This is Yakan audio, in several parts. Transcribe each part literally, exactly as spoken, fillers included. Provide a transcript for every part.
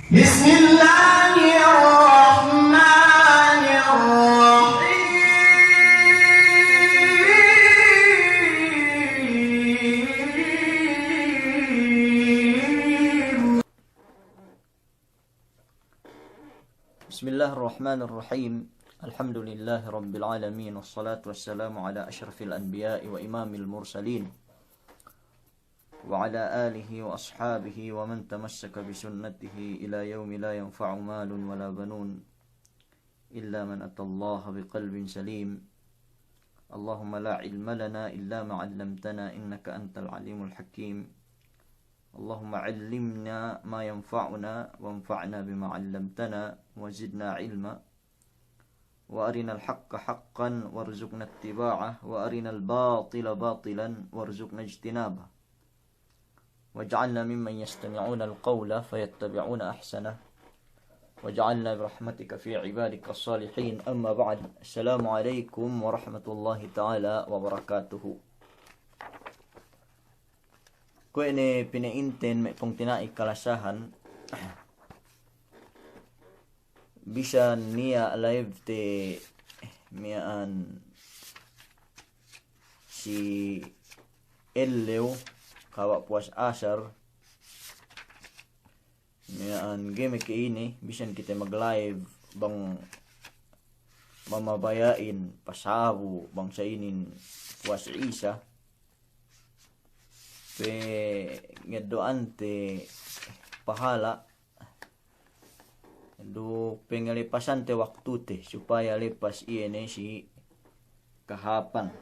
بسم الله الرحمن الرحيم. بسم الله الرحمن الرحيم. الحمد لله رب العالمين، والصلاة والسلام على أشرف الأنبياء وإمام المرسلين، وعلى آله وأصحابه ومن تمسك بسنته إلى يوم لا ينفع مال ولا بنون إلا من أتى الله بقلب سليم. اللهم لا علم لنا إلا ما علمتنا إنك أنت العليم الحكيم. اللهم علمنا ما ينفعنا وانفعنا بما علمتنا وزدنا علما. وأرنا الحق حقا وارزقنا اتباعه، وأرنا الباطل باطلا وارزقنا اجتنابه. واجعلنا ممن يستمعون القول فيتبعون أحسنه. واجعلنا برحمتك في عبادك الصالحين. أما بعد، السلام عليكم ورحمة الله تعالى وبركاته. Kuwe' ne pina'inten me' pungtina'i kalasahan, bisan niya' live te miya'an si ellew kaba' puwas asar, miya'an ga'i me' ke ine, bisan kite mag-live bang mamabaya'in pasabu bang sa inin puwas isa. Pe ngeddo'ante pahala', duk pengelepasante waktute, supaya lepas iye ne si kahāpan.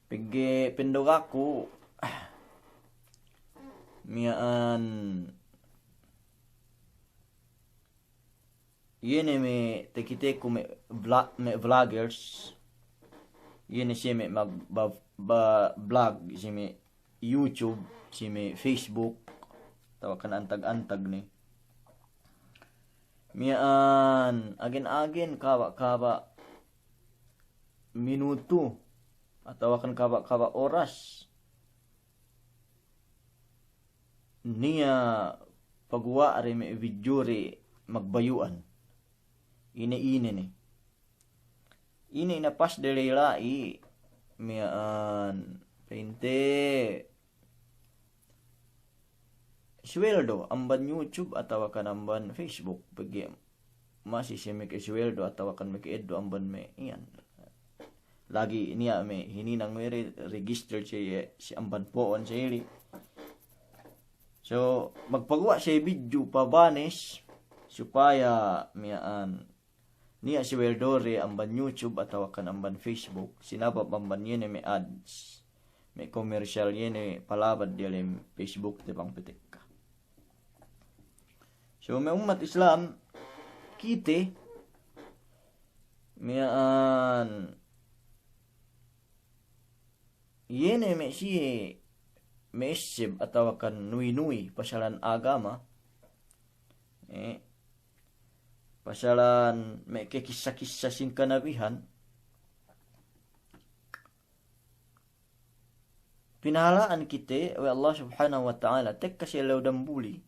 Pegge' pendogaku, miya'an iye ne me' takiteku me' vla-, me' vloggers, iye ne siye me' mag-, ba-, ba-, vlog, siye me' YouTube, siye me' Facebook, atawakan antag-antag ne. Miya'an agen-agen kaba'-kaba' minutu, atawakan kaba'-kaba' oras niya' paguwa'de me' video de magbayu'an. Ine-ine ne. Ine inapas de ley la'i miya'an pa'inte suweldo amban YouTube atawakan amban Facebook, pegge' masi siye meke suweldo atawakan meke eddo' amban me' iyan. Lagi' niya' me' hininang we' de register siye si amban po'on sili. So, magpaguwa' siye video pabanes supaya miya'an niya' suweldo de amban YouTube atawakan amban Facebook, sinabab amban iye ne me' ads, me' commercial iye ne palabad diyalem Facebook te bang patekka. So, me' ummat Islam, kite miya'an iye ne me' siye me' esseb atawakan nuwi-nuwi pasalan agama, eh, pasalan me' ke kissa-kissa sin kanabihan, pinahala'an kite we' Allah Subhanahu wa Ta'ala, tekka si ellew dambuli.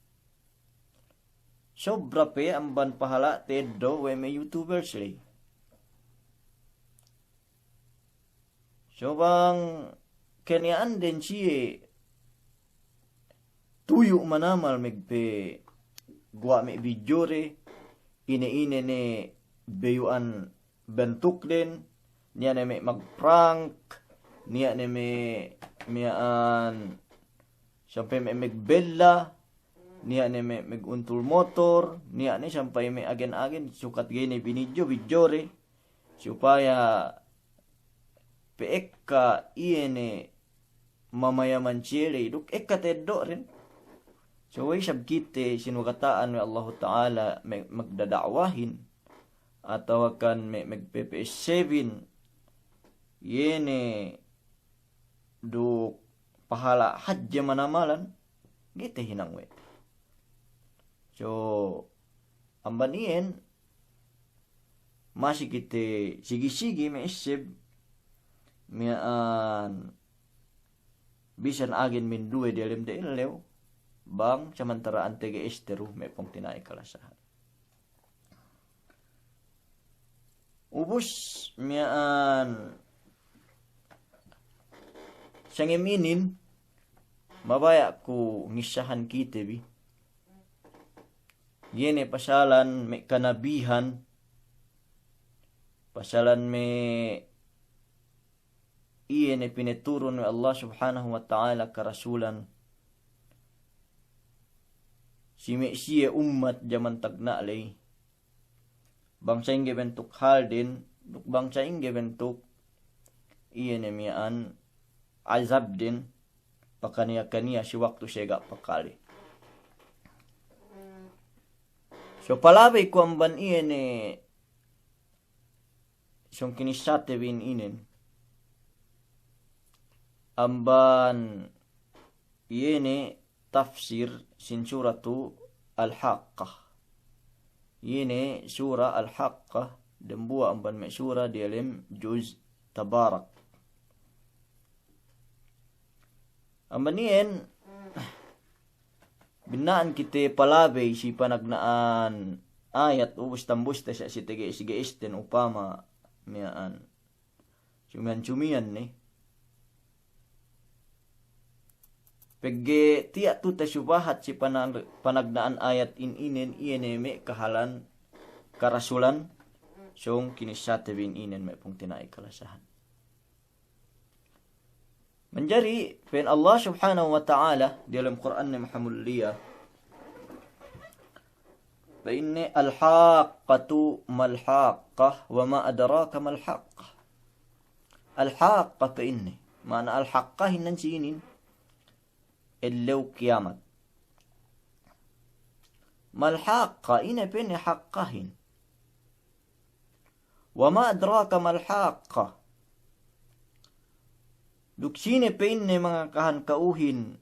Sobra pe amban pahala'te eddo' we' me' YouTubers ley. So bang keniya'anden siye tuyu' manamal magpaguwa' me' video de, ine-ine ne bayu'an bentukden, niya' ne me' magprank, niya' ne me', miya'an sampay me' magbella, niya' ne me' maguntul motor, niya' ne sampay me' agen-agen, sukat ga'i ne binidyo, video de, supaya pe ekka iye ne mamayaman siye ley duk ekka teddo'den. So, we' isab kite sinugata'an we' Allahu Ta'ala me' magdada'wahin, atawakan me' magpepe'essebin, iye ne duk pahala' hadje manamalan, ga'i tahinang we'. So, amban iyan, masi kite sigi-sigi me' esseb, miya'an bisan agen minduwe diyalem de ellew, bang samantara'an tege esteru me' pungtina'i kalasahan. Ubus miya'an sangem inin, mabaya' ku ngissahan kite bi. Iye ne pasalan me' kanabihan, pasalan me' iye ne pineturun we' Allah Subhanahu wa Ta'ala karasulan si me' siye ummat jaman tagna' ley. Bang sa'ingge bentuk halden, duk bang sa'ingge bentuk iye ne miya'an azabden, pakaniya-kaniya si waktu siye ga' pakale. So palabey ku amban iye ne sōng kinissate bi inin, amban iye ne tafsir sin suratu Al-Haqqah. Iye ne sura Al-Haqqah, dembuwa' amban me' sura diyalem juz Tabarak. Amban iyan, binna'an kite palabey si panagna'an ayat, ubus tambuste sa' si tege si ge'esten upama miya'an sumiyan-sumiyan ne. Pegge' tiya' tu tasubahat si panag-, panagna'an ayat in inen, iye ne me' kahalan karasulan sōng kinissate bi inin me' pungtina'i kalasahan. Manjari pa'in Allah Subhanahu wa Ta'ala diyalem Kur'anne mahamulliya, pa'inne, "Al-haqqatu mal-haqqah, wa ma adraka mal-haqqah." Al-haqqah pa'inne. Ma'ana al-haqqah hinang si inin, ellew kiyamat. Mal-haqqah, ine pa'inne haqqahin? "Wa ma adraka mal-haqqah." Duk sine pa'inne mangakahan ka'uhin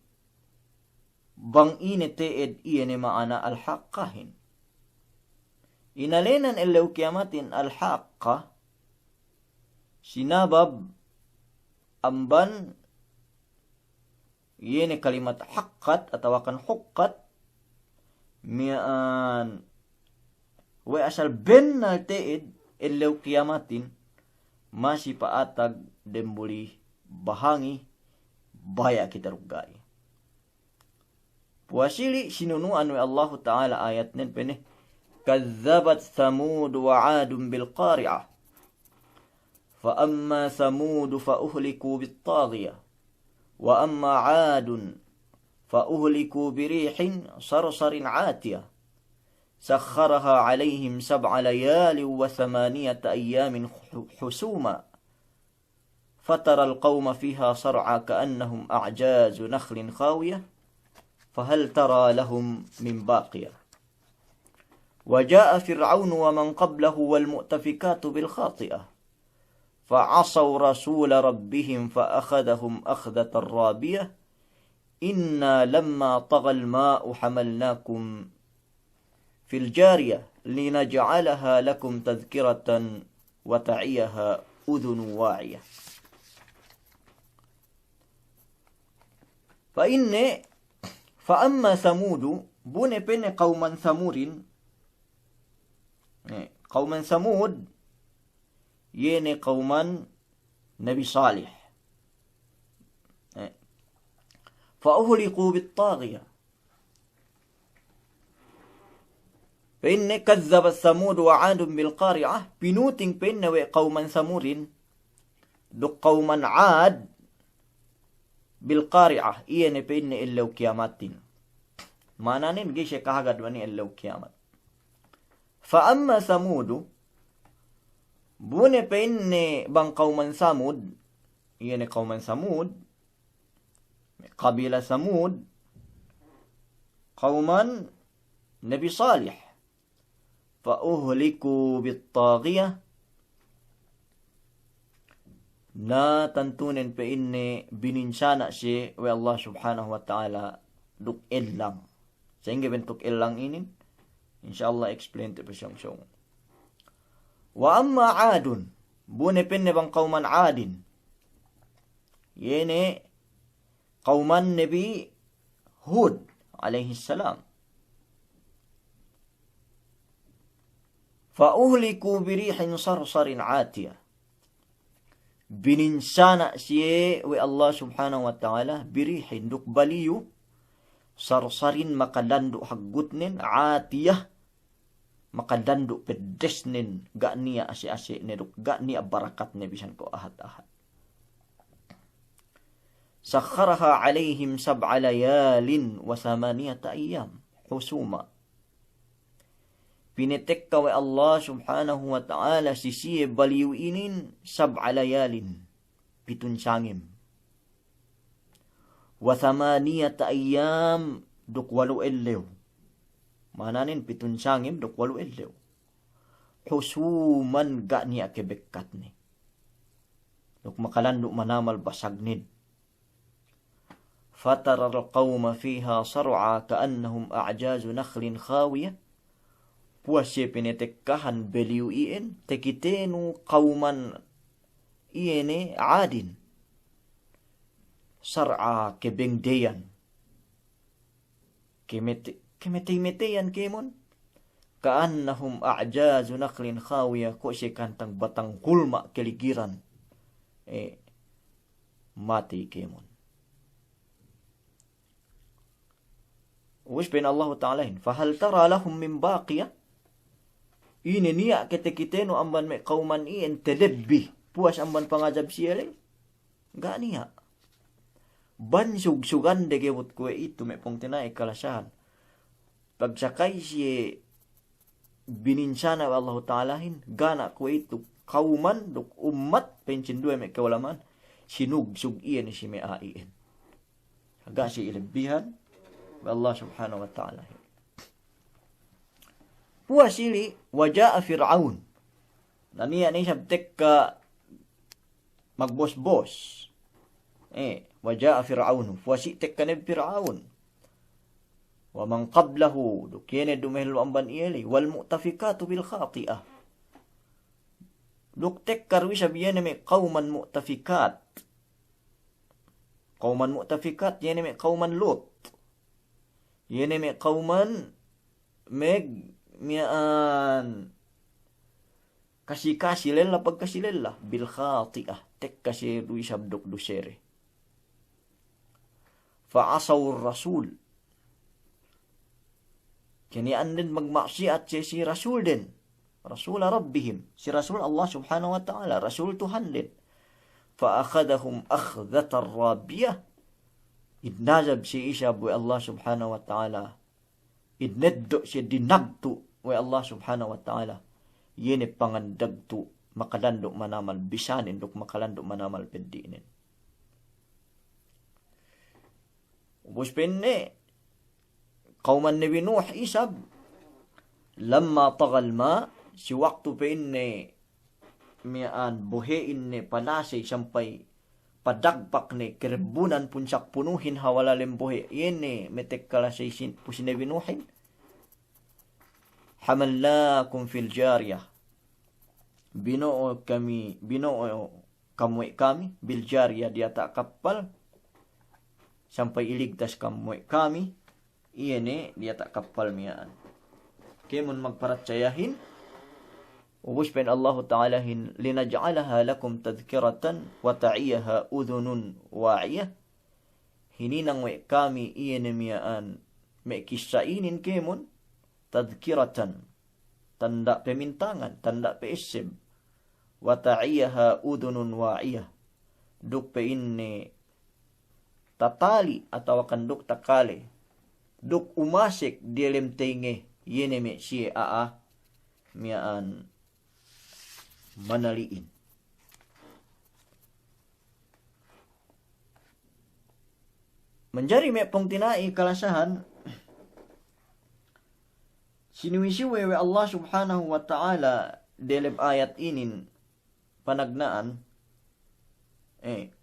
bang ine te'ed iye ne ma'ana al-haqqahin? Inalenan ellew kiyamatin al-haqqah, sinabab amban iye ne kalimat haqqat atawakan huqqat, miya'an we' asal bennal te'ed ellew kiyamatin, masi pa'atag dembuli bahangi, baya' kite rugga'i. Puwas ili' sinunu'an we' Allahu Ta'ala ayatnen pa'inne, "Kadzabat Tsamudu wa 'Adun bil-qari'ah. Fa amma Tsamudu fa uhliku bit-taghiyah. Wa amma 'Adun fa uhliku bi rihin sarsarin 'atiyah. Sakhkharaha 'alaihim sab'a layalin wa thamaniyata ayyamin hu-, husuma. Fataral qawma fiha sar'a ka'annahum a'jazu nakhlin khawiyah. Fahal tara lahum min baqiyah. Wa ja'a Fir'aunu wa man qablahu wal mu'tafikatu bil khati'ah. Fa 'asaw rasula rabbihim fa akhadhahum akhdhatan rabiyah. Inna lamma taghal ma'u hamalnakum fil jariyah linaj'alaha lakum tadhkiratan wa ta'iyaha udhunun wa'iyah." Pa'inne, "Fa amma Tsamudu," bu ne pa'inne kawman Tsamudin, eh, kawman Tsamud, iye ne kawman Nabi Salih. Eh, "Fa uhliku bit-taghiyah." Pa'inne, "Kadzabat Tsamudu wa 'Adun bil-qari'ah," pinuting pa'inne we' kawman Tsamudin duk kawman 'Ad bil-qari'ah, iye ne pa'inne ellew kiyamatin. Ma'ananen ga'i siye kahagad bang iye ellew kiyamat. "Fa amma Tsamudu," bu ne pa'inne bang kawman Tsamud, iye ne kawman Tsamud, kabila Tsamud, kawman Nabi Salih. "Fa uhliku bit-taghiyah." Na tantunen pa'inne bininsana' siye we' Allah Subhanahu wa Ta'ala duk ellang. Sa'ingge bentuk ellang inin, insya Allah explain te pe sōng-sōng. "Wa amma 'Adun," bu ne pa'inne bang kawman 'Adin, iye ne kawman Nabi Hud, alayhis salam. Fa uhliku bi rihin sarsarin atiyah. Bininsana' siye we' Allah Subhanahu wa Ta'ala bi rihin duk baliyu, sarsarin makalandu' haggutnen, atiyah makalandu' peddesnen, ga' niya' ase'-ase'ne duk ga' niya' barakatne bisan ko' ahat-ahat. Sakhkharaha alayhim sab'a layalin wa thamaniyata ayyam husuma. Pinatekka we' Allah Subhanahu wa Ta'ala si siye baliyu inin sab'a layalin, pitun sangem. Wa thamaniyata ayyam, duk walu' ellew. Ma'ananen pitun sangem duk walu' ellew. Husuman, ga' niya' kebekkatne. Duk makalandu' manamal basagnen. Fataral qawma fiha sar'a ka'annahum a'jazu nakhlin khawiyah. Puwas siye pinatekkahan baliyu iyan, takitenu kawman iye ne Adin. Sar'a, kebengdeyan. Kemete-, kemetey-meteyan kemon. Ka'annahum a'jazu nakhlin khawiyah, ko' siye kantang batang kulma' keligiran. Eh, matey kemon. Ubus pa'in Allahu Ta'alahin, "Fahal tara lahum min baqiyah?" Ine niya' ke takitenu amban me' kawman iyan talebbi puwas amban pangajab siye ley? Ga' niya'. Bang sug-sugande kebut kuwe'itu me' pungtina'i kalasahan. Pagsakay siye bininsana' we' Allahu Ta'alahin, ga' niya' kuwe'itu kawman duk ummat, pa'in sinduwe me' ka'ulama'an, sinugsug iyan si me' a'a iyan. Ga' siye ilebbihan we' Allah Subhanahu wa Ta'alahin. Puwas ili, wa ja'a Fir'aun. Na niya' ne isab tekka magbos-bos. Eh, wa ja'a Fir'aunu. Puwas i' tekka ne Fir'aun. Wa man qablahu, duk iye ne dumehellu amban iye ley. Wal mu'tafikatu bil khati'ah. Duk tekka du isab iye ne me' kawman mu'tafikat. Kawman mu'tafikat, iye ne me' kawman Lut. Iye ne me' kawman meg-, miya'an kasi-kasi lella, pagkasi lella, bil khati'ah, tekka siye du isab duk dusede. Fa asawur rasul. Keniya'anden magma'siyat siye si rasulden. Rasula rabbihim. Si rasul Allah Subhanahu wa Ta'ala. Rasul Tuhanden. Fa akhadhahum akhdatar rabiyah. Inajab siye isab we' Allah Subhanahu wa Ta'ala. Ineddo' siye dinagtu' we' Allah Subhanahu wa Ta'ala. Iye ne pangandagtu' makalandu' manamal bisanen duk makalandu' manamal peddi'nen. Ubus pa'inne, kawman Nabi Nuh isab, lamma taghal ma', si waktu pa'inne miya'an bohe'in ne palasey sampay padagpak ne kerebbunan punsak punuhin hawal lalem bohe', iye ne metek kalasey sin, pu si Nabi Nuhin. Hamalnakum fil jariyah. Bino'o kami, bino'o kam we' kami, bil jariyah, diyata' kappal, sampay iligtas kam we' kami, iye ne diyata' kappal miya'an. Kēmon magparatsayahin, ubus pa'in Allahu Ta'alahin, linaj'alaha lakum tadhkiratan wa ta'iyaha udhunun wa'iyah. Hininang we' kami iye ne miya'an me' kissa inin kēmon, tadhkiratan, tanda' pemintangan, tanda' pe'esseb. Wa ta'iyaha udhunun wa'iyah. Duk pa'inne tatali' atawakan duk takale, duk umasek diyalem teyinge, iye ne me' siye a'a miya'an manali'in. Manjari me' pungtina'i kalasahan, siniwi-siwi we' Allah Subhanahu wa Ta'ala delem ayat inin panagna'an, eh,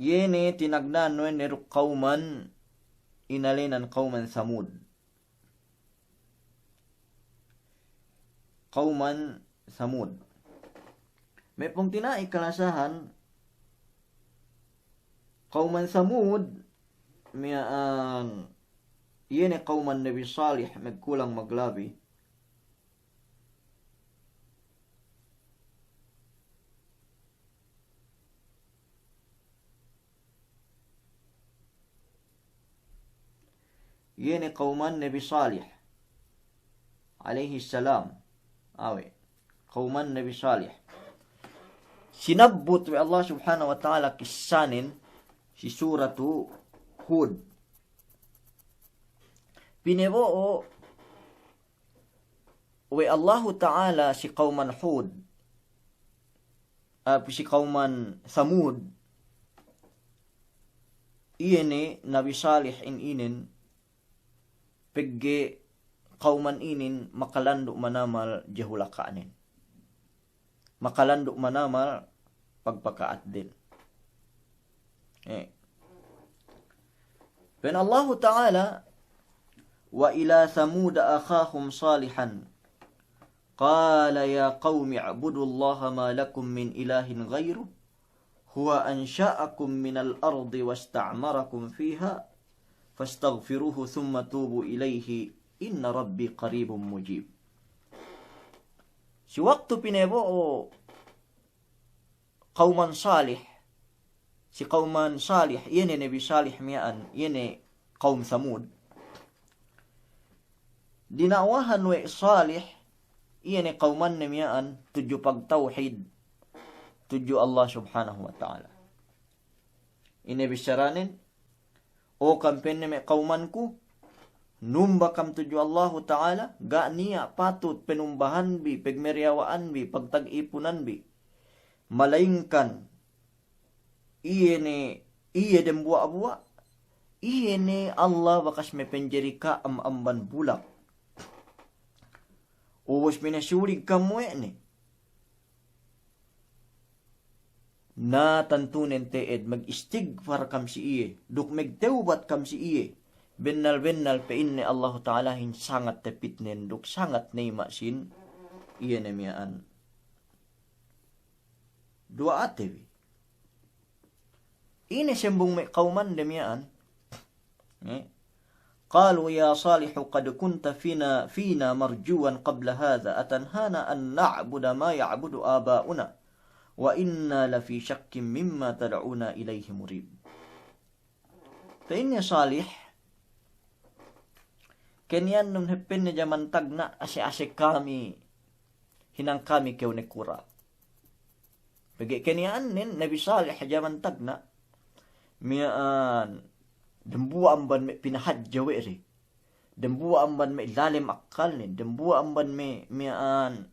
iye ne tinagna'an we' ne duk kawman inalenan kawman Samud. Kawman Samud. Me' pungtina'i kalasahan, Kawman Samud, miya'an, iye ne kawman Nabi Salih, magkulang maglabi. Iye ne kawman Nabi Salih alayhis salam. Awe', kawman Nabi Salih. Sinabbut we' Allah Subhanahu wa Ta'ala kissanen si Suratu Hud. Pinebo'o we' Allahu Ta'ala si kawman Hud, ah, si kawman Samud, iye ne Nabi Salih in inen, pegge' kawman inin makalandu' manamal jahulaka'nen. Makalandu' manamal pagpaka'atden. Eh. Pa'in Allahu Ta'ala, وإلى ثمود أخاهم صالحا قال يا قوم اعبدوا الله ما لكم من إله غيره هو أنشأكم من الأرض واستعمركم فيها فاستغفروه ثم توبوا إليه إن ربي قريب مجيب. Si waktu pinebo'o kawman Salih, si kawman Salih, iye ne Nabi Salih miya'an, iye ne kawm Samud. Dina'wahan we' Salih, iye ne kawmanne miya'an, tudju pagtawhid, tudju Allah Subhanahu wa Ta'ala. Ine bissaranen, O kam, pa'inne, me' kawmanku, numba kam tudju Allahu Ta'ala, ga' niya' patut penumbahanbi, pegmeriyawa'anbi, pagtag-ipunanbi. Malayingkan, iye ne, iye dembuwa'-buwa', iye ne Allah bakas mepenjeri ka'am amban bulak. Ubus pinasulig kam we' ne. Na tantunen te'ed magistigfar kam si iye, duk magtewbat kam si iye. Bennal-bennal, pa'inne, Allahu Ta'alahin sangat tepitnen duk sangat neyma' sin iye ne miya'an duwa'ate bi. Ine sambung me' kawmande miya'an, eh, قالوا يا صالح قد كنت فينا، فينا مرجوا قبل هذا أتنهانا أن نعبد ما يعبد آباؤنا وإنا لفي شك مما تدعونا إليه مريب. Pa'inne Salih, keniya'annun hep, pa'inne, jaman tagna' ase-ase kami, hinang kami kew nakura'. Pegge' keniya'annen Nabi Salih jaman tagna', miya'an, dembuwa' amban me' pinahadje we' de. Dembuwa' amban me' lalem akkalnen, dembuwa' amban me', miya'an,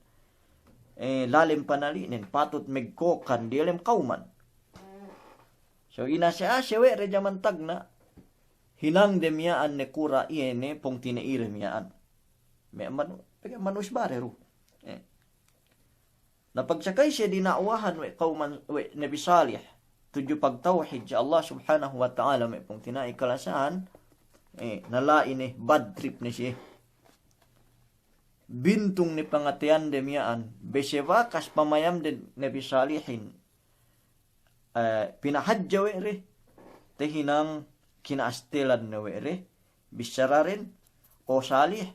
eh, lalem panali'nen, patut magkokan diyalem kawman. So, inase-ase we' de jaman tagna', hinangde miya'an nakura' iye ne pungtina'ide miya'an. Me' manu-, pegge' manusbare du. Eh. Na pagsakay siye dina'wahan we' kawman, we' Nabi Salih, tudju pagtawhid si Allah Subhanahu wa Ta'ala, me' pungtina'i kalasahan, eh, na la'i ne, bad trip ne siye. Bintung ne pangateyande miya'an, bese bakas pamayamde Nabi Salihin, eh, pinahadje we' de, tahinang kina'astelan ne we' de, bissaraden, O Salih,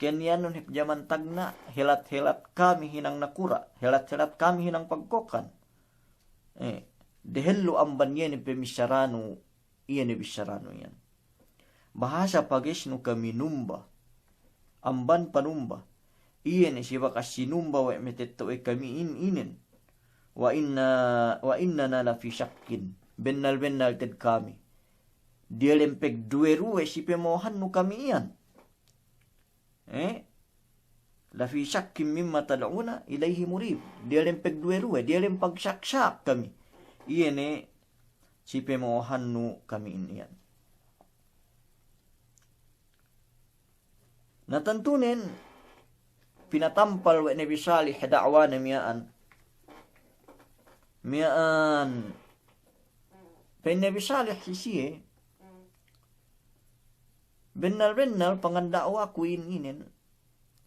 keniya'annun hep jaman tagna', helat-helat kami hinang nakura', helat-helat kami hinang pagkokan. Eh, dehellu amban iye ne pamissaranu, iye ne bissaranu iyan. Bahasa pagesnu kami numba, amban panumba, iye ne si bakas sinumba we' matetto'e kami'in inen. Wa inna, wa innana lafi shakkin, bennal-bennal te'ed kami diyalem pagduwe-ruwe si pamo'ohannu kami iyan. Eh? Lafi shakkin mimma tad'una ilayhi murib. Diyalem pagduwe-ruwe, diyalem pagsak-sak kami. Iye ne si pamo'ohannu kami'in iyan. Na tantunen, pinatampal we' Nabi Salih da'wane miya'an. Miya'an. Pa'in Nabi Salih si siye, bennal-bennal panganda'waku in inen,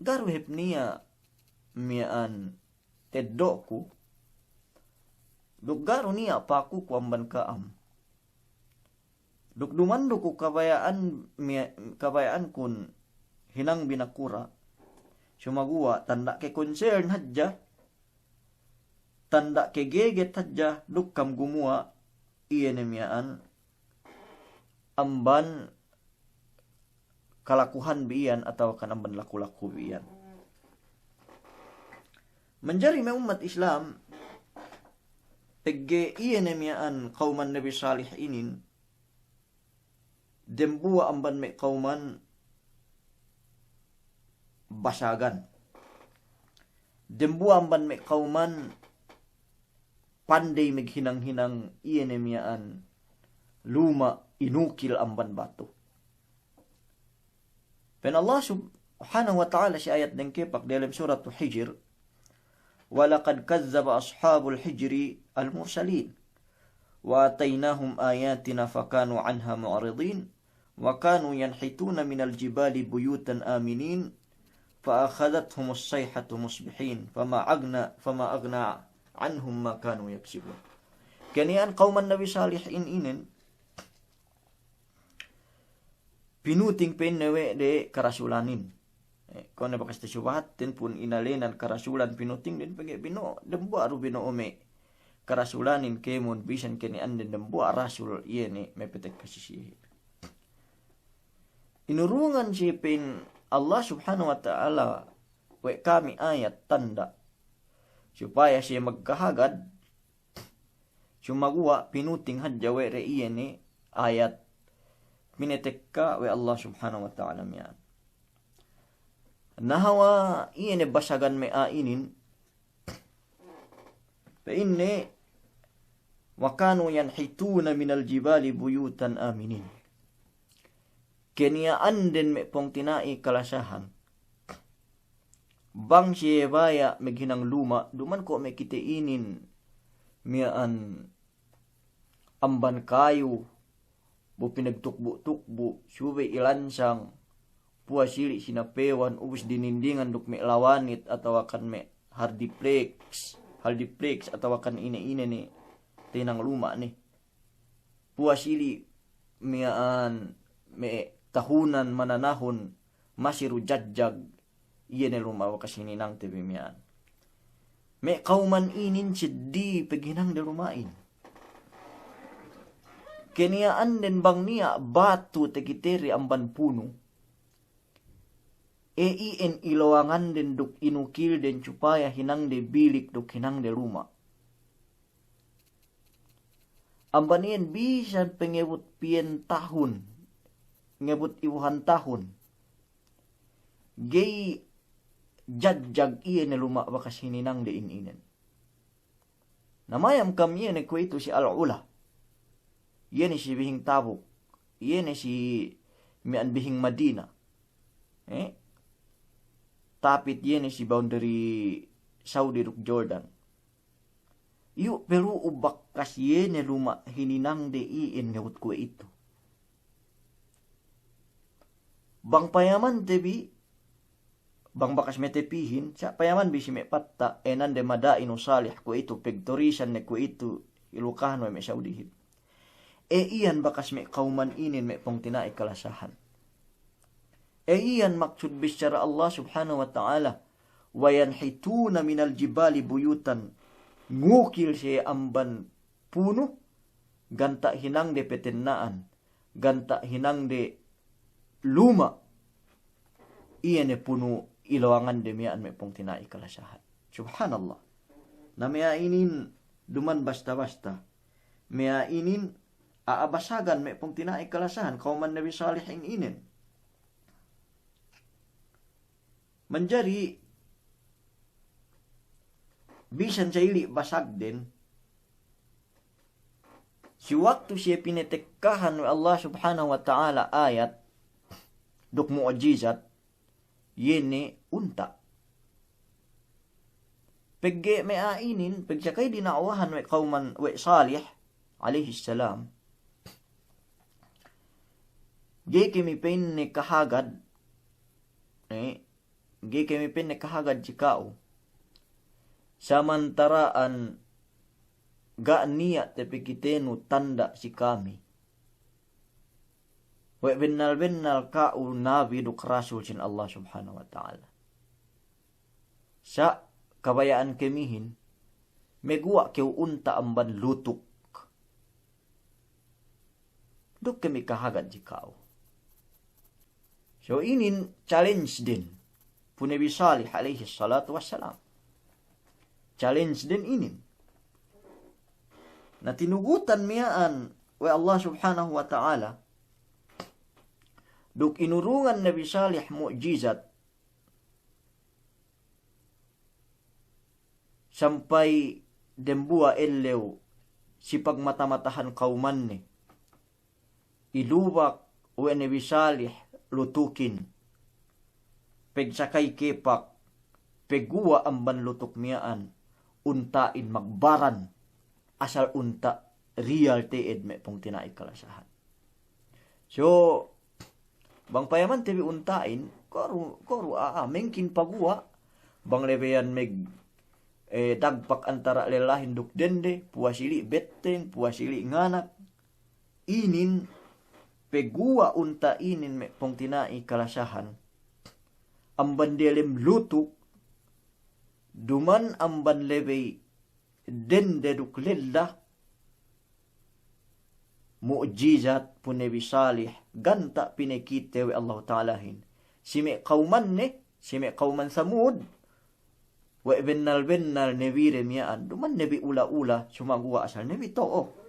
ga' du hep niya' miya'an teddo'ku, duk ga' du niya' pakuku amban ka'am. Duk duma'in du ku kabaya'an mi-, kabaya'ankun hinang binakura', sumaguwa' tanda' ke concern hadja, tanda' ke geget hadja duk kam gumuwa' iye ne miya'an amban kalakuhan bi iyan atawa kan amban laku-laku bi iyan. Manjari me' ummat Islam, pegge' iye ne miya'an kawman Nabi Salih inin, dembuwa' amban me' kawman basagan. Dembuwa' amban me' kawman pandey meghinang-hinang iye ne miya'an luma' inukil amban batu. Pa'in Allah Subhanahu wa Ta'ala si ayat dengkepak diyalem Suratul Hijr, "Wa laqad kazzaba ashabul hijri al-mursalin, wa ataynahum ayatina fakanu anha mu'ridin, wa kanu yanhituna minal jibali buyutan aminin, fa akhadhathumus sayhatu musbihin, fama aghna, fama aghna anhum ma kanu yaksibun." Keniya'an kawman Nabi Salih in inin, pinuting pa'inne we' de karasulanin. Eh, kuwe' ne bakas te subahat, ten pun inalenan karasulan pinuting den pegge' bino'o, dembuwa' du bino'o me' karasulanin kēmon bisan keniya'anden dembuwa' rasul iye ne mepetek kasisihin. Inurungan siye pa'in Allah Subhanahu wa Ta'ala we' kami ayat tanda', supaya siye magkahagad, sumaguwa' pinuting hadja we' de iye ne ayat pinetekka we' Allah Subhanahu wa Ta'ala miya'an. Na hawal iye ne basagan me' a'a inin, pa'inne, "Wa kanu yanhituna minal jibali buyutan aminin." Keniya'anden me' pungtina'i kalasahan, bang siye baya' meghinang luma', duma'in ko' me' kite inin miya'an amban kayu, bu pinagtukbu'-tukbu', subey ilansang, puwas ili' sinapewan, ubus dinindingan duk me' lawanit atawa kan me' hardiplex, hardiplex atawa kan ine-ine ne tahinang luma' ne. Puwas ili' miya'an me' tahunan mananahun masi du jajag, iye ne luma' bakas hininangte bi miya'an. Me' kawman inin seddi peghinangde luma'in. Keniya'anden bang niya' batu takitede amban punu, e iyan ilowanganden duk inukilden supaya hinangde bilik duk hinangde luma'. Amban iyan bisan pe ngebut piyen tahun, ngebut ibuhan tahun, ga'i jajag iye ne luma' bakas hininangde in inen. Na mayam kam iye ne kuwe'itu si Al-Ula, iye ne si bihing Tabuk, iye ne si miya'an bihing Madina. Eh? Tapit iye ne si boundary Saudi duk Jordan. Iyu' pe lu'u bakas iye ne luma' hininangde iyan ngebut kuwe'itu. Bang payamante bi, bang bakas metepihin, sa' payaman bi si me' patta', enande Madainu Salih kuwe'itu, pegturisan ne kuwe'itu, ilukahan we' me' Saudihin. E iyan bakas me' kawman inin me' pungtina'i kalasahan. E iyan maksud bissara Allah Subhanahu wa Ta'ala, "Wa yanhituna minal jibali buyutan," ngukil siye amban punu, ganta' hinangde petenna'an, ganta' hinangde luma', iye ne punu ilowangande miya'an me' pungtina'i kalasahan. Subhanallah. Na me' a'a inin duma'in basta-basta. Me' a'a inin a'a basagan me' pungtina'i kalasahan, kawman Nabi Salihin inin. Manjari bisan sa ili' basagden, si waktu siye pinetekkahan we' Allah Subhanahu wa Ta'ala ayat duk mu'jizat, iye ne unta'. Pegge' me' a'a inin, pegge' sakay dina'wahan we' kawman, we' Salih alayhis salam, ga'i kami pa'inne kahagad, eh, ga'i kami pa'inne kahagad si ka'u, samantara'an ga' niya' tapakitenu tanda' si kami. we' bennal-bennal ka'u nabi duk rasul sin Allah Subhanahu wa Ta'ala. Sa' kabaya'an kamihin, maguwa' kew unta' amban lutuk. Duk kami kahagad si ka'u. So inin challenge den pu Nabi Salih alayhis salatu wassalam. Challenge den inin. Na tinugutan miya'an we' Allah Subhanahu wa Ta'ala. Duk inurungan Nabi Salih mu'jizat. Sampay dembuwa' ellew si pagmata-matahan kawmanne. Ilubak we' Nabi Salih lutukin. Pegsakay kepak, peguwa' amban lutuk miya'an, unta'in magbaran, asal unta' riyal te'ed me' pungtina'i kalasahan. So, bang payamante bi unta'in, koru, koru a'a, mengkin paguwa', bang lebeyan meg, eh, dagpak antara' lellahin duk dende, puwas ili' betteng, puwas ili' nganak, inin peguwa' unta' inin me' pungtina'i kalasahan, amban delem lutuk, duman amban lebey dende duk lella, mu'jizat pu Nabi Salih, ganta' pinakite we' Allahu Ta'alahin. Si me' kawmanne, si me' kawman Samud, we' bennal-bennal nabide miya'an, duman nabi ula-ula, sumaguwa' asal nabi to'o.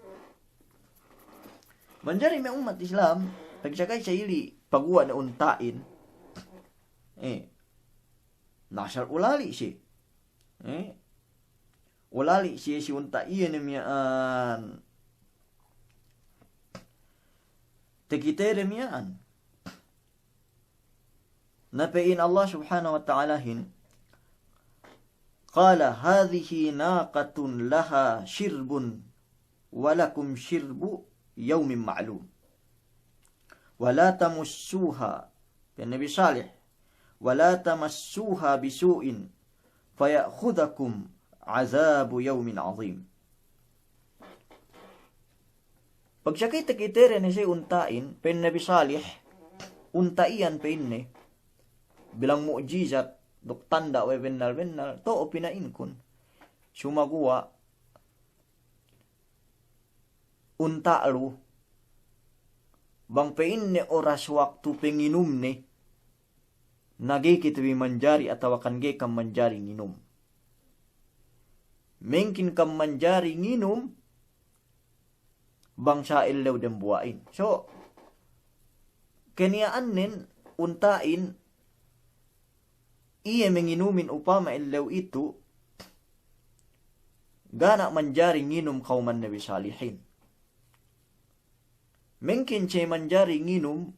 Manjari me' ummat Islam, pegsakay sa ili' paguwa' ne unta'in. Eh. Na asal ulali' siye. Eh. Ulali' siye si unta' iye ne miya'an. Takitede miya'an. Na pa'in Allah Subhanahu wa Ta'alahin, قال هذه ناقة لها شرب ولكم شرب يوم معلوم ولا تمسوها, pa'in Nabi Salih, ولا تمسوها بسوء فيأخذكم عذاب يوم عظيم. Pagsakay takitede ne siye unta'in, pa'in Nabi Salih, unta' iyan pa'inne, bilang mu'jizat, duk tanda' we' bennal-bennal, to'o pina'inkun. Sumaguwa' unta' lu, bang pa'inne oras waktu panginumne, na ga'i kite bi manjari atawakan ga'i kam manjari nginum. Mengkin kam manjari nginum, bang sa ellew dembuwa'in. So, keniya'annen unta'in iye menginumin upama ellew itu, ga' ne manjari nginum kawman Nabi Salihin. Mengkin siye manjari nginum,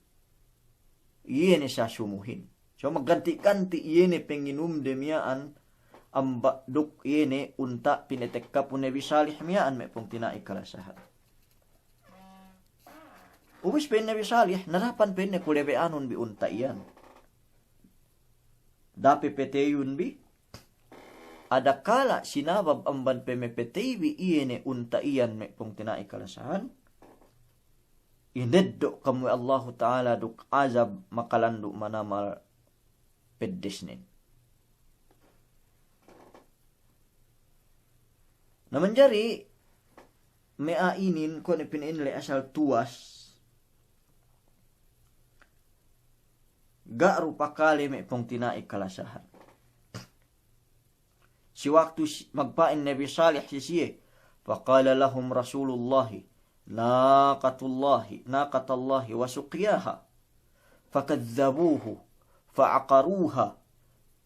iye ne sa sumuhin. So magganti-ganti iye ne panginumde miya'an, amba' duk iye ne unta' pinatekka pu Nabi Salih miya'an me' pungtina'i kalasahan. Ubus pa'in Nabi Salih, narapan pa'inne ku lebe'anun bi unta' iyan. Da'a pe peteyun bi, adakala' sinabab amban pemepetey bi iye ne unta' iyan me' pungtina'i kalasahan, ineddo' kam we' Allahu Ta'ala duk azab makalandu' manamal peddesnen. Na manjari me' a'a inin kuwe' ne pina'in le' asal tuwas, ga' du pakale me' pungtina'i kalasahan. Si waktu si, magpa'in Nabi Salih si siye, فقال لهم رسول الله ناقة الله، ناقة الله وسقياها، فكذبوه فعقروها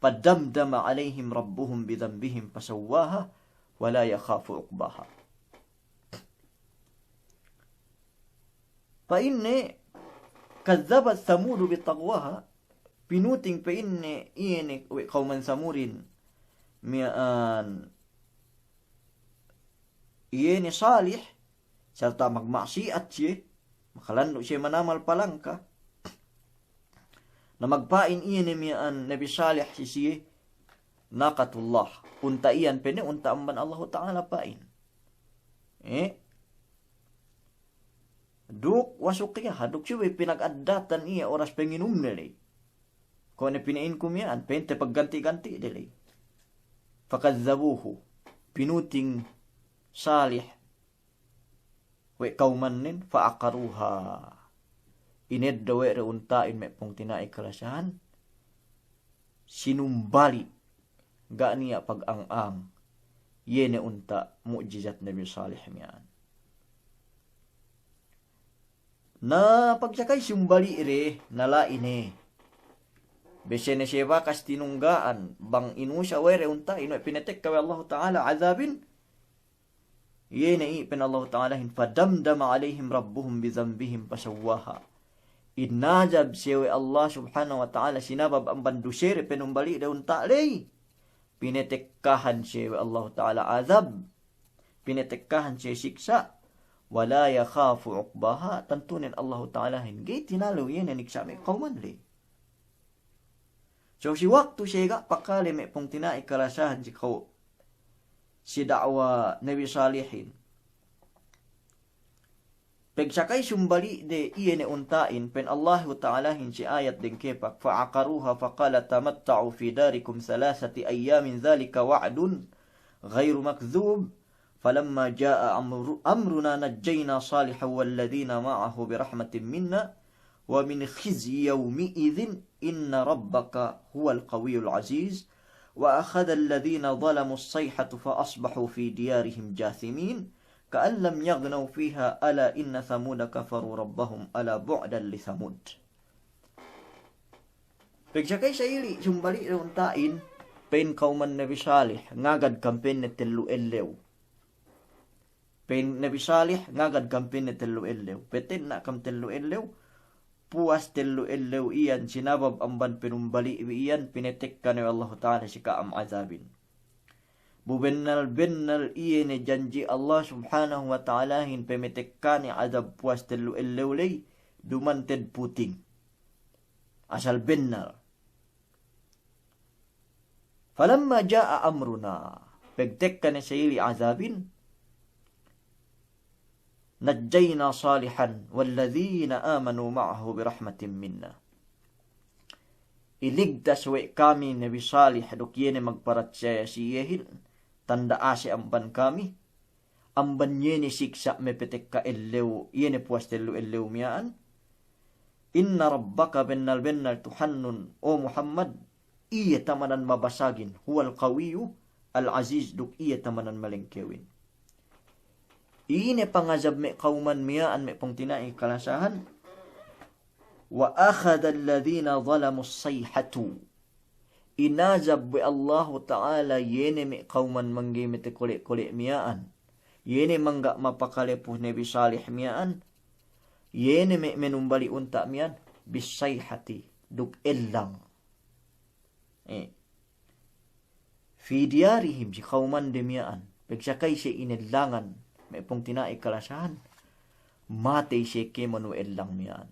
فدمدم عليهم ربهم بذنبهم فسواها ولا يخاف عقباها. Pa'inne, كذبت ثمود بطغواها, pinuting pa'inne iye ne we' kawman Samudin miya'an iye ne Salih, sarta' magma'siyat siye, makalandu' siye manamal palangka. Na magpa'in iye ne miya'an Nabi Salih si siye, ناقة الله, unta' iyan pa'inne unta' amban Allahu Ta'ala pa'in. Eh? Duk wasukiyaha, duk subey pinag-addatan iye oras panginumne ley. Kuwe' ne pina'inku miya'an, pa'inte pagganti'-ganti'de ley. Fakadhdhabuhu, pinuting Salih we' kawmannen, fa'aqaruha. Ineddo' we' de unta'in me' pungtina'i kalasahan, sinumbali', ga' niya' pag-ang-ang, iye ne unta' mu'jizat Nabi Salih miya'an. Na pagsakay sumbali' de, na la'i ne. Bese ne siye bakas tinungga'an, bang inusa we' de unta'in we' pinatekka we' Allahu Ta'ala azabin, iye ne i' pa'in Allahu Ta'alahin, fadamdama alayhim rabbuhum bidhanbihim fasawwaha. Inajab siye we' Allah Subhanahu wa Ta'ala sinabab amban dusede panumbali' de unta' ley. Pinatekkahan siye we' Allahu Ta'ala azab. Pinatekkahan siye siksa'. Wala yakhafu uqbaha, tantunen Allahu Ta'alahin ga'i tinalew iye ne niksa' me' kawman ley. So, si waktu siye ga' pakale me' pungtina'i kalasahan si kaw-, si da'wa Nabi Salihin. Pagsakay sumbali' de iye ne unta'in, pa'in Allahu Ta'alahin si ayat dengkepak, fa'aqaruha faqala tamatta'u fi darikum thalathati ayyamin dhalika wa'dun ghayru makdhub. فلما جاء أمر-، أمرنا نجينا صالحا والذين معه برحمة منا ومن خزي يومئذ إن ربك هو القوي العزيز وأخذ الذين ظلموا الصيحة فأصبحوا في ديارهم جاثمين كأن لم يغنوا فيها ألا إن ثمود كفروا ربهم ألا بعدا لثمود. Pagsakay sa ili' sumbali' de unta'in, pa'in kawman Nabi Salih, ngagad kam pa'inne tellu ellew. Pa'in Nabi Salih, ngagad kam pa'inne tellu ellew. Patenna' kam tellu ellew, puwas tellu ellew iyan, sinabab amban panumbali' bi iyan, pinatekka ne we' Allahu Ta'ala si ka'am azabin. Bu bennal-bennal iye ne janji' Allah Subhanahu wa Ta'alahin pamatekka ne azab puwas tellu ellew ley, duma'in te'ed puting. Asal bennal. Falamma ja'a amruna, pagtekka ne sa ili' azabin, najjayna Salihan walladhina amanu ma'ahu birahmatin minna. Iligtas we' kami Nabi Salih duk iye ne magparatsaya si iyehin, tanda' ase' amban kami, amban iye ne siksa' mapatekka ellew, iye ne puwas tellu ellew miya'an. Inna rabbaka, bennal-bennal Tuhannun, o Muhammad, iye tamanan mabasagin, huwal qawiyyu al-aziz, duk iye tamanan malengkewin. Ine pangazab me' kawman miya'an me' pungtina'i kalasahan, wa akhadhalladhina zalamus sayhatu. Inazab we' Allahu Ta'ala iye ne me' kawman mangga'i matakole'-kole' miya'an. Iye ne mangga' mapakale pu Nabi Salih miya'an. Iye ne me' manumbali' unta' miya'an. Bis sayhati, duk ellang. Eh. Fi diyarihim, si kawmande miya'an. Pagsakay siye inellangan, me' pungtina'i kalasahan. Matey siye kēmon we' ellang miya'an.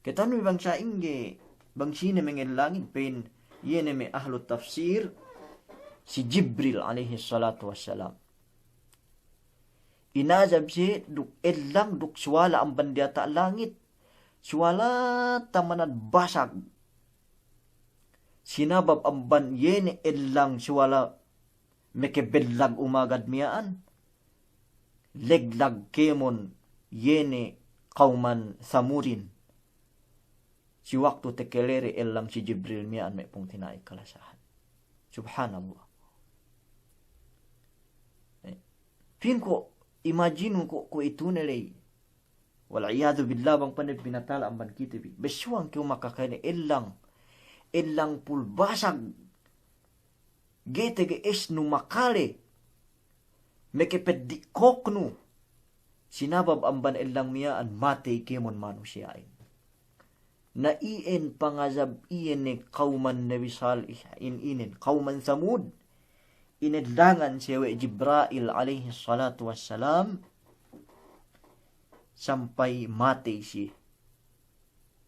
Kata'uhanbi bang sa'ingge, bang sine mangellangin, pa'in iye ne me' ahlu tafsir, si Jibril alayhis salatu wassalam. Inazab siye duk ellang duk suwala amban diyata' langit. Suwala tamanan basag. Sinabab amban iye ne ellang suwala makabellag umagad miya'an. Leglag kēmon iye ne kawman Samudin. Si waktu takalere ellang si Jibril miya'an me' pungtina'i kalasahan. Subhanallah. Eh, pa'in ko', imagine ko', ko' itu ne ley. Wal iyadhu billah, bang pa'inne binatala' amban kite bi. Bessuwang kew makakale ellang. Ellang pul basag. Ga'i tege'esnu makale. Makapeddi' koknu. Sinabab amban ellang miya'an matey kēmon manusiya'in. Na iyan pangazab iye ne kawman Nabi Salih in inin, kawman Samud. Inellangan siye we' Jibril alayhis salatu wassalam sampay matey siye.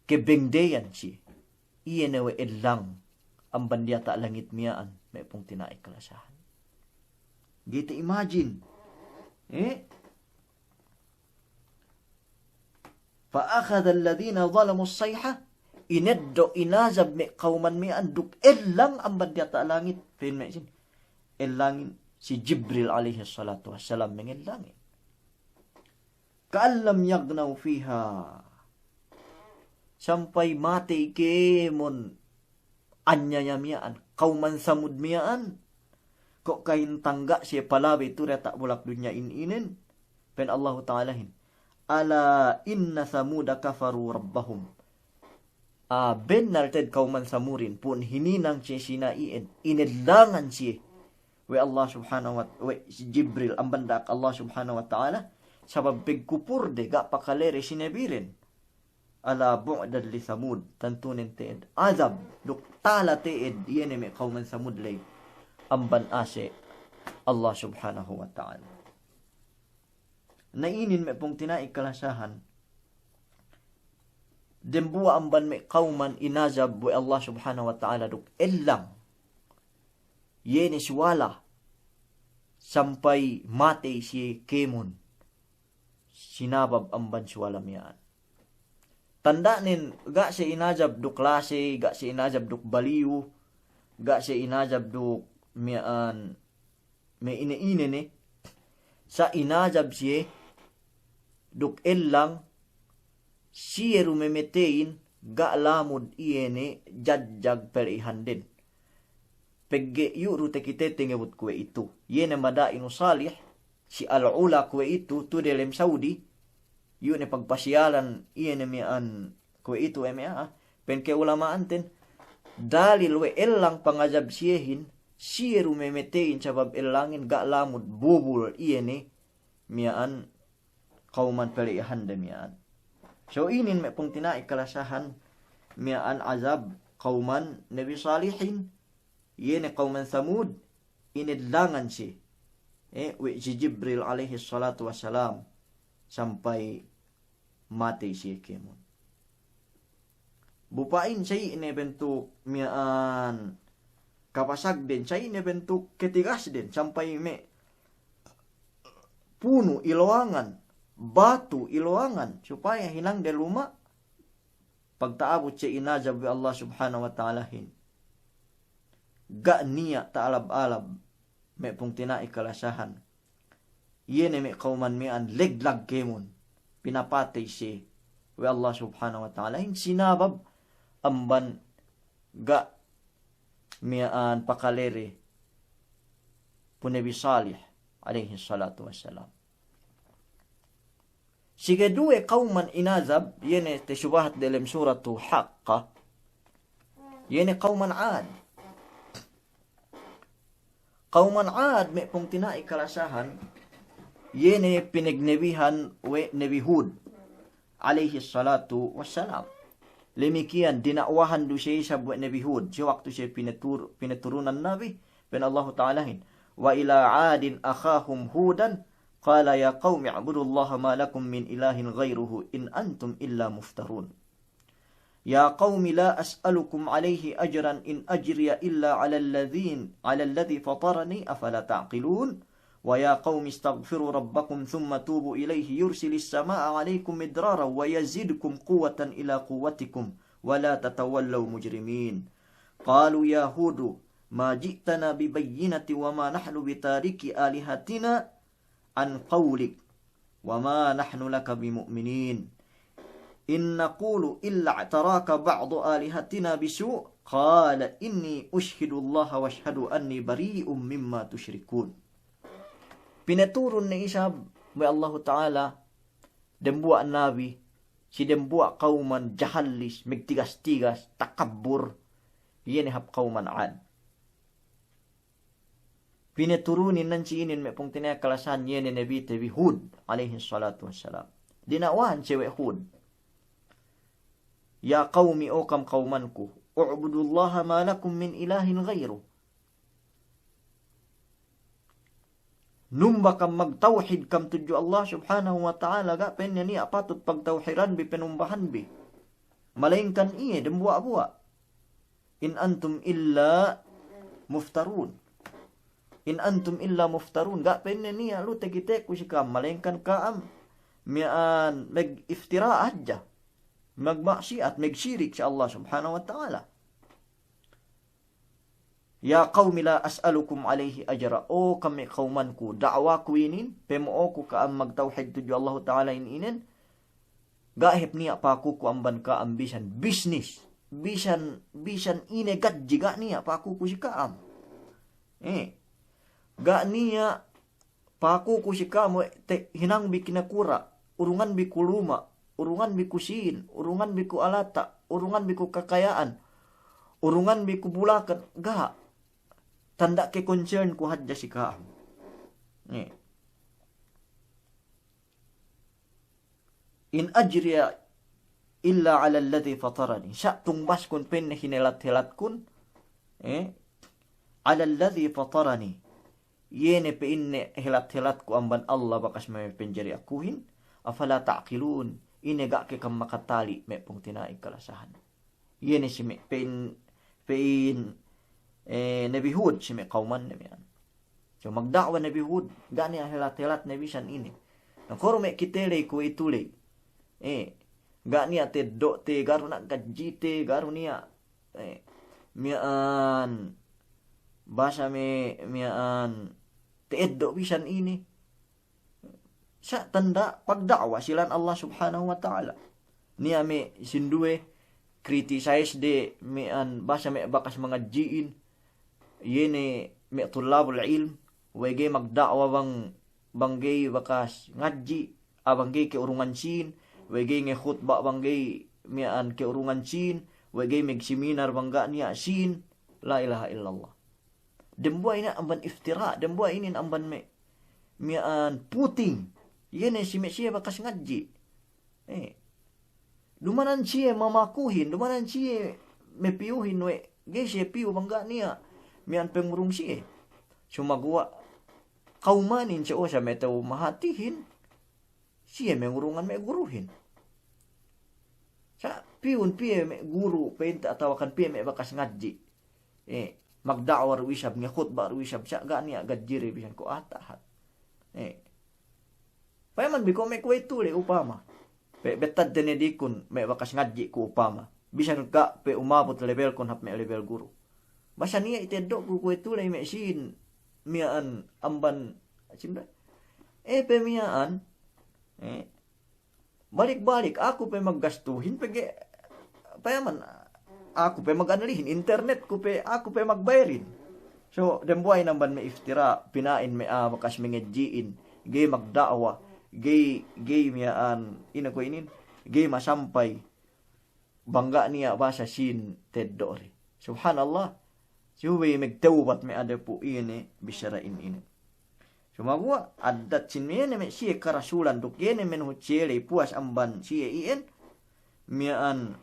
Kabengdeyan siye. Iye ne we' ellang amban diyata' langit miya'an, me' pungtina'i kalasahan. Ga'i te imagine. Eh? فأخذ الذين ظلموا الصيحة, ineddo', inajab me' kawman miya'an duk ellang amban diyata' langit. Pa'in me' sine, ellangin si Jibril alayhis salatu wassalam mangellangin. كأن لم يغنوا فيها. Sampay matey kēmon anyaya miya'an, kawman Samud miya'an. Ko' ka'in tangga' siye palabey tu diyata' bulak dunya in inin. Pa'in Allahu Ta'alahin, ألا إن ثمود كفروا ربهم. Ah, bennal te'ed kawman Samudin, pu'un hininang siye sina'i'en, inellangan siye we' Allah Subhanahu wa, we' si Jibril, amban da'ak Allah Subhanahu wa Ta'ala, sabab pagkupurde, ga' pakalere si Nabiren. ألا بعدا لثمود, tantunen te'ed ajab, duk tala te'ed, iye ne me' kawman Samud ley, amban ase' Allah Subhanahu wa Ta'ala. Na inin me' pungtina'i kalasahan, dembuwa' amban me' kawman inajab we' Allah Subhanahu wa Ta'ala duk ellang, iye ne suwala, sampay matey siye kēmon, sinabab amban suwala miya'an. Tanda'nen ga' siye inajab duk lase, ga' siye inajab duk baliyu, ga' siye inajab duk miya'an me' ine-ine ne, sa' inajab siye duk ellang, siye du memeteyin ga' lamud iye ne jajag pele'ihanden. Pegge' iyu' du takitete ngebut kuwe'itu. Iye ne Madainu Salih, si Al-Ula kuwe'itu, tu delem Saudi, iyu' ne pagpasiyalan iye ne miya'an kuwe'itu M A A, pa'in ka'ulama'anten, dalil we' ellang pangajab siyehin, siye du memeteyin sabab ellangin ga' lamud bubul iye ne miya'an kawman pele'ihande miya'an. So inin me' pungtina'i kalasahan miya'an ajab kawman Nabi Salihin, iye ne kawman Samud, inellangan siye, eh, we' si Jibril alayhis salatu wassalam, sampay matey siye kēmon. Bu pa'in sa' iye ne bentuk miya'an kapasagden, sa' iye ne bentuk ketigasden, sampay me' punu' ilowangan, batu ilowangan, supaya hinang de luma'. Pagta'abut siye inajab we' Allah Subhanahu wa Ta'alahin, ga' niya' ta'alab-alab, me' pungtina'i kalasahan. Iye ne me' kawman miya'an leglag kēmon, pinapatey siye we' Allah Subhanahu wa Ta'alahin, sinabab amban ga' miya'an pakalere pu Nabi Salih alayhis salatu wassalam. Sikeduwe kawman inajab, iye ne tasubahat delem Suratu Haqqa, iye ne kawman Ad. Kawman Ad me' pungtina'i kalasahan, iye ne pinagnebihan we' Nabi Hud alayhis salatu wassalam. Lemikiyan dina'wahan du siye isab we' Nabi Hud, si waktu siye pinatur-, pinaturunan nabi, pa'in Allahu Ta'alahin, وإلى عاد أخاهم هودا قال يا قوم اعبدوا الله ما لكم من إله غيره إن أنتم إلا مفترون. يا قوم لا أسألكم عليه أجرا إن أجري إلا على الذين، على الذي فطرني أفلا تعقلون. ويا قوم استغفروا ربكم ثم توبوا إليه يرسل السماء عليكم مدرارا ويزدكم قوة إلى قوتكم ولا تتولوا مجرمين. قالوا يا هود ما جئتنا ببينة وما نحن بتاركي آلهتنا عن قولك وما نحن لك بمؤمنين. إن نقول إلا اعتراك بعض آلهتنا بسوء قال إني أشهد الله واشهد أني بريء مما تشركون. Pinaturun ne isab we' Allahu Ta'ala dembuwa' nabi, si dembuwa' kawman jahallis, magtigas-tigas, takabbur, iye ne hap kawman Ad. Pinaturunin nan si inin me' pungtina'i kalasahan iye ne Nabi te bi Hud alayhis salatu wassalam. Dina'wahan siye we' Hud, يا قوم, o kam kawmanku, اعبدوا الله ما لكم من إله غيره. Numba kam, magtawhid kam tudju Allah Subhanahu wa Ta'ala, ga' pa'inne niya' patut pagtawhidanbi, panumbahanbi, malayingkan iye dembuwa'-buwa'. إن أنتم إلا مفترون. إن أنتم إلا مفترون. Ga' pa'inne niya' lu takiteku si ka'am, malayingkan ka'am miya'an, mag-iftira' hadja, magma'siyat, magsirik si Allah Subhanahu wa Ta'ala. "Ya qawmi la as'alukum alayhi ajra." O kami kawmanku, da'waku inin, pamo'oku ka'am magtawhid tudju Allahu Ta'ala in inin, ga' hep niya' pakuku amban ka'am bisan bisnis, bisan, bisan ine gadji, ga' niya' pakuku si ka'am. Eh, ga' niya' pakuku si ka'am we' te hinang bi kinakura', urungan bi ku luma', urungan bi ku sīn, urungan bi ku alata', urungan bi ku kakaya'an, urungan bi ku bulakan, ga'. Tanda' ke concern ku hadja si ka'am. Eh. "In ajriya illa 'ala alladhi fatarani." Sa' tungbaskun pa'inne hinelat-helatkun, eh, "'ala alladhi fatarani." Iye ne pa'inne helat-helatku amban Allah bakas me' penjari akuhin. "Afala ta'qilun?" Ine ga' ke kam makatali' me' pungtina'i kalasahan. Iye ne si me' pa'in, pa'in, eh, Nabi Hud si me' kawmanne miya'an. So magda'wa Nabi Hud, ga' niya' helat-helatne bisan ine. Na koru me' kite ley kuwe'itu ley. Eh, ga' niya' teddo'te, ga' du niya' gadjite, ga' du niya', eh, miya'an, basa me', miya'an, ta'eddo' bisan ine. Sa' tanda' pagda'wa si lān Allah Subhanahu wa Ta'ala. Niya' me' sinduwe criticize de miya'an basa me' bakas mangadji'in. Iye ne me' tullabul ilm, we' ga'i magda'wa bang, bang ga'i bakas ngadji', a bang ga'i ke'urungan sīn, we' ga'i ngehutba' bang ga'i miya'an ke'urungan sīn, we' ga'i magseminar bang ga' niya' sīn. La ilaha illallah. Dembuwa' inin amban iftira', dembuwa' inin amban me', miya'an puting. Iye ne si me' siye bakas ngadji'. Eh. Dumanan siye mamakuhin, dumanan siye mapiyuhin we', ga'i siye piyu bang ga' niya' miya'an pangurung siye. Sumaguwa' kawmanin siye, o sa' me' tau mahatihin, siye me' ngurungan me' guruhin. Sa' piyun piye me' guru, pa'inte atawakan piye me' bakas ngadji'. Eh, magda'wa du isab, ngehutba' du isab, sa' ga' niya' gadjide bisan ko' atahat. Eh. Payaman bi ko' me' kuwe'itu ley upama. Pe, bettadte ne dikun me' bakas ngadji' ku upama. Bisan ga' pe umabut lebelkun hap me' lebel guru. Basa niya' iteddo'ku kuwe'itu ley me' sīn miya'an amban, sinduwe. Eh, pe miya'an, eh, balik-balik, aku pe maggastuhin, pegge', payaman, aku pe maganlihin, internetku pe, aku pe magbayarin. So, dembuwa' inin amban me' iftira', pina'in me' a'a bakas mangadji'in, ga'i magda'wa, ga'i, ga'i miya'an, ine kuwe' inin, ga'i masampay. Bang ga' niya' basa sīn teddo' de. Subhanallah. Subey magtawbat me' a'a dapu' iye ne bissara'in inin. Sumaguwa' addat sīn iye ne me' siye karasulan duk iye ne me' nuhut siye ley puwas amban siye iyan. Miya'an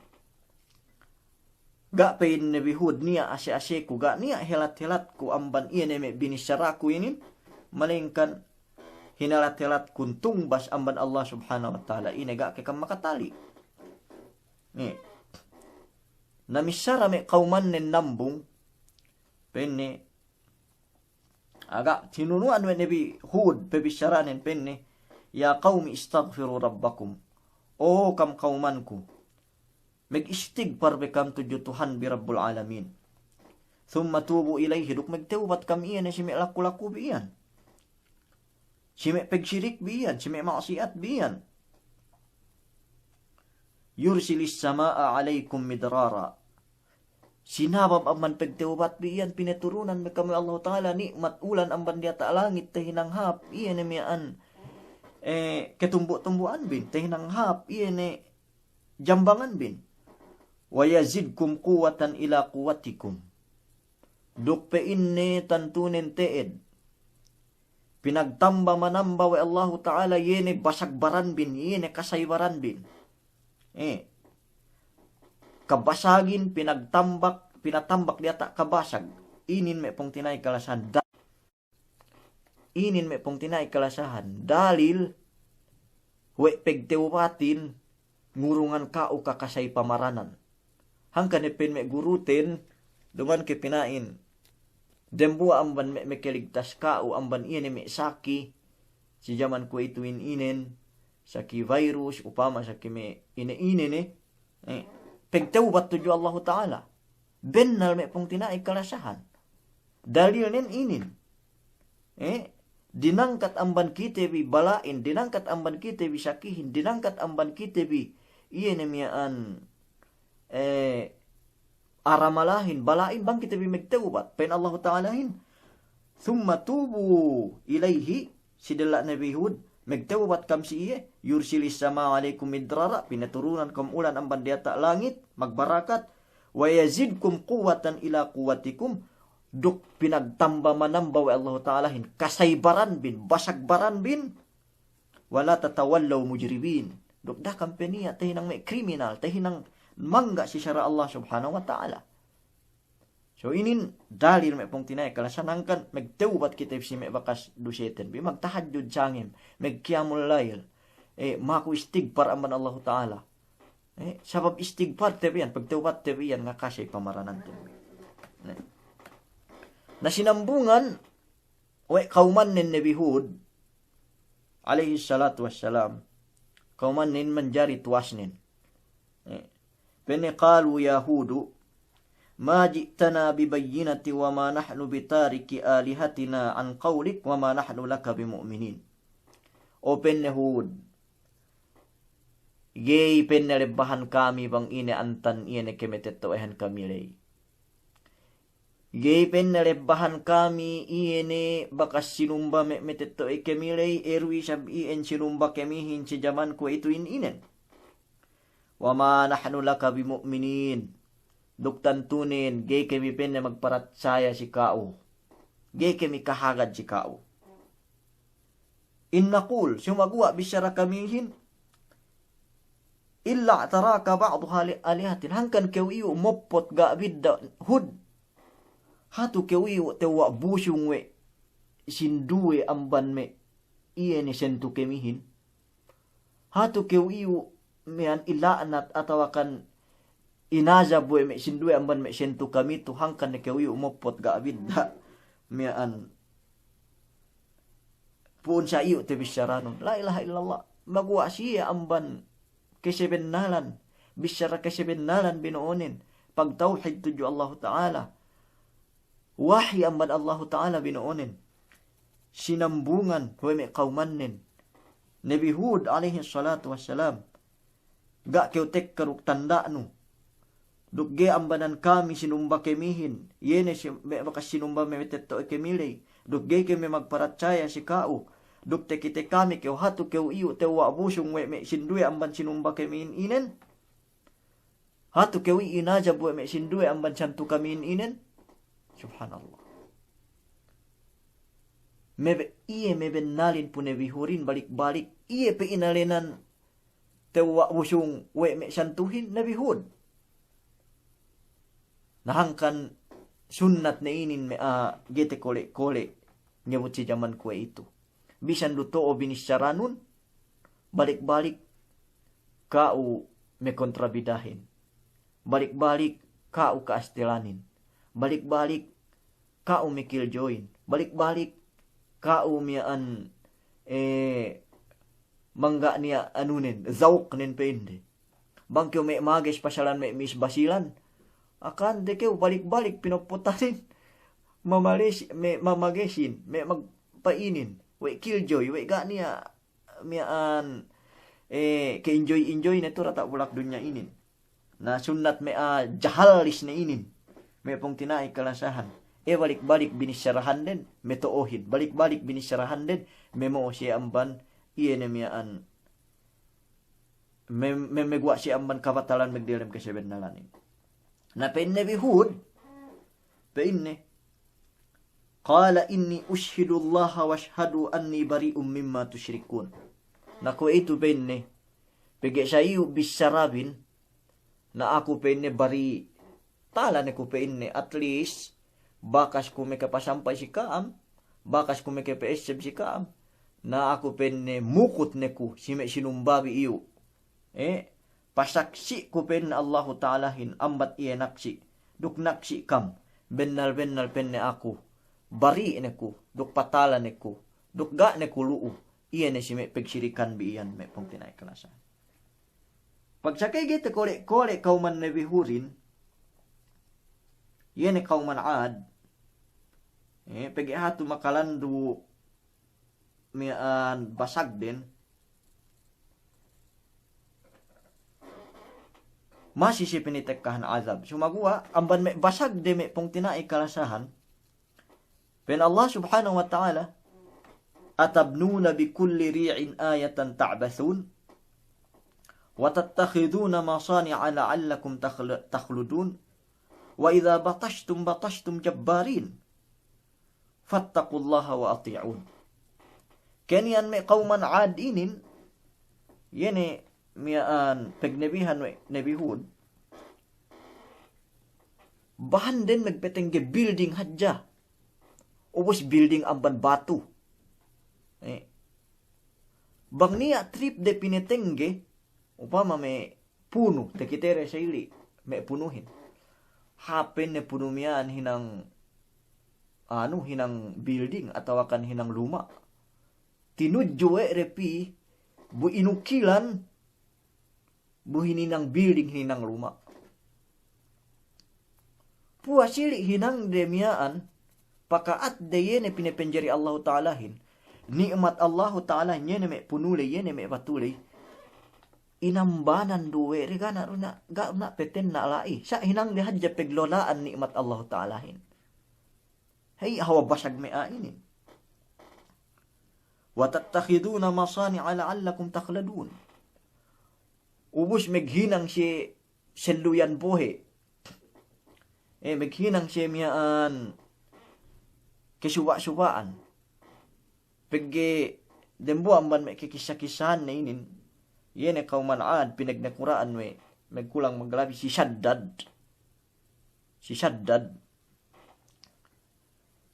ga' pa'in Nabi Hud niya' ase-aseku, ga' niya' helat-helatku amban iye ne me' binissaraku inin. Malayingkan hinelat-helatkun tungbas amban Allah Subhanahu wa Ta'ala, ine ga' ke kam makatali'. Ni. Na missara me' kawmannen nambung, pa'inne, aga' tinunu'an we' Nabi Hud pabissaranen, pa'inne, "Ya qawmi istaghfiru rabbakum." O kam kawmanku, magistigpar be kam tudju Tuhanbi Rabbul Alamin. "Thumma tubu ilayhi," duk magtawbat kam iyan si me' laku-lakubi iyan. Si me' pagsirik bi iyan, si me' ma'siyat bi iyan. "Yursilis sama'a alaykum midrara." Sinabab amban pagtawbat bi iyan, pinaturunan bi kam we' Allahu Ta'ala ni'mat ulan amban diyata' langit tahinang hāp, iye ne miya'an, eh, katumbu'-tumbu'anbin, tahinang hāp, iye ne jambanganbin. "Wa yazidkum quwwatan ila quwwatikum." Duk pa'inne tantunen te'ed pinagtamba-manamba we' Allahu Ta'ala iye ne basag baranbin, iye ne kasay baranbin. Eh. Kabasagin pinagtambak, pinatambak diyata' kabasag. Inin me' pungtina'i kalasahan. Da-, inin me' pungtina'i kalasahan. Dalil we' pagtawbatin ngurungan ka'u kakasay pamaranan. Hangkan ne pa'in me' guruten, duma'in ke pina'in, dembuwa' amban me', makaligtas ka'u amban iye ne me' saki si jaman kuwe'ituhin inen, saki virus, upama saki me' ine-ine ne, eh, pegtewbat tudju Allahu Ta'ala. Bennal me' pungtina'i kalasahan. Dalilnen inin. Eh, dinangkat amban kite bi bala'in, dinangkat amban kite bi sakihin, dinangkat amban kite bi iye ne miya'an, eh, aramalahin, bala'in bang kite bi megtewbat. Pa'in Allahu Ta'alahin, "Thumma tubu ilayhi," si della' Nabi Hud, "Megtewbat kam si iye, yursilis sama'a alaykum midrara, pinaturunan kam ulan amban diyata' langit, magbarakat, wa yazidkum quwwatan ila quwwatikum, duk pinagtamba-manamba we' Allahu Ta'alahin, kasaybaranbin, basagbaranbin, wa la tatawallaw mujrimin." Duk da'a kam pe niya' tahinang me' kriminal, tahinang mangga' si sara' Allah Subhanahu wa Ta'ala. So inin dalil me' pungtina'i kalasahan hangkan megtewbat kite si me' bakas duseten bi, magtahajjud sangem, megkiyamul layl, eh, maku istigpar amban Allahu Ta'ala. Eh, sabab istigparte bi iyan, pegtewbatte bi iyan ngakasey pamarananten bi. Na, na sinambungan we' kawmannen Nabi Hud, alayhis salatu wassalam, kawmannen manjari tuwasnen. Eh, pa'inne, "Qalu ya Hudu, ma ji'tana bi bayyinatin wa ma nahnu bi tariki alihatina an qawlik wa ma nahnu laka bi mu'minin." O pa'inne Hud, ga'i pa'inne lebbahan kami bang ine antan iye ne kematetto'ahan kami ley. Ga'i pa'inne lebbahan kami iye ne bakas sinumba me' matetto'e kami ley, eru isab iyan sinumba kamihin si jaman kuwe'itu in inen. Wa ma nahnu laka bi mu'minin. Duk tantunen ga'i kami pa'inne magparatsaya si ka'u. Ga'i kami kahagad si ka'u. In naqul, sumaguwa' bissara kamihin, illa i'taraka ba'du ali-, alihatina. Hangkan kew iyu' moppot ga' bidda' Hud. Hatu kew iyu' tewwa' busung we' sinduwe amban me' iye ne sentu kamihin. Hatu kew iyu' miya'an ila'nat atawakan inajab we' me' sinduwe amban me' sentu kamitu, hangkan ne kew iyu' moppot ga' bidda' miya'an. Pu'un sa iyu' te bissaranun. La ilaha illallah. Maguwa' siye amban kesebennalan. Bissara kesebennalan bino'onen. Pagtawhid tudju Allahu Ta'ala. Wahi amban Allahu Ta'ala bino'onen. Sinambungan we' me' kawmannen Nabi Hud alayhis salatu wassalam. Ga' kew tekka duk tanda'nu. Duk ga'i ambanan kami sinumba kamihin. Iye ne si-, me' bakas sinumba me' matetto'e kami ley. Duk ga'i kami magparatsaya si ka'u. Duk takite kami kew hatu kew iyu' tewwa' busung we' me' sinduwe amban sinumba kamihin inen. Hatu kew iyu' inajab we' me' sinduwe amban santu kamihin inen. Subhanallah. Mebe-, iye mebennalin pu Nabi Hudin balik-balik. Iye pe inalenan tewwa' busung we' me' santuhin Nabi Hud. Na hangkan sunnat ne inin me' a'a ga'i takole'-kole' ngabut si jaman kuwe'itu. Bisan du to'o binissaranun, balik-balik ka'u mekontrabidahin. Balik-balik ka'u ka'astelanin. Balik-balik ka'u mekiljoyin. Balik-balik ka'u miya'an, eh, mangga' niya' anunen, zawuknen pa'inde. Bang kew me' mages pasalan me' Miss Basilan. Akante kew balik-balik pinopotanin. Mamalesi-, me', mamagesin, me' magpa'inin. We' kiljoy, we' ga' niya' miya'an, eh, ke-enjoy-enjoy ne tu diyata' bulak dunya inin. Na sunnat me' a'a jahallis ne inin. Me' pungtina'i kalasahan. Eh, balik-balik binissarahanden, meto'ohin. Balik-balik binissarahanden, memo'o siye amban, iye ne miya'an. Me-, me-, meguwa' siye amban kabatalan magdelem kasebennalanin. Na pa'in Nabi Hud, pa'inne, qala inni ushhidullaha washhadu anni bari'un mimma tushrikun. Na kuwe'itu pa'inne, pegge' sa iyu' bissarabin, na aku pa'inne bari', tala ne ku pa'inne, at least, bakas ku makapasampay si ka'am, bakas ku makapa'esseb si ka'am, na aku pa'inne mukut ne ku si me' sinumbabi iyu'. Eh, pasaksi' ku pa'inne Allahu Ta'alahin ambat iye naksi', duk naksi' kam, bennal-bennal pa'inne aku, bari' ne ku, duk patala ne ku, duk ga' ne ku lu'u, Iye ne si me' pagsirikan bi iyan me' pungtina'i kalasahan. Pagsakey ga'i takole'-kole' kawman Nabi Hudin, iye ne kawman Ad, eh, pegge' hatu makalandu' miya'an basagden, masi siye pinatekkahan azab. Sumaguwa' amban me' basagde me' pungtina'i kalasahan, pa'in Allah Subhanahu wa Ta'ala, أتبنون بكل ريع آية تعبثون وتتخذون مصانع لعلكم تخل-، تخلدون وإذا بطشتم بطشتم جبارين فاتقوا الله وأطيعون. Keniyan me' kawman Ad inin, iye ne miya'an pagnabihan we' Nabi Hud, bahanden magpatengge building hadja. Ubus building amban batu. Eh. Bang niya' trip de pinatengge, upama me' punu, takitede sa ili', me' punuhin. Hāp pa'inne punu miya'an hinang, anu, hinang building atawakan hinang luma'. Tinudju we' de pī, bu inukilan, bu hininang building, hininang luma'. Puwas ili' hinangde miya'an, paka'atde iye ne pinapanjari Allahu Ta'alahin. Ni'mat Allahu Ta'alahin, iye ne me' punuley, iye ne me' batuley. Inambanan du we' de, ga' na du na, ga' na patenna' la'i. Sa' hinangde hadja paglola'an ni'mat Allahu Ta'alahin. Hey, hawal basag me' a'a inin. وتتخذون مصانع لعلكم تخلدون. Ubus maghinang siye selluyan bohe'. Eh, maghinang siye miya'an kasuba'-suba'an. Pegge' dembuwa' amban me' kakissa-kissahanne inin, iye ne kawman Ad, pinagnakura'an we', magkulang maglabi si Saddad. Si Saddad.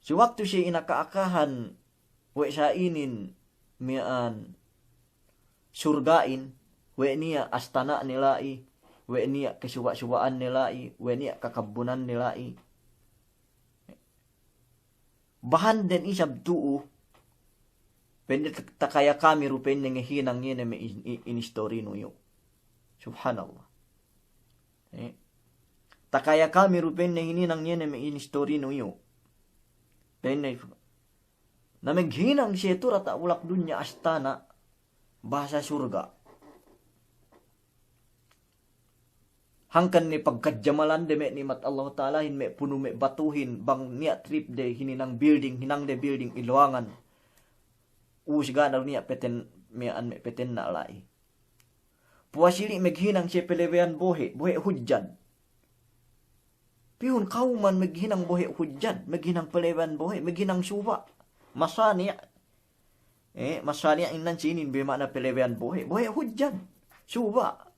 Si waktu siye inaka-akahan we' sa inin miya'an surga'in, we' niya' astana'ne la'i, we' niya' kasuba'-suba'anne la'i, we' niya' kakabbunanne la'i. Bahanden isab tu'u, pa'inne tak-, takaya kami du pa'inne ngahinang iye ne me' in-, in-, inistorinu iyu'. Subhanallah. Eh. Takaya kami du pa'inne hininang iye ne me' inistorinu iyu'. Pa'inne, na maghinang siye tu diyata' bulak dunya astana', bahasa surga'. Hangkan ne pagkajamalan de me' ni'mat Allahu Ta'alahin, me' punu me' batuhin, bang niya' trip de hininang building, hinang de building iluwangan. Us ga' na niya' peten, miya'an me' petenna' la'i. Puwas ili' maghinang siye pelebeyan bohe', bohe' hudjan. Pihun kawman maghinang bohe' hudjan, maghinang pelebeyan bohe', maghinang suba'. Masani'. Eh, masani' innan si inin be ma'ana pelebeyan bohe', bohe' hudjan. Suba'.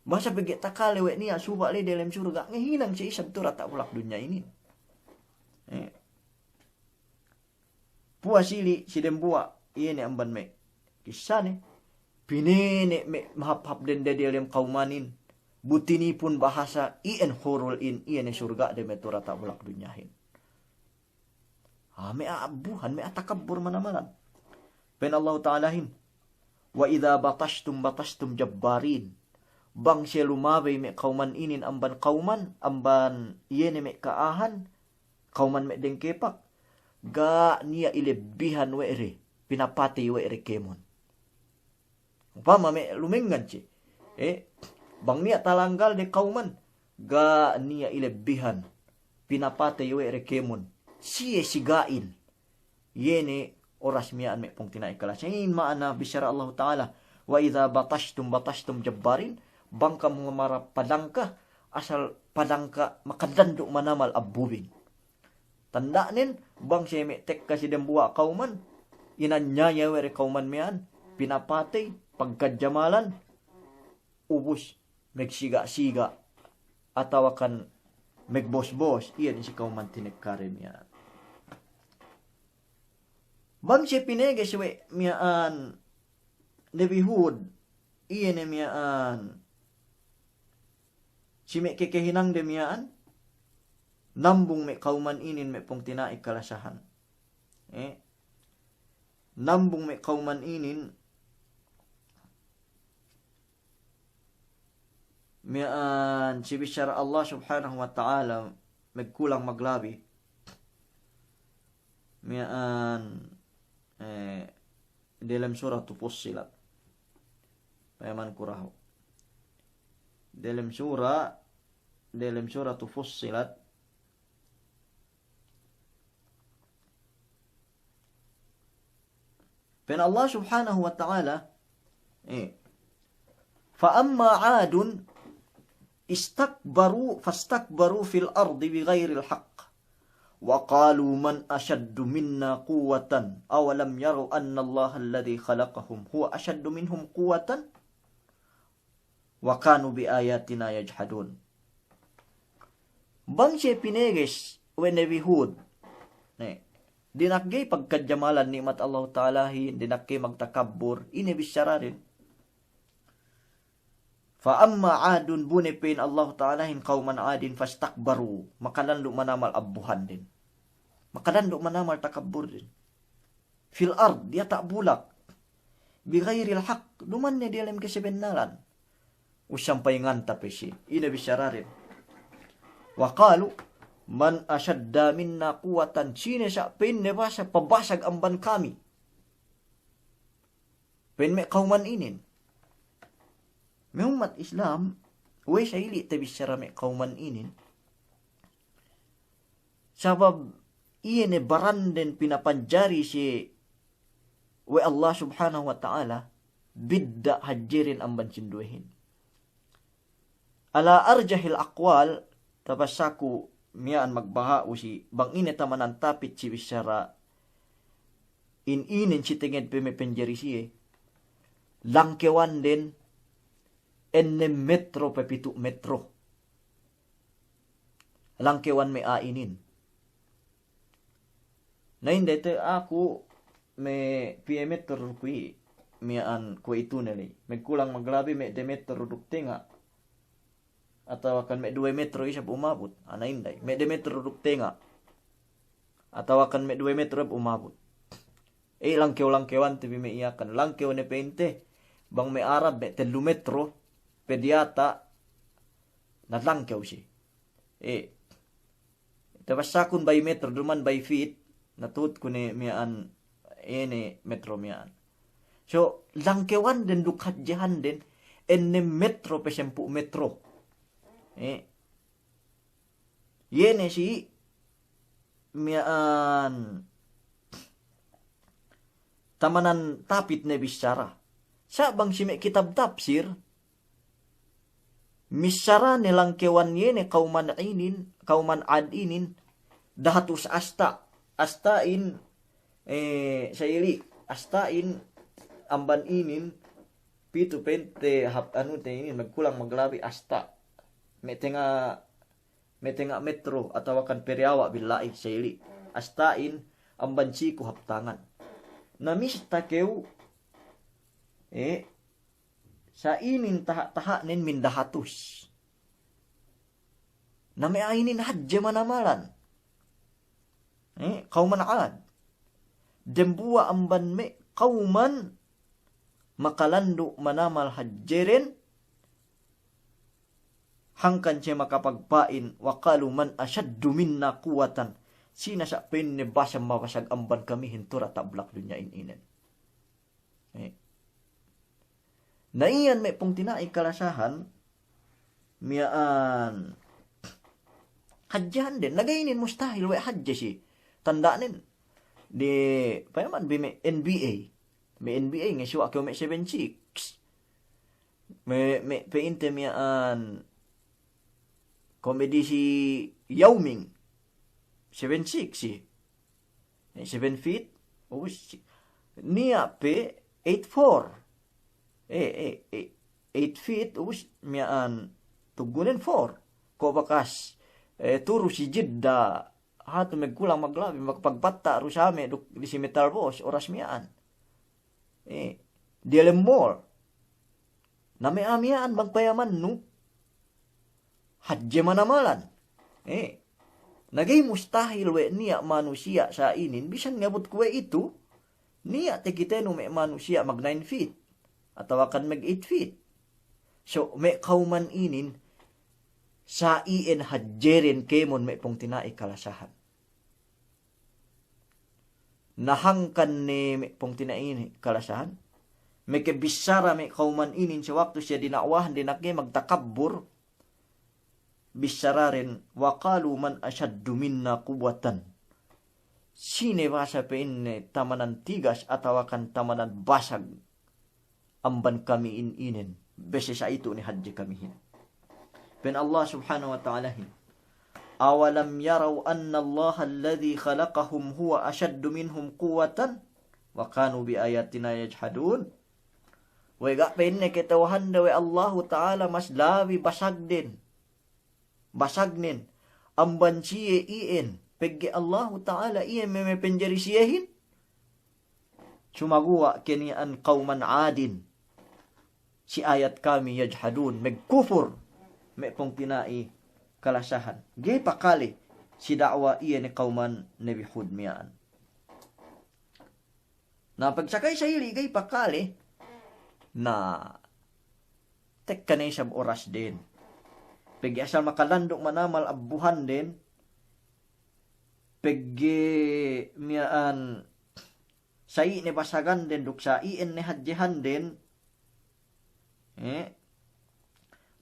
Bahasa pegge' takale we' niya' suba' le delem surga', ngahinang siye isab tu diyata' bulak dunya inin. Eh. Puwas ili' si dembuwa', iye ne amban me' kissane, pinene' me' mahāp-hāp dende delem kawmanin, bu tinipun bahasa iyan hurul in, iye ne surga'de me' tu diyata' bulak dunyahin. Ah, me' a'a abbuhan, me' a'a takabbur manamalan. Pa'in Allahu Ta'alahin, وإذا بطشتم بطشتم جبارين. Bang siye lumabey me' kawman inin amban kawman, amban iye ne me' ka'ahan, kawman me' dengkepak, ga' niya' ilebbihan we' de, pinapatey we' de kēmon. Upama me' lumengngan siye, eh, bang niya' talanggalde kawman, ga' niya' ilebbihan, pinapatey we' de kēmon. Siye siga'in. Iye ne oras miya'an me' pungtina'i kalas. Iyan ma'ana bissara Allahu Ta'ala, وإذا بطشتم بطشتم جبارين, bang kamu mara padangka, asal padangka makadandu' manamal abbubin. Tanda'nen, bang siye me' tekka si dembuwa' kawman, inanyaya we' de kawman miya'an, pinapatey, pagkajamalan, ubus, magsiga'-siga', atawakan magbos-bos, iyan si kawman tinekkade miya'an. Bang siye pinege' si we' miya'an Nabi Hud, iye ne miya'an si me' kekehinangde miya'an, nambung me' kawman inin me' pungtina'i kalasahan. Eh. nambung me' kawman inin, miya'an si bissara Allah Subhanahu wa Ta'ala, magkulang maglabi, miya'an, eh, delem Suratu Fussilat. Payamanku dahu'. Delem sura, delem Suratu Fussilat. Pa'in Allah Subhanahu wa Ta'ala, eh, فأما عاد استكبروا فاستكبروا في الأرض بغير الحق وقالوا من أشد منا قوة أولم يروا أن الله الذي خلقهم هو أشد منهم قوة وكانوا بآياتنا يجحدون. Bang siye pineges we' Nabi Hud, ne, dina'ak ga'i pagkajamalan ni'mat Allahu Ta'alahin, dina'ak ga'i magtakabbur, ine bissaraden. فأما عاد, bu ne pa'in Allahu Ta'alahin kawman Adin, فاستكبروا, makalandu' manamal abbuhanden. Makalandu' manamal takabburden. في الأرض, diyata' bulak. بغير الحق, duma'in ne diyalem kasabennalan. Usampay nganta pe si, ine bissaraden. وقالوا من أشد منا قوة, sine sa' pa'inne basa pabasag amban kami. Pa'in me' kawman inin. Me' ummat Islam, we' sa' ili' tabissara me' kawman inin. Sabab iye ne baranden pinapanjari siye we' Allah Subhanahu wa Ta'ala, bidda' hadjeren amban sinduwehin. على أرجح الأقوال, tabassaku miya'an magbaha'u si bang ine tamanan tapit si bissara in inin si tenged pe me' panjari siye, langkewanden ennem metro pe pitu' metro. Langkewan me' a'a inin. Na inday te aku me' piye metro duk kuwe' miya'an kuwe'itu ne ley. Magkulang maglabi me' demetro duk tenga'. Atawakan me' duwe metro isab umabut. Ana inday. Me' demetro duk tenga'. Atawakan me' duwe metro isab umabut. E, langkew-langkewante bi me' iyakan. Langkew ne pa'inte. Bang me' Arab me' tellu metro pe diyata'. Na langkew si. E, tabassakun by metro, duma'in by feet, na tuhutku ne miya'an, ine metro miya'an. So, langkewanden duk hadjehanden, ennem metro pe sampū' metro. E, iye ne si miya'an tamanan tapit ne bissara. Sa' bang si me' kitab tafsir, missara ne langkewan iye ne kawman inin, kawman Ad inin, dahatus asta', asta'in, e, sa' ili', asta'in amban inin, pitu' pa'inte hap anu te inin, magkulang maglabi asta'. Me' tenga', me' tenga' metro atawakan pereyawa' billa'i sa' ili'. Asta'in amban siku hap tangan. Na mista kew, e, sa' inin taha'-taha'nen min dahatus. Na me' a'a inin hadje manamalan. E, kawman Ad. Dembuwa' amban me' kawman makalandu' manamal hadjeren, hangkan siye makapagpa'in, وقالوا من أشد منا قوة. Sine sa' pa'inne basa mabasag amban kamihin tu'u diyata' bulak dunya'in inen. E. Na iyan me' pungtina'i kalasahan, miya'an hadjehanden, na ga'i inin mustahil we' hadje si. Tanda'nen, di, payaman bi me' N B A. Me' N B A, ngasuwa' kew me' seven six. Me', me' pa'inte miya'an, kuwe' me' disi Yao Ming. Seven six si. E, seven feet, ubus, niya' pe eight four. E, e, e, eight feet, ubus, miya'an tuggunen four. Ko' bakas, e, turu si Jeddah, hatu magkulang maglabi, magpagpatta' du same duk disi Metal Boss, oras miya'an. E, diyalem mall. Na me' a'a miya'an bang payamannu, hadje manamalan. E, na ga'i mustahil we' niya' manusiya' sa' inin, bisan ngabut kuwe'itu, Niya' takitenu me' manusiya' mag nine feet, atawakan mag eight feet. So, me' kawman inin, sa iyan hadjeren kēmon me' pungtina'i kalasahan. Na hangkan ne me' pungtina'i kalasahan, makabissara me' kawman inin si waktu siye dina'wahan, dina'ak magtakabbur, bissaraden, "Wa qalu man ashaddu minna quwwatan." Sine basa pa'inne tamanan tigas atawakan tamanan basag amban kami in inen, bese sa itu ne hadje kamihin. Pa'in Allah Subhanahu wa Ta'alahin, "Awalam yaraw anna Allaha alladhi khalaqahum huwa ashaddu minhum quwwatan wa kanu bi ayatina yajhadun." We' ga' pa'inne kata'uhande we' Allahu Ta'ala mas labi basagden, basagnen amban siye iyan, pegge' Allahu Ta'ala iyan me' mapanjari siyehin? Sumaguwa' keniya'an kawman Adin si ayat kami, yajhadun, magkupur, me' pungtina'i kalasahan. Ga'i pakale si da'wa iye ne kawman Nabi Hud miya'an. Na, pagsakay sa ili ga'i pakale, na tekka ne isab orasden. Pegge' asal makalandu' manamal abbuhanden, pegge' miya'an sa iyan ne basaganden duk sa iyan ne hadjehanden, eh,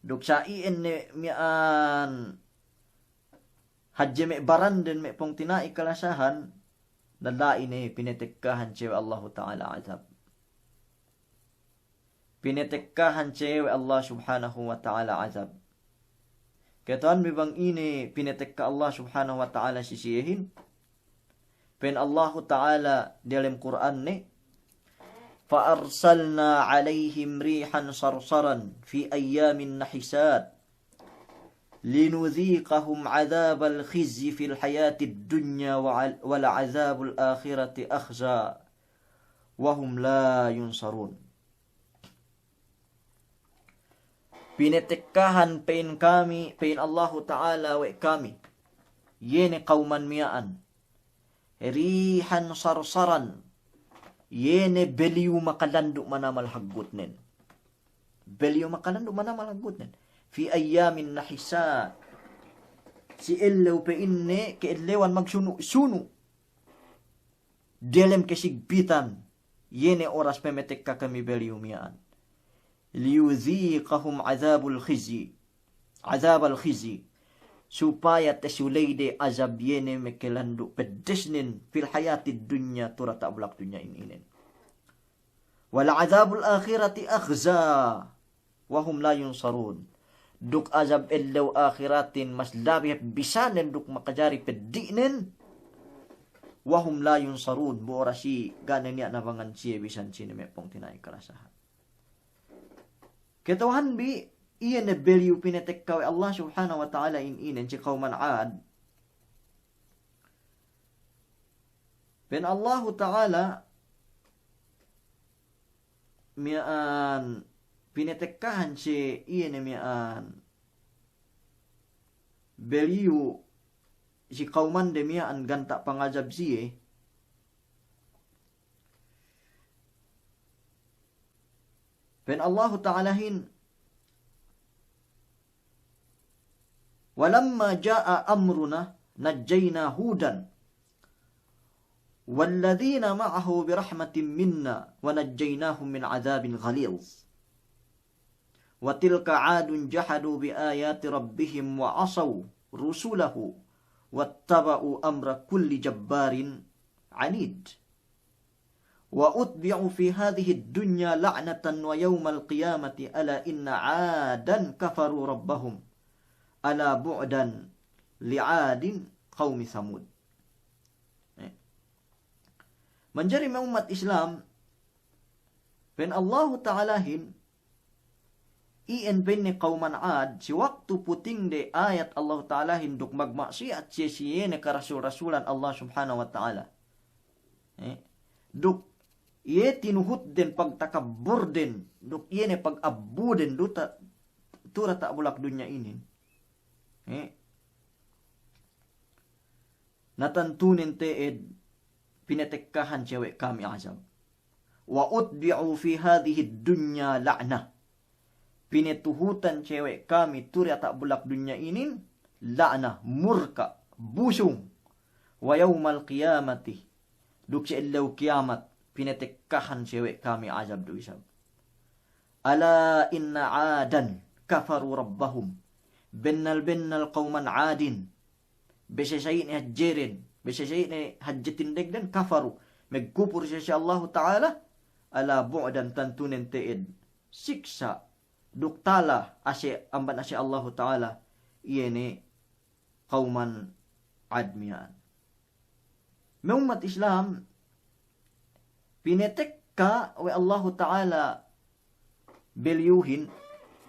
duk sa iyan ne miya'an hadje me' baranden me' pungtina'i kalasahan, na la'i ne pinatekkahan siye we' Allahu Ta'ala azab. Pinatekkahan siye we' Allah Subhanahu wa Ta'ala azab. Kata'uhanbi bang ine pinatekka Allah Subhanahu wa Ta'ala si siyehin? Pa'in Allahu Ta'ala diyalem Kur'anne, "Fa arsalna 'alayhim rihan sarsaran fi ayyamin nahisat, linudhiqahum 'adhabal khizyi fil hayatid dunya wa 'al-, wa 'la 'adhabul akhirati akhza, wa hum la yunsarun." Pinatekkahan pa'in kami, pa'in Allahu Ta'ala we' kami, iye ne kawman miya'an, rihan sarsaran, iye ne beliyu makalandu' manamal haggutnen. Beliyu makalandu' manamal haggutnen. Fi ayyamin nahisat. Si ellew pa'inne ke'ellewan magsunu'-sunu'. Diyalem kasigpitan, iye ne oras pamatekka kami beliyu miya'an. Liyudhiqahum 'adhabul khizyi. 'Adhabal khizyi. Supaya tasuleyde azab iye ne makalandu' peddesnen fil hayatid dunya, tu diyata' bulak dunya in inen. Wa 'la 'adhabul akhirati akhza. Wa hum la yunsarun. Duk azab ellew ahiratin mas labi bisanen duk makajari peddi'nen. Wa hum la yunsarun. Bu oras i ga' ne niya' nabangan siye bisan sine me' pungtina'i kalasahan. Kata'uhanbi, iye ne beliyu pinatekka we' Allah Subhanahu wa Ta'ala in inen si kawman Ad. Pa'in Allahu Ta'ala miya'an pinatekkahan siye iye ne miya'an beliyu si kawmande miya'an ganta' pangazab siye. Pa'in Allahu Ta'alahin, "Walamma ja'a amruna najjayna Hudan walladhina ma'ahu birahmatin minna wa najjaynahum min 'adhabin ghaliz. Wa tilka 'Adun jahadu bi ayati rabbihim wa 'asaw rusulahu wattaba'u amra kulli jabbarin 'anid. Wa utbi'u fi hadhihid dunya la'natan wa yawmal qiyamati ala inna 'Adan kafaru rabbahum. Ala bu'dan li 'Adin qawmi Thamud." Eh. Manjari me' ummat Islam, pa'in Allahu Ta'alahin, iyan pa'inne kawman Ad, si waktu putingde ayat Allahu Ta'alahin duk magma'siyat siye si iye ne karasul-rasulan Allah Subhanahu wa Ta'ala. Eh, duk iye tinuhutden, pagtakabburden, duk iye ne pagabbuden duta, tu diyata' bulak dunya inin. Eh, na tantunen te'ed pinatekkahan siye we' kami azab. وأتبعوا في هذه الدنيا لعنة. Pinetuhutan siye we' kami tu diyata' bulak dunya inin, la'na, murka', busung. ويوم القيامة, duk si ellew kiyamat, pinetekkahan siye we' kami ajab du isab. ألا إن عادا كفروا ربهم. Bennal-bennal kawman Adin, besesayine hadjeden, besesayine hadje tindegden, kafaru, megkupur siye si Allahu Ta'ala, ala bu'dan, tantunen te'ed siksa' duk tala ase, amban ase Allahu Ta'ala, iye ne kawman Ad miya'an. Me' ummat Islam, pinetekka we' Allahu Ta'ala beliyuhin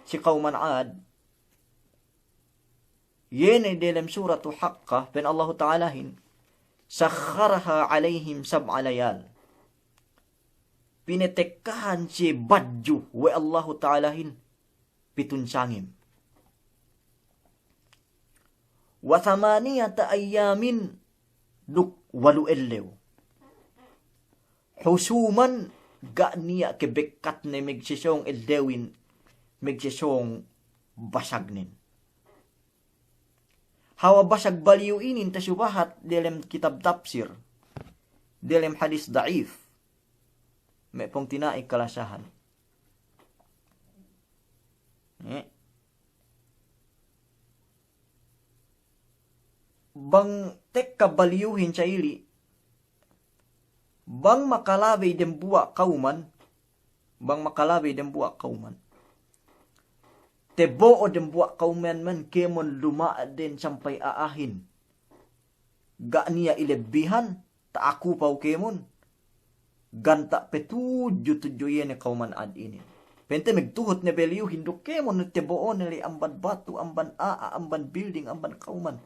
si kawman Ad, iye ne delem Suratu Haqqa, pa'in Allahu Ta'alahin, سخرها عليهم سبع ليال. Pinetekkahan siye badju we' Allahu Ta'alahin pitun sangem. وثمانية أيام, duk walu' ellew. حسوما, ga' niya' kebekkatne megsesong ellewin, megsesong basagnen. Hawal basag baliyu inin tasubahat delem kitab tafsir, delem hadis da'if. Me' pungtina'i kalasahan. Eh. Bang tekka baliyuhin sa'ili', bang makalabey dembuwa' kawman, bang makalabey dembuwa' kawman, tebo'o dembuwa' kawman man kēmon luma'den sampay a'ahin. Ga' niya' ilebbihan, ta'akupaw kēmon, ganta' pe tudju-tudju iye ne kawman Ad inin. Pa'inte megtuhut ne beliyuhin duk kēmon ne tebo'one le amban batu, amban a'a, amban building, amban kawman.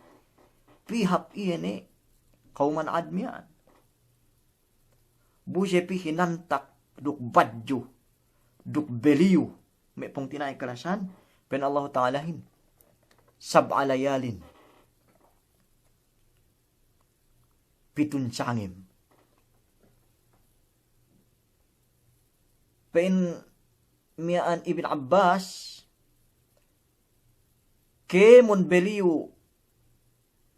Pī hāp iye ne kawman Ad miya'an. Bu siye pī hinantak duk badju, duk beliyu, me' pungtina'i kalasahan, pa'in Allahu Ta'alahin, سبع ليال. Pitun sangem. Pa'in miya'an Ibn Abbas, kēmon beliyu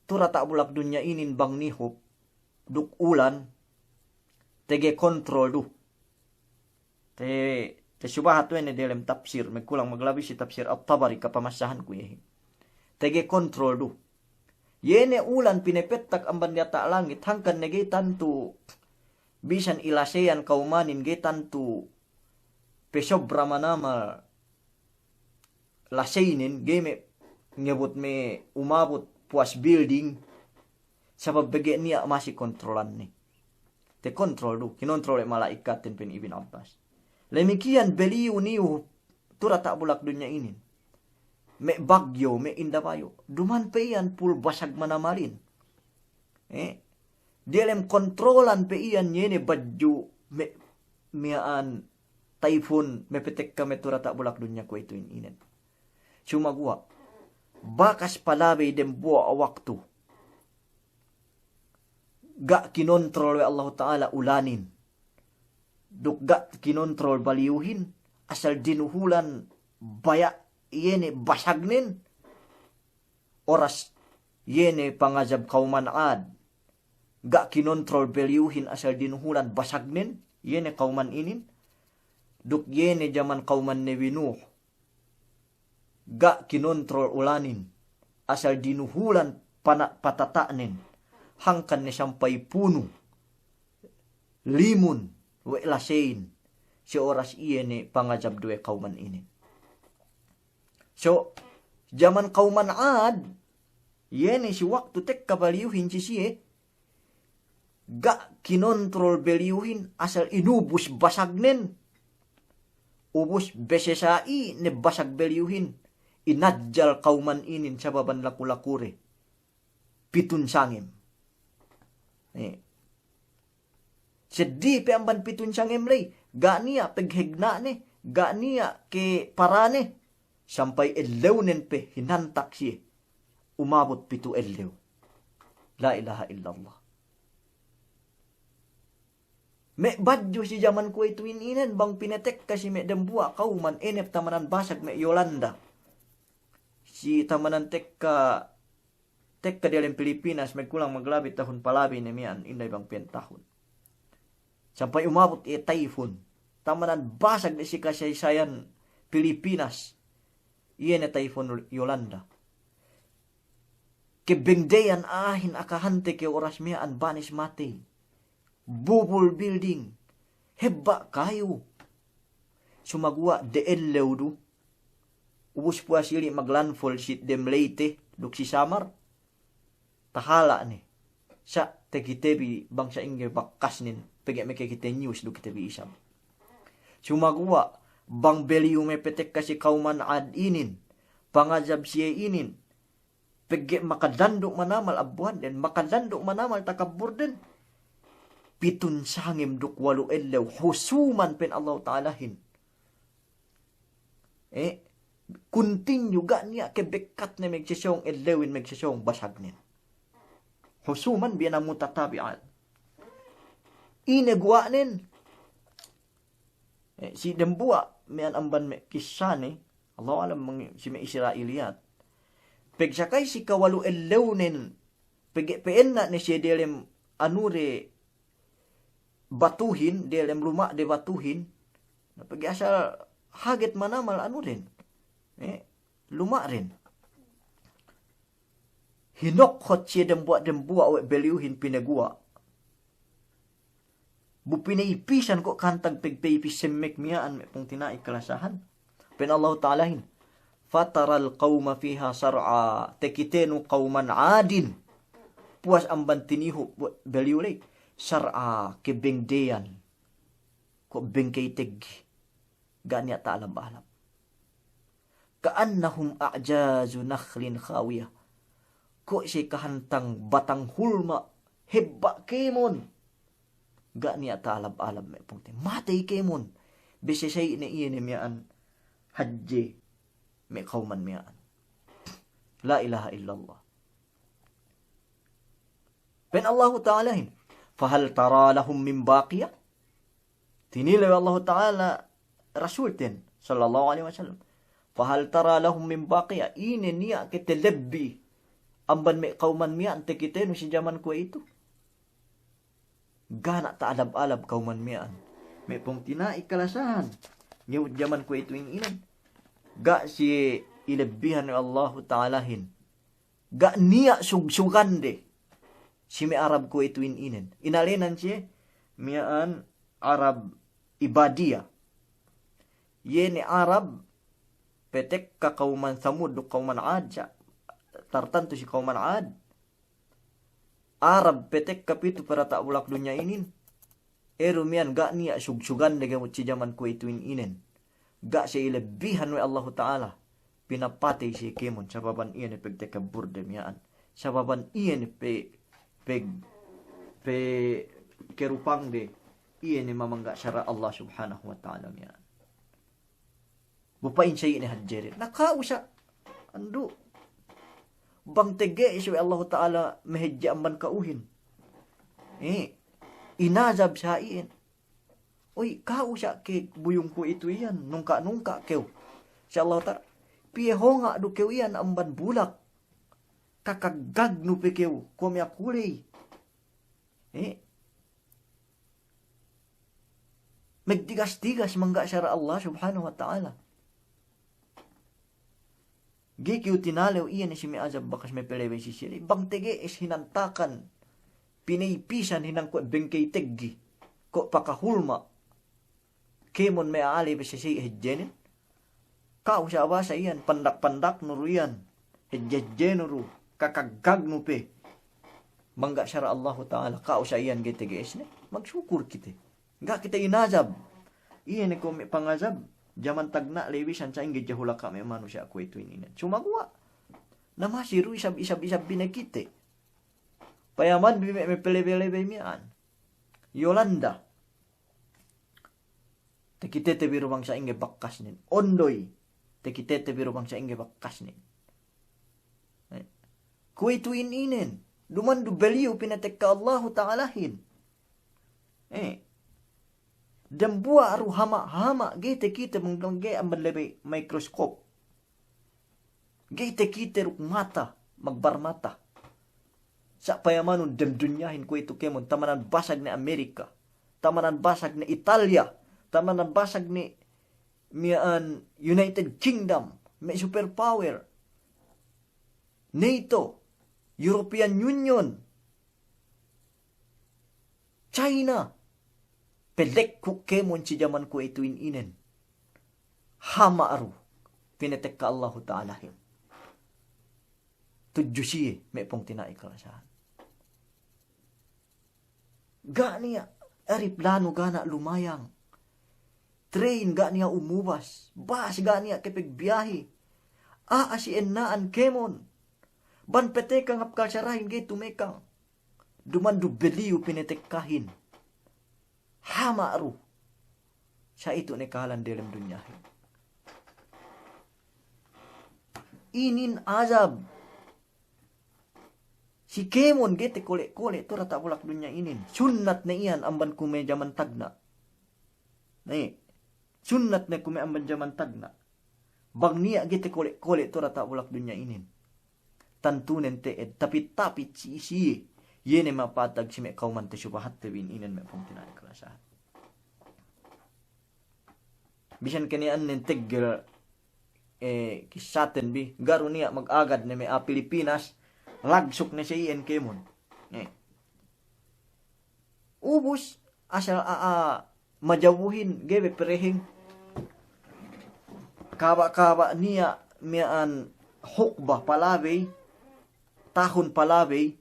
tu diyata' bulak dunya inin bang nihup duk ulan, tege kontrol du. Te, tasubahat we' ne delem tafsir, magkulang maglabi si tafsir At-Tabari, kapamasahanku iyehin. Tege kontrol du. Iye ne ulan pinepettak amban diyata' langit, hangkan ne ga'i tantu bisan ilaseyan kawmanin, ga'i tantu pesobra manamal laseynen, ga'i me' ngebut me' umabut puwas building, sabab pegge' niya' masi kontrolanne. Tekontrol du, kinontrol we' mala'ikatin, pa'in Ibn Abbas. Lemikiyan beliyu niyu tu diyata' bulak dunya inin. Me' bagyo, me' indabayu. Duma'in pe iyan pul basag manamalin. Eh, diyalem kontrolan pe iyan iye ne badju me', miya'an taypun mepetekka me' tu diyata' bulak dunya kuwe'itu inin. Sumaguwa', bakas palabey dembuwa' waktu, ga' kinontrol we' Allahu Ta'ala ulanin, duk ga' kinontrol baliyuhin, asal dinuhulan baya' iye ne basagnen, oras iye ne pangajab kawman Ad, ga' kinontrol beliyuhin asal dinuhulan basagnen, iye ne kawman inin, duk iye ne jaman kawman Nebi Nuh, ga' kinontrol ulanin, asal dinuhulan pana-, patata'nen, hangkan ne sampay punu, limun, we' laseyin, si oras iye ne pangajab du we' kawman inin. So, jaman kawman Ad, iye ne si waktu tekka baliyuhin si siye, ga' kinontrol beliyuhin asal inubus basagnen. Ubus besesa'i ne basag beliyuhin, inajjal kawman inin sababan laku-lakure. Pitun sangem. Eh. Seddi pe amban pitun sangem ley, ga' niya' peghegna'ne, ga' niya' keparane, sampay ellewnen pe hinantak siye, umabut pitu ellew. La ilaha illallah. Me' badju' si jaman kuwe'itu in inen bang pinatekka si me' dembuwa' kawman, ine, tamanan basag me' Yolanda. Si tamanan tekka, tekka diyalem Pilipinas, magkulang maglabi tahun palabi ne miya'an, inday bang piyen tahun. Sampay umabut iye taypun. Tamanan basag ne si kasaysayan Pilipinas. Iye ne taypun Yolanda. Kebengdeyan a'ahin akahante ke oras miya'an banes matey. Bubul building. Hebba' kayu. Sumaguwa' de ellew du. Ubus puwas ili' maglandfall si dem Leyte duk si Samar. Tahala' ne. Sa' takite bi bang sa'ingge bakkasnen, pegge' makakite news du kite bi isab. Sumaguwa' bang beliyu me' patekka si kawman Ad inin, pangajab siye inin, pegge' makadandu' manamal abbuwanden, makadandu' manamal takabburden. Pitun sangem duk walu' ellew husuman pa'in Allahu Ta'alahin. Eh, kuntinyu, ga' niya' kebekkatne magsesong ellewin, magsesong basagnen. Husuman bi, ine, mutatabi'at. Ine guwa'nen? Eh, si dembuwa' miya'an amban me' kissane, Allahu a'lam, mang-, si me' Isra'iliyat. Pagsakay si kawalu' ellewnen, pegge' pa'enna' ne siye diyalem anure batuhin, diyalem luma'de batuhin. Na pegge' asal haget manamal anuren. Eh, luma'ren. Hinokhot siye dembuwa'-dembuwa' we' beliyuhin pinaguwa'. Bu pinaipisan ko' kahantang pagpaipis semmek miya'an, me' pungtina'i kalasahan. Pa'in Allahu Ta'alahin, "Fataral qawma fiha sar'a." Takitenu kawman Adin. Puwas amban tinihu' we' beliyu ley. Sar'a, kebengdeyan. Ko' bengkey teggi. Ga' niya' ta'alab-alab. "Ka'annahum a'jazu nakhlin khawiyah." Ko' siye kahantang batang hulma' hebba' kēmon. Ga' niya' ta'alab-alab, me' pungtina'i. Matey kēmon. Besesey ne iye ne miya'an hadje me' kawman miya'an. La ilaha illallah. Pa'in Allahu Ta'alahin, "Fahal tara lahum min baqiyah?" Tinilew Allahu Ta'ala Rasulten, sallallahu alaihi wasallam. "Fahal tara lahum min baqiyah?" Ine niya' ke talebbi amban me' kawman miya'an takitenu si jaman kuwe'itu? Ga' niya' ta'alab-alab kawman miya'an. Me' pungtina'i kalasahan. Ngewut jaman kuwe'itu in inen. Ga' siye ilebbihan we' Allahu Ta'alahin. Ga' niya' sugsugande si me' Arab kuwe'itu in inen. Inēnan siye miya'an Arab Ibadiya. Iye ne Arab patekka kawman Samud duk kawman Ad, sa-, tartantu si kawman Ad. Arab patekka pitu parata' bulak dunya inin. Eru miya'an ga' niya' sugsugande ngewut si jaman kuwe'itu in inen. Ga' siye ilebbihan we' Allahu Ta'ala. Pinapatey siye kēmon, sababan iye ne pagtakabburde miya'an. Sababan iye ne pe-, pe-, pe-, kerupangde, iye ne mamangga' sara' Allah Subhanahu wa Ta'ala miya'an. Bu pa'in sa'i ne hadjeren. Na ka'u sa', andu'. Bang tege'es we' Allahu Ta'ala mahadje amban ka'uhin. Eh, inajab sa' iyan. Oy, ka'u sa' ke buyung kuwe'itu iyan, nungka'-nungka' kew. Sa' Allahu Ta'ala, piye honga' du kew iyan amban bulak. Kakaggagnu pe kew, kuwe' me' akuley. Eh, magtigas-tigas mangga' sara' Allah Subhanahu wa Ta'ala. Ga'i kew tinalew iye ne si me' ajab bakas mapalabey si siye. Bang tege'es hinantakan, pinaipisan hinang kuwe' bengkey teggi, kuwe' pakahulma'. Kēmon me' a'a ley besesey hadjenen. Ka'u sa' basa iyan, pandak-pandaknu du iyan. Hadje-hadjenu du, kakaggagnu pe. Mangga' sara' Allahu Ta'ala, ka'u sa' iyan ga'i tege'esne. Magsukur kite. Ga' kite inajab. Iye ne ko' me' pangajab jaman tagna' ley bisan sa'ingge jahulaka' me' manusiya' kuwe'itu in inen. Sumaguwa' na masi du isab, isab, isab pinakite. Payaman bi me', me' palabey-labey miya'an. Yolanda. Takitete bi du bang sa'ingge bakkasnen. Ondoy. Takitete bi du bang sa'ingge bakkasnen. Eh. Kuwe'itu in inen. Duma'in du beliyu pinatekka Allahu Ta'alahin. Eh. Dambuwa' du hama'-hama', ga'i takite bang, bang ga'i amban ley mikroskop. Ga'i takite duk mata, magbarmata. Sa' payamanun dem dunyahin kuwe'itu kēmon, tamanan basag ne Amerika, tamanan basag ne Italya, tamanan basag ne miya'an United Kingdom, me' superpower, NATO, European Union, China, pelekku' kēmon si jaman kuwe'itu in inen. Hama' du pinatekka Allahu Ta'alahin tudju siye, me' pungtina'i kalasahan. Ga' niya' eroplanu, ga' niya' lumayang. Train ga' niya' umubas. Bus ga' niya' kepegbiyahe. A'a si enna'an kēmon. Bang petekang hap kalsarahin ga'i tumekang. Duma'in du beliyu pinatekkahin. Hama' du. Sa' itu ne kahalan delem dunyahin. Inin azab si kēmon ga'i takole'-kole' tu diyata' bulak dunya inin. Sunnat ne iyan amban kuwe' me' jaman tagna'. Ne, sunnat ne kuwe' me' amban jaman tagna'. Bang niya' ga'i takole'-kole' tu diyata' bulak dunya inin, tantunen te'ed tapit-tapit si siye. Iye ne mapatag si me' kawmante subahatte bi in inen, me' pungtina'i kalasahan. Bisan ke niya' anen teggel, eh, kissaten bi, ga' du niya' magagad ne me' a'a Pilipinas, lagsuk ne si iyan kēmon. Eh. Ubus, asal a'a majawuhin ga'i be pereheng. Kaba'-kaba' niya' miya'an hukba palabey, tahun palabey,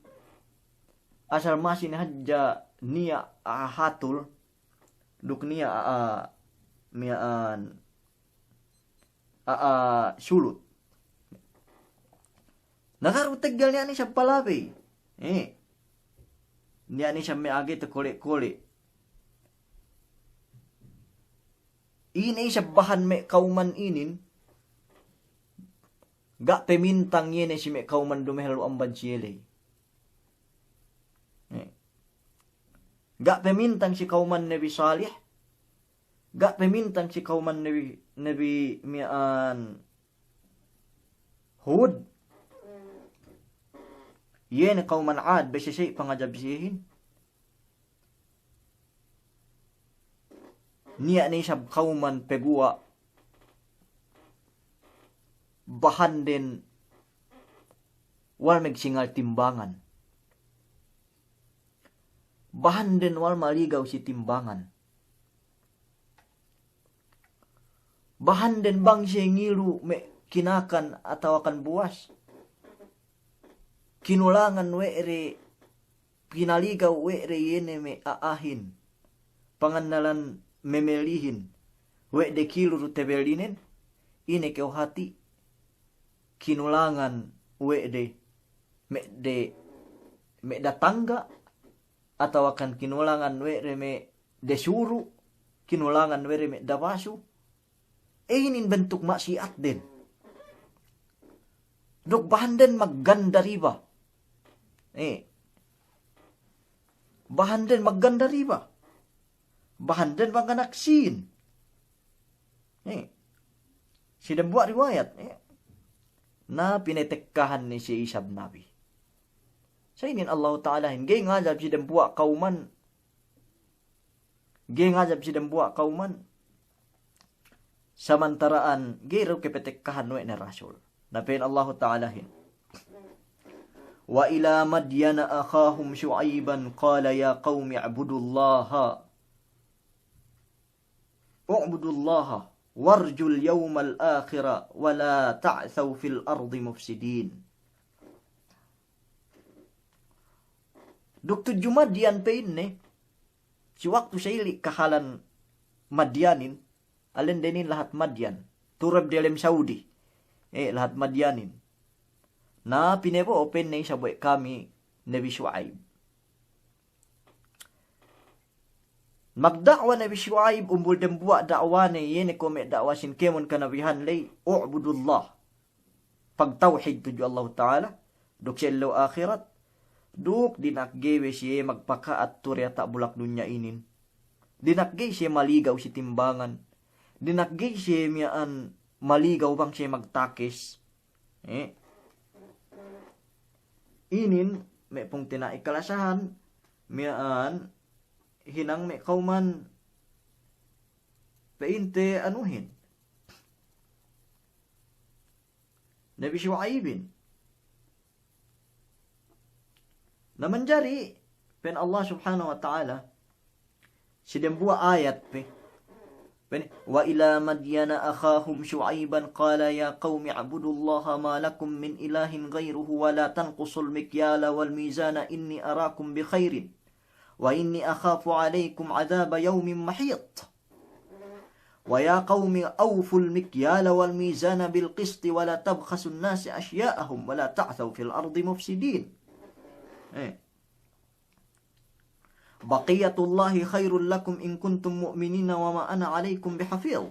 asal masi ne hadja niya' a'a hatul, duk niya' a'a miya'an a'a sulut. Na ga' du teggel niya' ne isab palabey. Eh. Niya' ne isab me' ga'i takole'-kole'. Ine isab bahan me' kawman inin, ga' pemintang iye ne si me' kawman dumehellu amban siye ley. Eh. Ga' pemintang si kawman Nabi Salih. Ga' pemintang si kawman Nabi, Nabi miya'an Hud. Iye ne kawman Ad, besesey pangajab siyehin. Niya' ne isab kawman peguwa', bahanden wal megsingal timbangan. Bahanden wal maligaw si timbangan. Bahanden bang siye ngilu me' kinakan atawakan buwas, kinulangan we' de, pinaligaw we' de iye ne me' a'ahin, pangannalan memelihin, we' de kilu du tebelinen, ine kew hati', kinulangan we' de me' de, me' datangga', atawakan kinulangan we' de me' de suru', kinulangan we' de me' dabasu. Eh, inin bentuk maksiatden. Duk bahanden magganda riba. Eh. Bahanden magganda riba. Bahanden manganak sin. Eh. Si dembuwa' riwayat, eh. Na pinatekkahan ne siye isab nabi. Sa' inin Allahu Ta'alahin ga'i ngajab si dembuwa' kawman. Ga'i ngajab si dembuwa' kawman. Samantara'an ga'i du kepetekkahan we' ne rasul. Na pa'in Allahu Ta'alahin, وإلى مدين أخاهم شعيبا قال يا قوم اعبدوا الله، اعبدوا الله وارجوا اليوم الآخر ولا تعثوا في الأرض مفسدين. Duk tudju Madyan pa'inne, si waktu sa'ili' kahalan Madyanin, alen denin lahat Madyan, tureb delem Saudi, eh, lahat Madyanin. Na pinebo'o pa'inne isab we' kami Nabi Shu'aib. Magda'wa Nabi Shu'aib, umbul dembuwa' da'wane, iye ne kuwe' me' da'wa sin kēmon kanabihan ley, اعبدوا الله. Pagtawhid tudju Allahu Ta'ala, duk si ellew ahirat, duk dina'ak ga'i we' siye magpaka'at tu diyata' bulak dunya inin. Dina'ak ga'i siye maligaw si timbangan. Dina'ak ga'i siye miya'an maligaw bang siye magtakes. Eh. Inin me' pungtina'i kalasahan, miya'an hinang me' kawman pa'inte anuhin. Nabi Shu'aibin. Na manjari, pa'in Allah Subhanahu wa Ta'ala, si dembuwa' ayat pe, pa'in, وإلى مدين أخاهم شعيبا قال يا قوم اعبدوا الله ما لكم من إله غيره ولا تنقصوا المكيال والميزان إني أراكم بخير وإني أخاف عليكم عذاب يوم محيط. ويا قوم أوفوا المكيال والميزان بالقسط ولا تبخسوا الناس أشياءهم ولا تعثوا في الأرض مفسدين. Eh. بقية الله خير لكم إن كنتم مؤمنين وما أنا عليكم بحفيظ.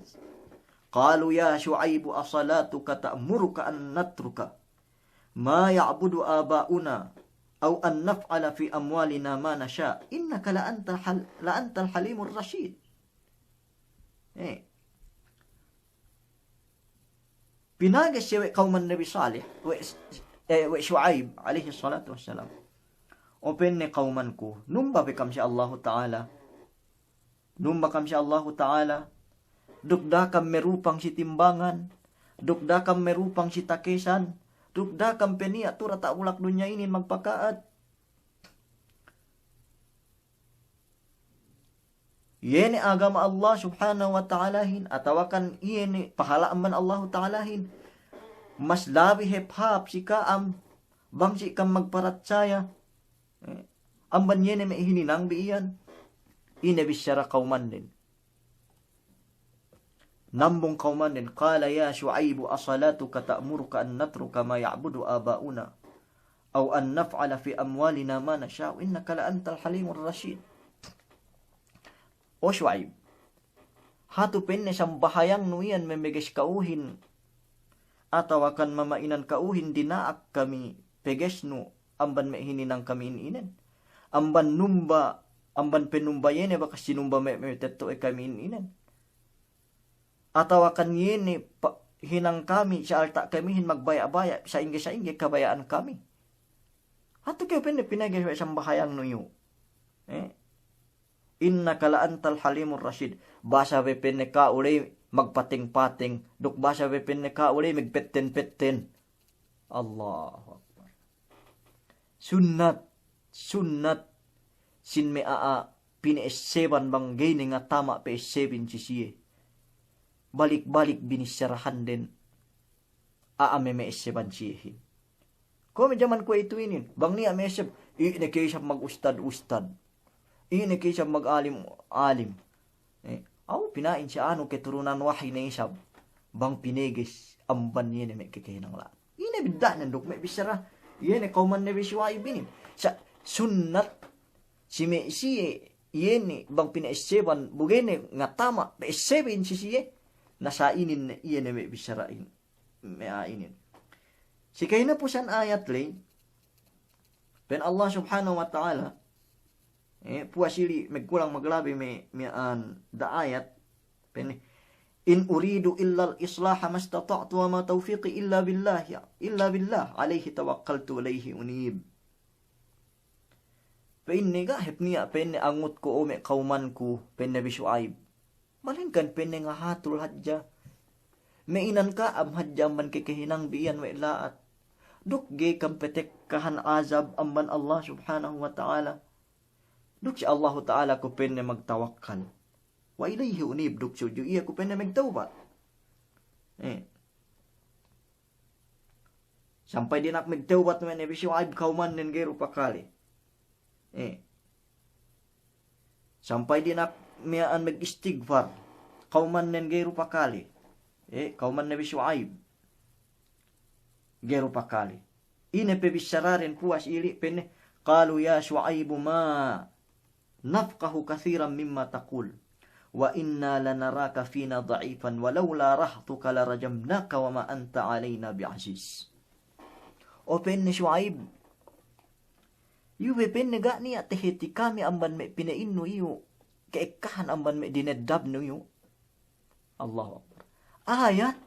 قالوا يا شعيب أصلاتك تأمرك أن نترك ما يعبد آباؤنا أو أن نفعل في أموالنا ما نشاء إنك لأنت الحل-، لأنت الحليم الرشيد. Eh. Pinages siye we' kawman Nabi Salih, we', eh, we' Shu'aib alayhis salatu wassalam. O pa'inne kawmanku, numba be kam si Allahu Ta'ala. Numba kam si Allahu Ta'ala. Duk da'a kam merupang si timbangan. Duk da'a kam merupang si takesan. Duk da'a kam pe niya' tu diyata' bulak dunya inin magpaka'at. Iye ne agama Allah Subhanahu wa Ta'alahin, atawakan iye ne pahala' amban Allahu Ta'alahin, mas labi hep hāp si ka'am, bang si ka'am magparatsaya. Eh, amban iye ne me' hininang bi iyan. Ine bissara kawmannen. Nambung kawmannen, قال يا شعيب أصلاتك تأمرك أن نترك ما يعبد آباؤنا أو أن نفعل في أموالنا ما نشاء إنك لأنت الحليم الرشيد. O Shu'aib, hatu pa'inne sambahayangnu iyan memeges ka'uhin, atawakan mama'inan ka'uhin dina'ak kami pegesnu amban me' hininang kami in inen. Amban numba, amban penumba iye ne bakas sinumba me', me' tetto'e kami in inen. Atawakan iye ne pa-, hinang kami, si alta' kamihin magbaya'-baya', sa'ingge-sa'ingge kabaya'an kami. Hatu kew pa'inne pinages we' sambahayangnu iyu. Eh? إنك لأنت الحليم الرشيد. Basa be pa'inne ka'u ley magpateng-pateng, duk basa be pa'inne ka'u ley magpetten-petten. Allahu Akbar. Sunnat, sunnat sin me' a'a pine'esseban bang ga'i ne ngatama' pe'essebin si siye. Balik-balik binissarahanden a'a me' me'esseban siyehin. Kuwe' me' jaman kuwe'itu inin, bang niya' me'esseb, iye ne ke isab magustad-ustad. Iye ne ke isab magalim-alim. Eh, aw pina'in si anu keturunan wahi ne isab. Bang pineges amban iye ne me' kekehinang la'at. Ine bidda'nen duk me' bissara iye ne kawman Nabi Shu'aib inin. Sa' sunnat si me' siye iye ne bang pine'esseban bu ga'i ne ngatama' pe'essebin si siye. Na sa' inin ne iye ne me' bissara'in. Me' a'a inin. Si kahinapusan ayat ley, pa'in Allah Subhanahu wa Ta'ala, eh, puwas ili' magkulang maglabi me', me' a'a da ayat, pa'inne, إن أريد إلا الإصلاح ما استطعت وما توفيقي إلا بالله، إلا بالله عليه توكلت وإليه أنيب. Pa'inne ga' hep niya' pa'inne angutku o me' kawmanku, pa'in Nabi Shu'aib. Malengkan pa'inne ngahatul hadja. Ma'inan ka'am hadja amban kekehinang bi iyan we' la'at. Duk ga'i kam petekkahan azab amban Allah Subhanahu wa Ta'ala. Duk si Allahu Ta'ala ku pa'inne magtawakkal. وإليه أنيب, duk si udju iye ku pa'inne magtawbat. Eh. Sampay dina'ak magtawbat me' Nabi Shu'aib kawmannen ga'i du pakale. Eh. Sampay dina'ak miya'an magistigfar kawmannen ga'i du pakale. Eh, kawman Nabi Shu'aib. Ga'i du pakale. Ine pe bissaraden puwas ili' pa'inne, قالوا يا شعيب ما نفقه كثيرا مما تقول وإنا لنراك فينا ضعيفا ولولا رهطك لرجمناك وما أنت علينا بعزيز. O pa'inne Shu'aib, iyu be pa'inne ga' niya' tahati kami amban me' pina'innu iyu ke'ekkahan amban me' dineddabnu iyu'. Allahu Akbar. Ayat.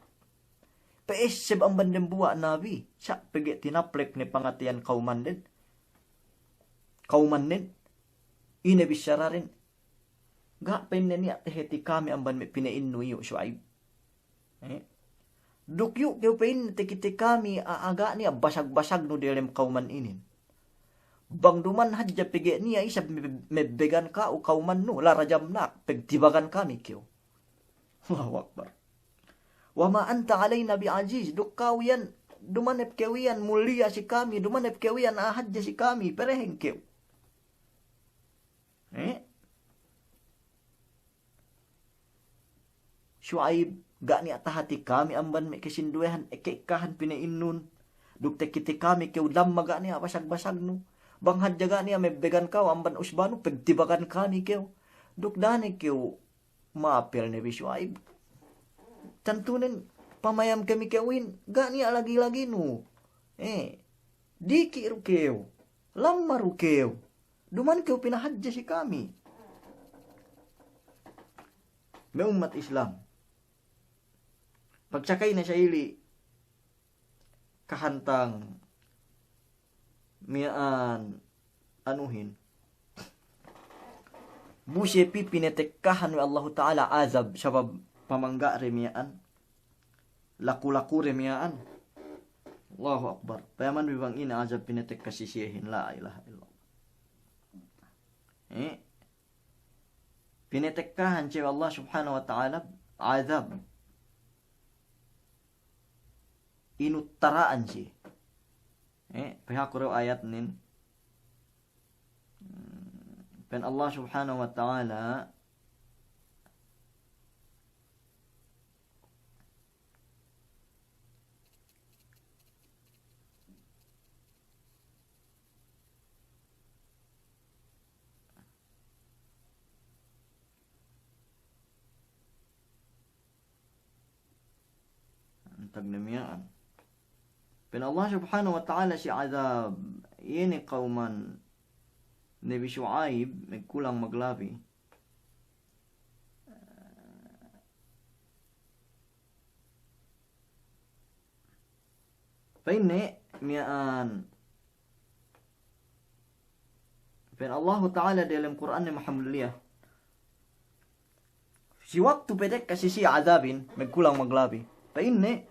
Pe'esseb amban dembuwa' nabi. Sa' pegge' tinaplek ne pangateyan kawmanden. Kawmannen. Ine bissaraden. Ga' pa'inne niya' tahati kami amban me' pina'innu iyu' Shu'aib. Eh? Duk iyu' kew pa'inne takite kami a'a ga' niya' basag-basagnu diyalem kawman inin. Bang duman hadja pegge' niya' isab me-, mebbegan ka'u kawmannu, la rajamnak, pegtibagan kami kew. Allahu Akbar. Wa ma anta alayna bi aziz, duk ka'u iyan, duman hep kew iyan muliya si kami, duman hep kew iyan a'a hadja si kami, perehen kew. Eh? Shu'aib, ga' niya' tahati kami amban me' kasinduwehan, eh, ke'ekkahan pina'innun. Duk takite kami kew lamma ga' niya' basag-basagnu. Bang hadja ga' niya' mebbegan ka'u amban usbanu, pegtibagan kami kew. Duk da'a ne kew ma'apel Nabi Shu'aib. Tantunen pamayam kami kewin, ga' niya' lagi-laginu. Eh, diki' du kew. Lamma du kew. Duman kew pinahadje si kami. Me' ummat Islam. Pagsakay ne sa ili' kahantang miya'an anuhin. Bu siye pī pinatekkahan we' Allahu Ta'ala azab sabab pamangga' de miya'an. Laku-laku de miya'an. Allahu Akbar. Payaman bi bang ine azab pinatekka si siyehin. La ilaha illallah. Eh? Pinatekkahan siye we' Allah Subhanahu wa Ta'ala azab. Inuttara'an siye. Eh, payaku du ayatnen. Hmm, pa'in Allah Subhanahu wa Ta'ala, antag ne miya'an. Pa'in Allah Subhanahu wa Ta'ala si azab, iye ne kawman Nabi Shu'aib, magkulang maglabi. Pa'inne miya'an. Pa'in Allahu Ta'ala diyalem Kur'anne mahamulliya. Si waktu patekka si siye azabin, magkulang maglabi. Pa'inne,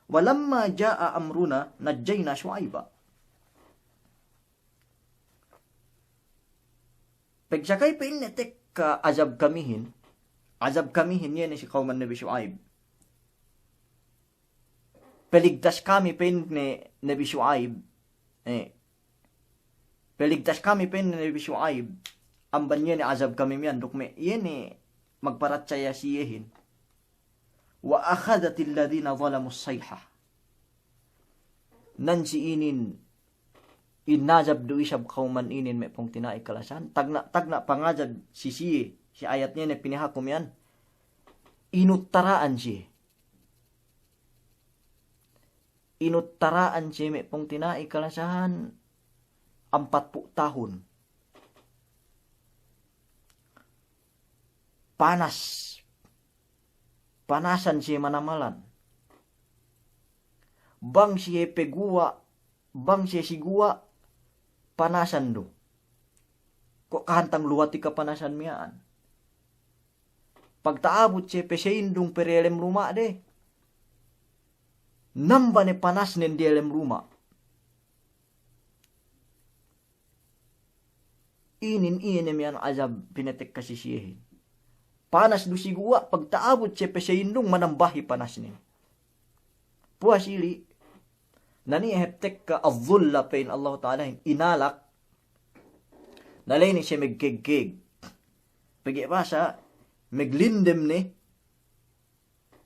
"Walamma ja'a amruna najjayna Shu'aiba." Pagsakay pa'inne tekka azab kamihin, azab kamihin iye ne si kawman Nabi Shu'aib. Paligtas kami pa'inne Nabi Shu'aib. Eh. Paligtas kami pa'inne Nabi Shu'aib. Amban iye ne azab kami miya'an duk me' iye ne magparatsaya si iyehin. Wa akhadhatil ladhina zalamus sayha. Nan si inin inazab du isab kawman inin me' pungtina'i kalasahan. Tagna', tagna' pangazab si siye, si ayat iye ne pinahaku miya'an. Inuttara'an siye. Inuttara'an siye me' pungtina'i kalasahan ampatpu' tahun. Panas. Panasan siye manamalan. Bang siye paguwa', bang siye siguwa', panasan du. Ko' kahantang luwati kapanasan miya'an. Pagta'abut siye pasayindung pe diyalem luma'de, namba ne panasnen diyalem luma'. Inin iye ne miya'an azab pinatekka si siyehin. Panas du siguwa', pagta'abut siye pasayindung manambahi panasnen. Puwas ili', na niya' hep tekka adh-dhulla pa'in Allahu Ta'alahin, inalak, na la'i ne siye magkegkeg. Pegge' bahasa, maglindem ne,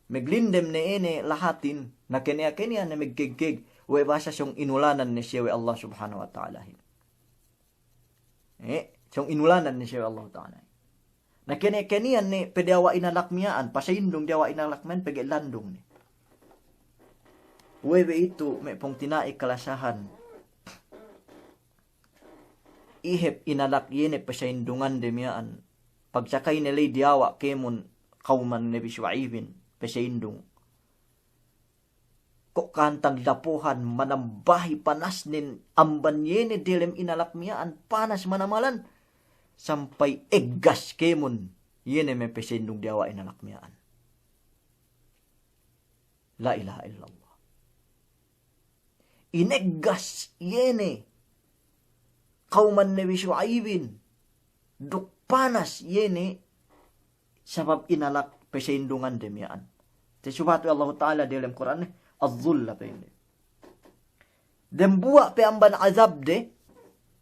maglindem ne ine lahatin, na kene-, keniyan ne magkegkeg, we' bahasa sōng inulanan ne siye we' Allah Subhanahu wa Ta'alahin. Eh, sōng inulanan ne siye we' Allah Ta'ala. Na kene-, keniyan ne pe diyawa' inalak miya'an, pasayindung diyawa' inalak miya'an pegge' landung ne. We'ey be itu me' pungtina'i kalasahan. Iye hep inalak iye ne pasayindungande miya'an. Pagsakayne ley diyawa' kēmon kawman Nabi Shu'aibin, peseyindung. Ko' kahantang dapohan, manambahi panasnen amban iye ne delem inalak miya'an, panas manamalan, sampay eggas kēmon iye ne me' peseyindung diyawa' inalak miya'an. La ilaha illallah. Ineggas iye ne kawman Nabi Shu'aibin, duk panas iye ne sabab inalak peseyindungande miya'an. Tasubahat we' Allahu Ta'ala delem Kur'anne, "Adh-dhulla," pa'inne. Dembuwa' pe amban azabde,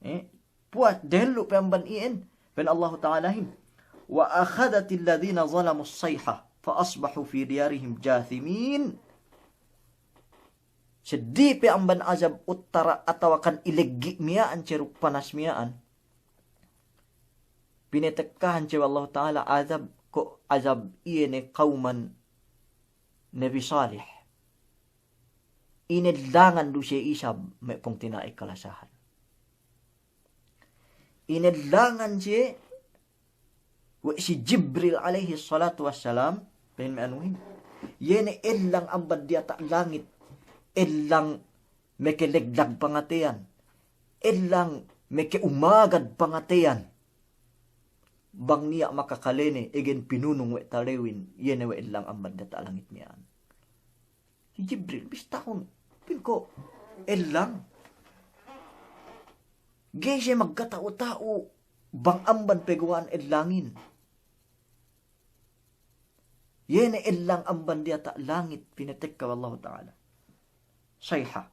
eh, puwas dehellu pe amban iyan, pa'in Allahu Ta'alahin, "Wa akhadhatil ladhina zalamus sayha, fa asbahu fi diyarihim jathimin." Seddi pe amban azab uttara' atawakan ileggi' miya'an, ceruk panas miya'an. Pinatekkahan siye we' Allahu Ta'ala azab, ko' azab iye ne kawman Nabi Salih. Inellangan du siye isab, me' pungtina'i kalasahan. Inellangan siye we' si Jibril alayhis salatu wassalam, pa'in me' anuhin. Iye ne ellang amban diyata' langit, ellang mekeleglag pangateyan, ellang mekeumagad pangateyan. Bang niya' makakalene, egen pinunung we' talewin, iye ne we' ellang amban diyata' langit miya'an. Si Jibril, bistahun, pa'in ko' ellang. Ga'i siye magkata'u-ta'u bang amban peguwa'an ellangin. Iye ne ellang amban diyata' langit pinatekka we' Allahu Ta'ala. Sayha.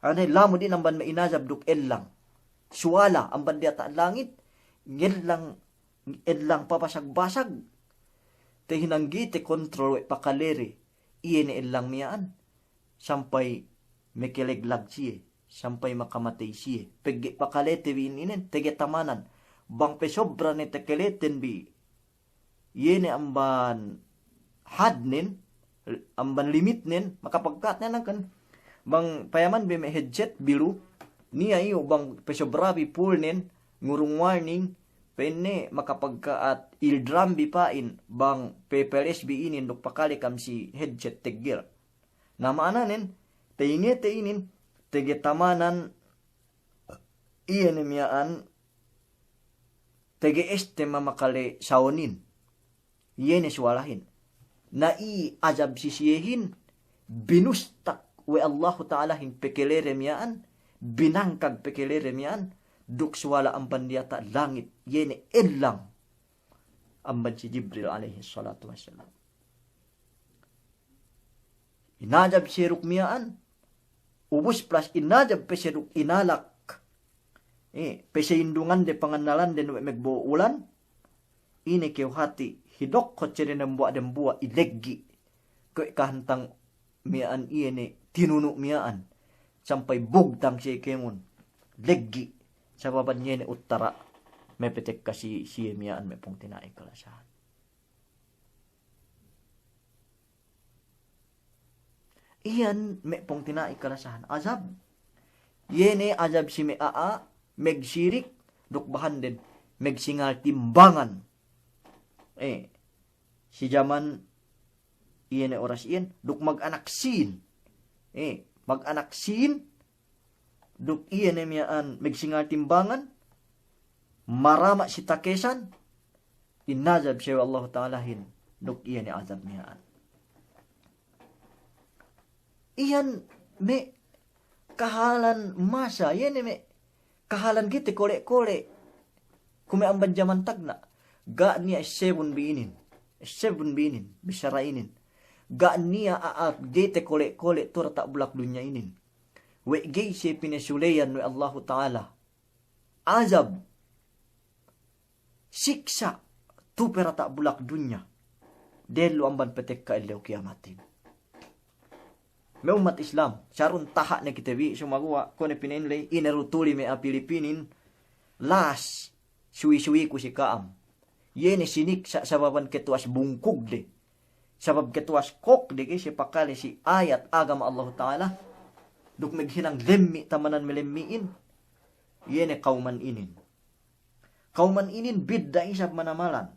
Anu, lamud inin amban me' inazab duk ellang. Suwala amban diyata' langit, ngellang, ellang pabasag-basag. Tahinang ga'i tekontrol we' pakalede iye ne ellang miya'an, sampay mekeleglag siye, sampay makamatey siye. Pegge' pakalete bi inin, tege tamanan. Bang pe sobra ne takaleten bi iye ne amban hadnen, amban limitnen, makapagka'at ne hangkan. Bang payaman bi me' headset bilu, niya' iyu' bang pe sobra bi pulnen, ngurung warning, pa'inne makapagka'at eardrum bi pa'in, bang pe peles bi inin duk pakale kam si headset teggel. Na ma'ananen, tayingete inin, tege tamanan, iye ne miya'an, tege este mamakale sawunin. Iye ne suwalahin. Na i azab si siyehin, binustak we' Allahu Ta'alahin pekelede miya'an, binangkag pekelede miya'an, duk suwala amban diyata' langit, iye ne ellang amban si Jibril alayhis salatu wassalam. Inazab siye duk miya'an, ubus plus inazab pe siye duk inalak. Eh, peseyindungande pangannalande nuwe' megbo'o ulan, ine kew hati', hidokkot siye dembuwa'-dembuwa' ileggi'. Kuwe' kahantang miya'an iye ne tinunu' miya'an, sampay bugtang siye kēmon, leggi', sababan iye ne uttara' mepetekka si, siye miya'an me' pungtina'i kalasahan. Iyan me' pungtina'i kalasahan azab. Iye ne azab si me' a'a, megsirik, duk bahanden, megsingal timbangan. Eh, si jaman iye ne oras iyan, duk mag-anak sīn. Eh, mag-anak sīn, duk iye ne miya'an megsingal timbangan, marama' si takesan, inazab siye we' Allahu Ta'alahin, duk iye ne azab miya'an. Iyan me' kahalan masa, iye ne me' kahalan kite kole'-kole'. Kuwe' amban jaman tagna', ga' niya' essebun bi inin, essebun bi inin, bissara inin. Ga' niya' a'a ga'i takole'-kole' tu diyata' bulak dunya inin. We' ga'i siye pinasuleyan we' Allahu Ta'ala azab, siksa', tu pe diyata' bulak dunya, dehellu amban patekka ellew kiyamatin. Me' ummat Islam, sarun taha' ne kite bi, sumaguwa' kuwe' ne pina'in ley, ine du tuli me' a'a Pilipinin, las, suwi-suwiku si ka'am. Iye ne siniksa' sababan ketuwas bungkugde. Sabab ketuwas kokde ga'i siye pakale si ayat agama Allahu Ta'ala. Duk meghinang lemmi' tamanan malemmi'in. Iye ne kawman inin. Kawman inin bidda' isab manamalan.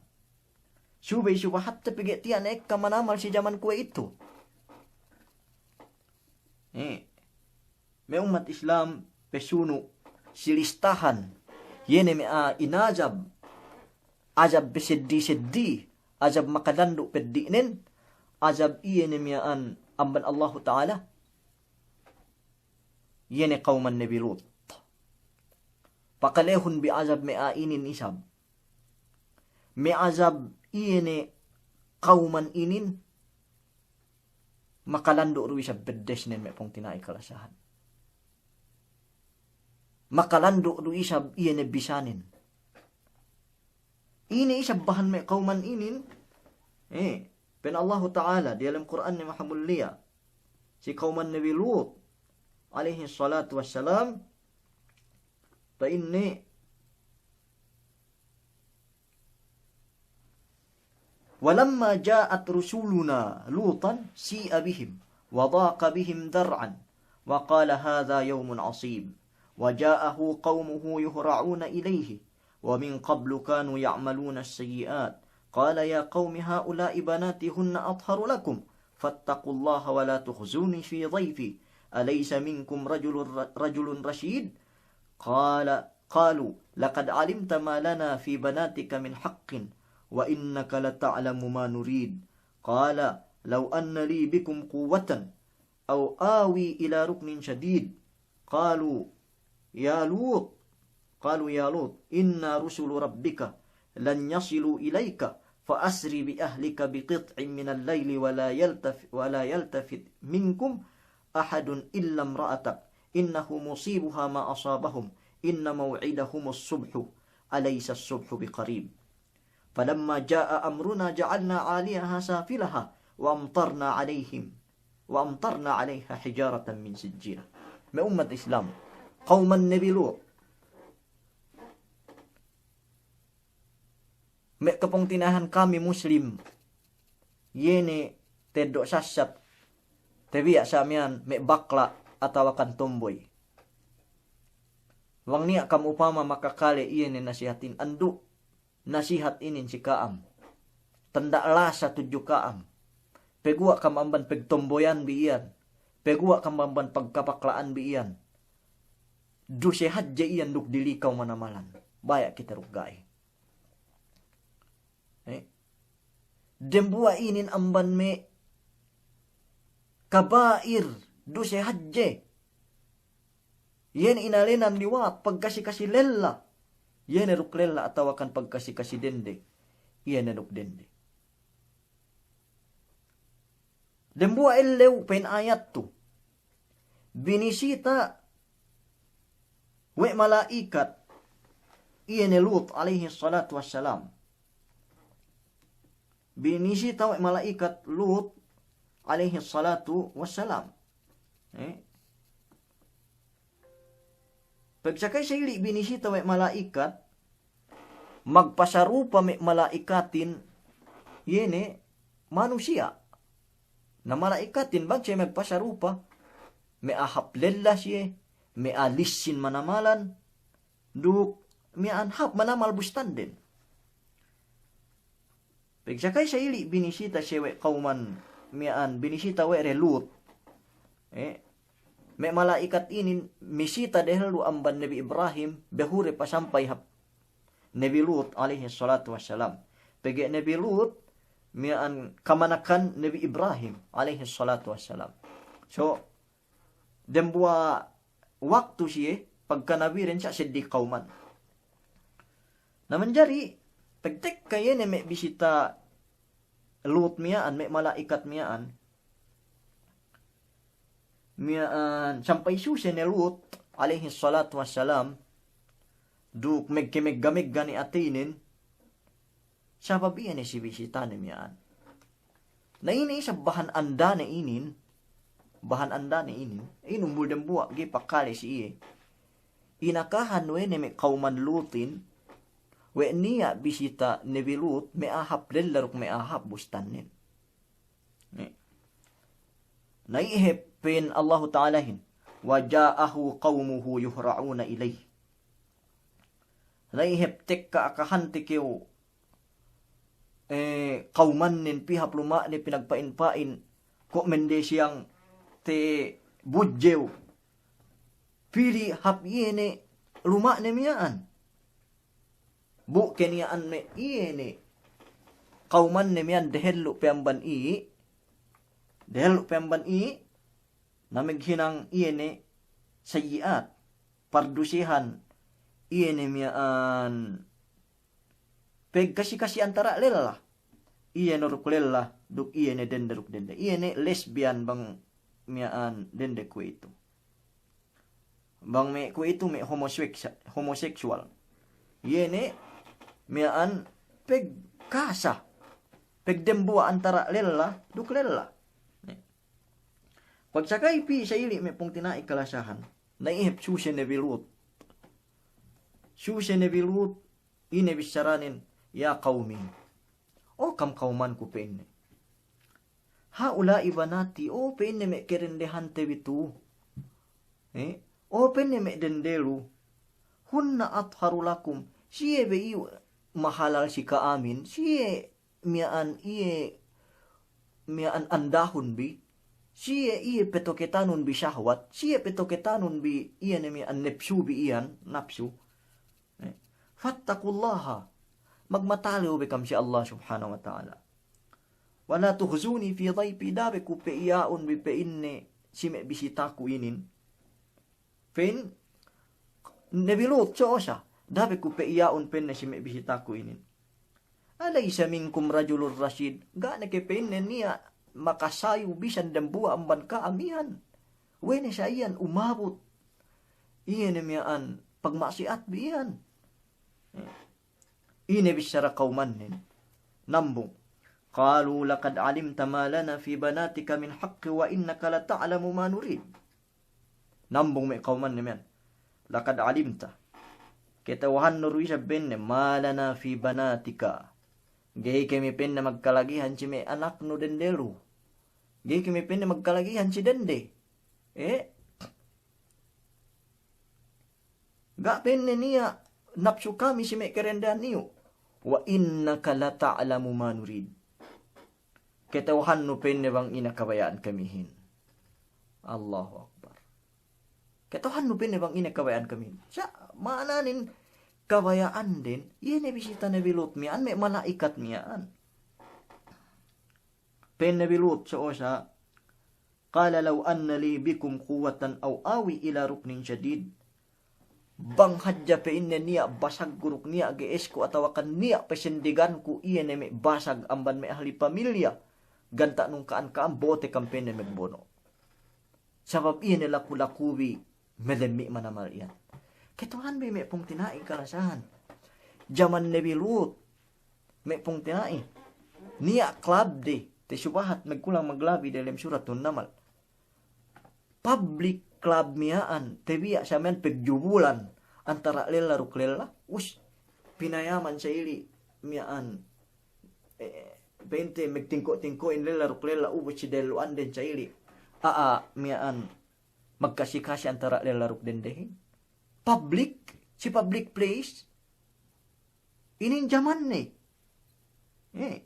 Subey subahatte pegge' tiya' ne ekka manamal si jaman kuwe'itu. Eh, me' ummat Islam, pesunu' si listahan, iye ne me' a'a inajab, ajab peseddi-seddi, ajab makalandu' peddi'nen, ajab iye ne miya'an amban Allahu Ta'ala, iye ne kawman Nabi Lut. Pakalehun bi ajab me' a'a inin isab. Me' ajab iye ne kawman inin, makalandu' du isab peddesnen me' pungtina'i kalasahan. Makalandu' du isab iye ne bisanen. Ine isab bahan me' kawman inin, eh, pa'in Allahu Ta'ala diyalem Kur'anne mahamulliya, si kawman Nabi Lut, alayhis salatu wassalam, pa'inne, ولما جاءت رسلنا لوطا سيء بهم وضاق بهم ذرعا وقال هذا يوم عصيب وجاءه قومه يهرعون إليه ومن قبل كانوا يعملون السيئات قال يا قوم هؤلاء بناتي هن أطهر لكم فاتقوا الله ولا تخزوني في ضيفي أليس منكم رجل، رجل رشيد؟ قال، قالوا لقد علمت ما لنا في بناتك من حق وإنك لتعلم ما نريد. قال لو أن لي بكم قوة أو آوي إلى ركن شديد. قالوا يا لوط، قالوا يا لوط إنا رسل ربك لن يصلوا إليك فأسر بأهلك بقطع من الليل ولا يلتف-، ولا يلتفت منكم أحد إلا امرأتك إنه مصيبها ما أصابهم إن موعدهم الصبح أليس الصبح بقريب. فلما جاء أمرنا جعلنا عاليها سافلها وأمطرنا عليهم، وأمطرنا عليها حجارة من سجيل. Me' ummat Islam, kawman Nabi Lut, me' kapungtina'ihan kami Muslim, iye ne teddo' sassat, tabiya' sa miya'an me' bakla' atawakan tomboy. Bang niya' kam upama makakale iye ne nasihatin, andu' nasihat inin si ka'am. Tanda' lasa tudju ka'am. Peguwa' kam amban pegtomboyan bi iyan. Peguwa' kam amban pagkapakla'an bi iyan. Duse hadje iyan duk dili kaw manamalan. Baya' kite duk ga'i. Eh? Dembuwa' inin amban me' kaba'ir, duse hadje. Iye ne inalenan liwat, pagkasi-kasi lella. Iye ne duk lella atawakan pagkasi-kasi dende. Iye ne duk dende. Dembuwa' ellew pa'in ayat tu. Binisita we' mala'ikat iye ne Lut alayhis salatu wassalam. Binisita we' mala'ikat Lut alayhis salatu wassalam. Eh? Pegsakay sa ili' binisita we' mala'ikat, magpasarupa me' mala'ikatin iye ne manusiya'. Na mala'ikatin bang siye magpasarupa, me' a'a hāp lella siye, me' a'a lissin manamalan, duk miya'an hāp manamal bustanden. Pegsakay sa ili' binisita siye we' kawman miya'an, binisita we' de Lut. Eh, me' mala'ikat inin misita dehellu amban Nabi Ibrahim, behu de pasampay hap Nabi Lut alayhis salatu wassalam. Pegge' Nabi Lut miya'an kamanakan Nabi Ibrahim alayhis salatu wassalam. So, dembuwa' waktu siye pagkanabiden sa' seddi kawman. Na manjari, pagtekka iye ne me' bisita Lut miya'an, me' mala'ikat miya'an, miya'an sampay suse ne Lut alayhis salatu wassalam, duk megke megga-megga ne ateynen, sabab iye ne si bisitane miya'an. Na ine isab bahan andane inin, bahan andane inin, inin umbul dembuwa' ga'i pakale si iye. Inakahan we' ne me' kawman Lutin, we' niya' bisita Nabi Lut, me' a'a hāp lella duk me' a'a hāp bustannen. Ne. Na iye hep pa'in Allahu Ta'alahin, "Wa ja'ahu qawmuhu yuhra'una ilayh." Na iye hep tekka akahante kew eh, kawmannen pī hap luma'ne pinagpa'in-pa'in, ko' mende siyang te budjew. Pī di hap iye ne luma'ne miya'an. Bu keniya'an me' iye ne kawmanne miya'an dehellu' pe amban i', dehellu' pe amban i', na meghinang iye ne sayyi'at, pardusehan, iye ne miya'an pegkasi-kasi antara' lella. Iye ne duk lella, duk iye ne dende duk dende. Iye ne lesbian bang miya'an dende kuwe'itu. Bang me' kuwe'itu me' homoseks-, homosexual. Iye ne miya'an pegkasa, pegdembuwa' antara' lella duk lella. Ne. Pagsakay pī sa ili' me' pungtina'i kalasahan. Na ihep suse Nebi Lut. Suse Nebi Lut, ine bissaranen, "Ya kawmi." O kam kawmanku pa'inne. "Ha'ula'i banati," o pa'inne me' kerendehante bi tu. Eh, o pa'inne me' dende lu. "Hunna atharu lakum." Siye be iyu' mahalal si ka'amin, siye miya'an iye miya'an andahun bi, siye iye petoketanun bi sahwat, siye petoketanun bi iye ne miya'an nepsu bi iyan, napsu. Eh, fattaqullaha, magmatalew be kam si Allah Subhanahu wa Ta'ala. "Wa la tukhzuni fi dhayfi," da'a be ku pe'iya'un bi pa'inne si me' bisitaku inin. Pa'in Nebi Lut, "So'o sa, da'a be ku pe'iya'un," pa'inne, "si me' bisitaku inin. Alaysa minkum rajulun rashid?" Ga' ne ke pa'inne niya' makasayu bisan dembuwa' amban ka'am iyan. We'ey ne sa iyan umabut iye ne miya'an pagma'siyat bi iyan. Ine bissara kawmannen? Nambung. Qalu laqad alimta ma lana fi banatika min haqqin wa innaka lata'lamu ma nurid. Nambung me' kawmanne miya'an. Laqad alimta. Kata'uhannu du isab pa'inne, ma lana fi banatika. Ga'i kami pa'inne magkalagihan si me' anaknu dende lu. Ga'i kami pa'inne magkalagihan si dende. Eh? Ga' pa'inne niya' napsu kami si me' kerendehan iyu'. Wa innaka lata'lamu ma nurid. Kata'uhannu pa'inne bang ine kabaya'an kamihin. Allahu Akbar. Kata'uhannu pa'inne bang ine kabaya'an kamihin. Sa' ma'ananen kabaya'anden, iye ne bisita Nebi Lut miya'an me' mala'ikat miya'an. Pa'in Nebi Lut, so'o sa, qala law anna li bikum quwwatan aw awi ila ruknin shadid. Bang hadja pa'inne niya' basagku duk niya' ge'esku atawakan niya' pasendeganku iye ne me' basag amban me' ahli pamilya, ganta' nung ka'an ka'am bo'ote kam pa'inne megbono'. Sabab iye ne laku-lakubi me' demmi' manamal iyan. Kata'uhanbi me' pungtina'i kalasahan. Jaman Nebi Lut, me' pungtina'i. Niya' club de, te subahat magkulang maglabi delem Suratun Namal. Public club miya'an, tabiya' sa miya'an pagjubulan antara' lella duk lella, us, pinayaman sa ili' miya'an, eh, pa'inte magtingko'-tingko'in lella duk lella, ubus si dellu'anden sa ili'. A'a miya'an magkasi-kasi antara' lella duk dendehin. Public, si public place. Inin jamanne. Eh.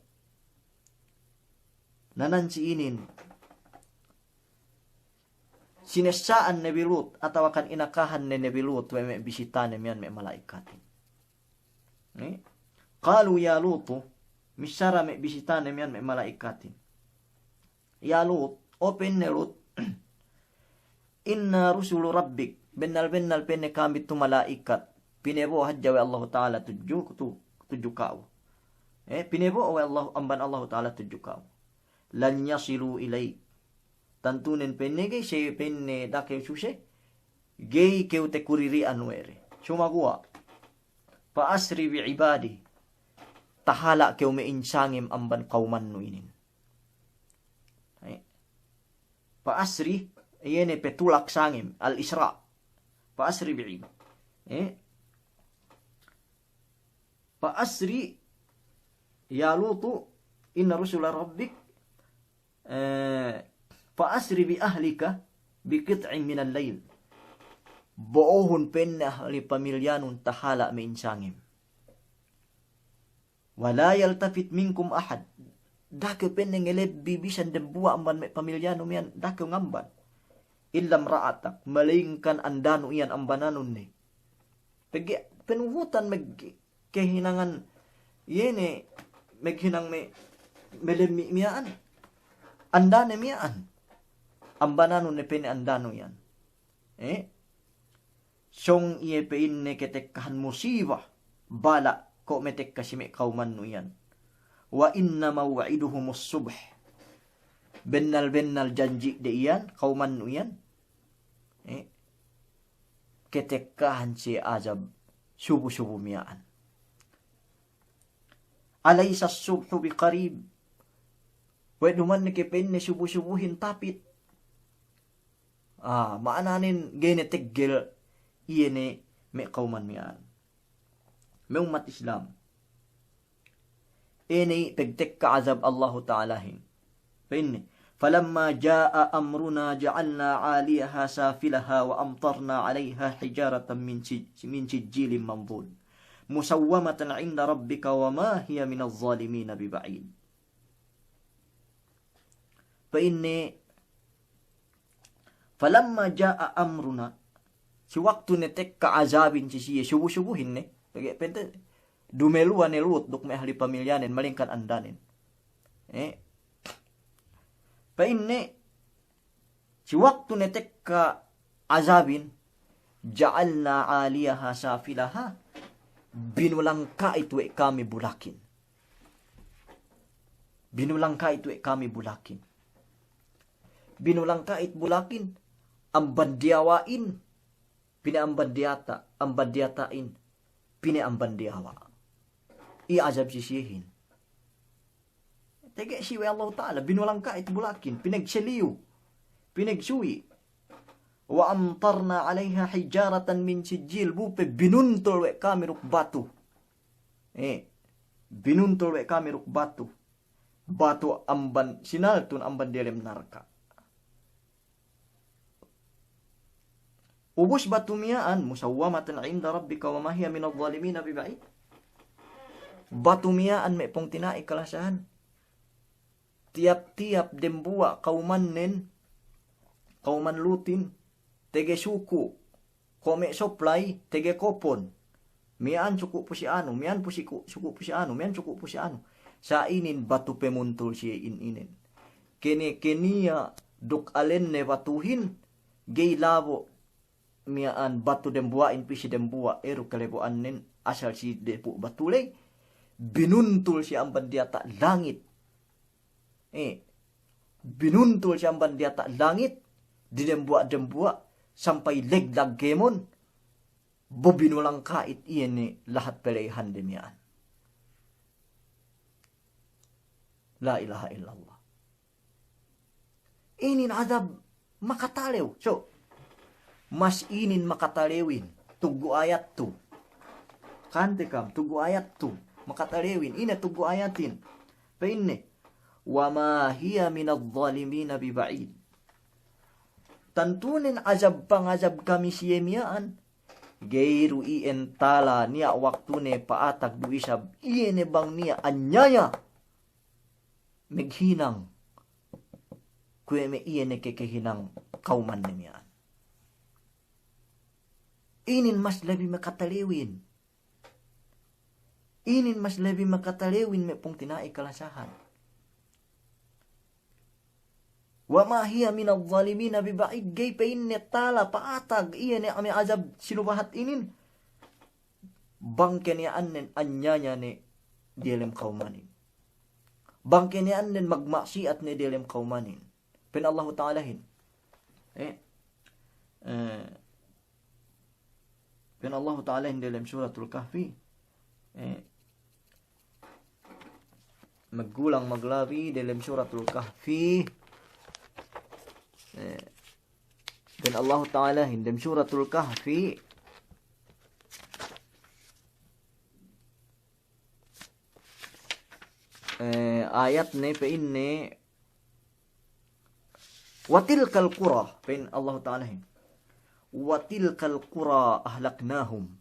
Na nan si inin. Sinessa'an Nebi Lut, atawakan inakahan ne Nebi Lut, we' me' bisitane miya'an me' mala'ikatin. Eh. Qalu ya Lutu, missara me' bisitane miya'an me' mala'ikatin. Ya Lut, o pa'inne Lut, inna rusulu rabbik, bennal-bennal pa'inne kami tu mala'ikat, pinebo'o hadja we' Allahu Ta'ala tudju, tu-, tudju ka'u. Eh, pinebo'o we' Allah, amban Allahu Ta'ala tudju ka'u. Lan yasilu ilaik. Tantunen pa'inne ga'i siye pa'inne da'a kew suse, ga'i kew takuriri'an we' de. Sumaguwa', fa asri bi ibadi. Tahala' kew me' insangem amban kawmannu inin. Eh. Fa asri, iye ne patulak sangem, al-isra. Fa asri bi ibadi. Eh. Fa asri, ya Lutu, inna rusula rabbik, eh, fa asri bi ahlika bi qit'in minal layl. Bo'ohun pa'inne ahli pamilyanun tahala' me' insangem. Wa la yaltafit minkum ahad. Da'a kew pa'inne ngelebbi bisan dembuwa' amban me' pamilyanu miya'an, da'a kew ngamban. Illa imra'atak, malayingkan andanu iyan ambananun ne. Pegge' penuhutan meg- kehinangan iye ne, meghinang me', melemmi' miya'an. Andane miya'an. Ambananu ne pa'inne andanu iyan. Eh? Sōng iye pa'inne ketekkahan musiba, bala', ko' metekka si me' kawmannu iyan. Wa inna maw'iduhumus subh. Bennal-bennal janji'de iyan, kawmannu iyan. Eh? Ketekkahan siye ajab subu-subu miya'an. Alaysa as-subhu biqarib. We' duma'in ke pa'inne subu-subuhin tapit. Ah, ma'ananen ga'i ne teggel iye ne me' kawman miya'an. Me' ummat Islam. Inin pagtekka ajab Allahu Ta'alahin. Pa'inne, falamma ja'a amruna ja'alna 'aliyaha safilaha wa amtarna 'alayha hijaratan min si-, min sijjilin mandud. Musawwamatan 'inda rabbika wa ma hiya minaz zalimina biba'id. Pa'inne, falamma ja'a amruna, si waktu ne tekka ajabin si siye, subu-subuhin ne, pegge' pa'inte, dumeluwa ne Lut duk me' ahli pamilyanen, malingkan andanen. Eh. Pa'inne, si waktu ne tekka ajabin, ja'alna 'aliyaha safilaha, binulangka'it we' kami bulakin. Binulangka'it we' kami bulakin. Binulangka'it bulakin, amban diyawa'in, pine amban diyata', amban diyata'in, pine amban diyawa'. Iye ajab si siyehin. Tege' si we' Allahu Ta'ala, binulangka'it bulakin, pinagseliyu, pinagsuwi'. Wa amtarna 'alayha hijaratan min sijjil, bu pe binuntul we' kami duk batu. Eh, binuntul we' kami duk batu. Batu amban sinaltun amban diyalem narka'. Ubus batu miya'an, musawwamatan 'inda rabbika wa ma hiya minaz zalimina biba'id. Batu miya'an me' pungtina'i kalasahan. Tiyap-tiyap dembuwa' kawmannen, kawman Lutin, tege suku', ko' me' supply, tege kopon. Miya'an suku' pu si anu, miya'an pu si ku-, suku' pu si anu, miya'an suku' pu si anu. Sa' inin batu pemuntul siye in inin. Kene-, keniya' duk alenne batuhin, ga'i labo' miya'an batu dembuwa'in pī si dembuwa', eru kalebo'annen asal si depu' batu ley, binuntul siye amban diyata' langit. Eh, binuntul siye amban diyata' langit, didembuwa'-dembuwa', sampay leglag kēmon, bu binulangka'it iye ne lahat pelehande miya'an. La ilaha illallah. Inin ajab makatalew. So, mas inin makatalewin, tuggu' ayat tu. Kante kam, tuggu' ayat tu. Makatalewin, ine tuggu' ayatin. Pa'inne, wa ma hiya minaz zalimina biba'id. Tantunen ajab pangajab kami siye miya'an. Ga'i du iyan tala niya' waktune pa'atag du isab iye ne bang niya' anyaya meghinang kuwe' me' iye ne kekehinang kawmanne miya'an. Inin mas lebi makatalewin. Inin mas lebi makatalewin me' pungtina'i kalasahan. Wa ma hiya minaz zalimina biba'id, ga'i pa'inne tala pa'atag iye ne me' ajab sinubahat inin. Bang keniya'annen anyaya ne diyalem kawmanin. Bang keniya'annen magma'siyat ne diyalem kawmanin. Pa'in Allahu Ta'alahin. Eh, eh, Pa'in Allahu Ta'alahin diyalem Suratul Kahfi. Eh, maggulang maglabi diyalem Suratul Kahfi. Eh, pa'in Allahu Ta'alahin diyalem Suratul Kahfi. Eh, ayatne pa'inne, wa tilkal qura, pa'in Allahu Ta'alahin. Wa tilkal qura ahlaknahum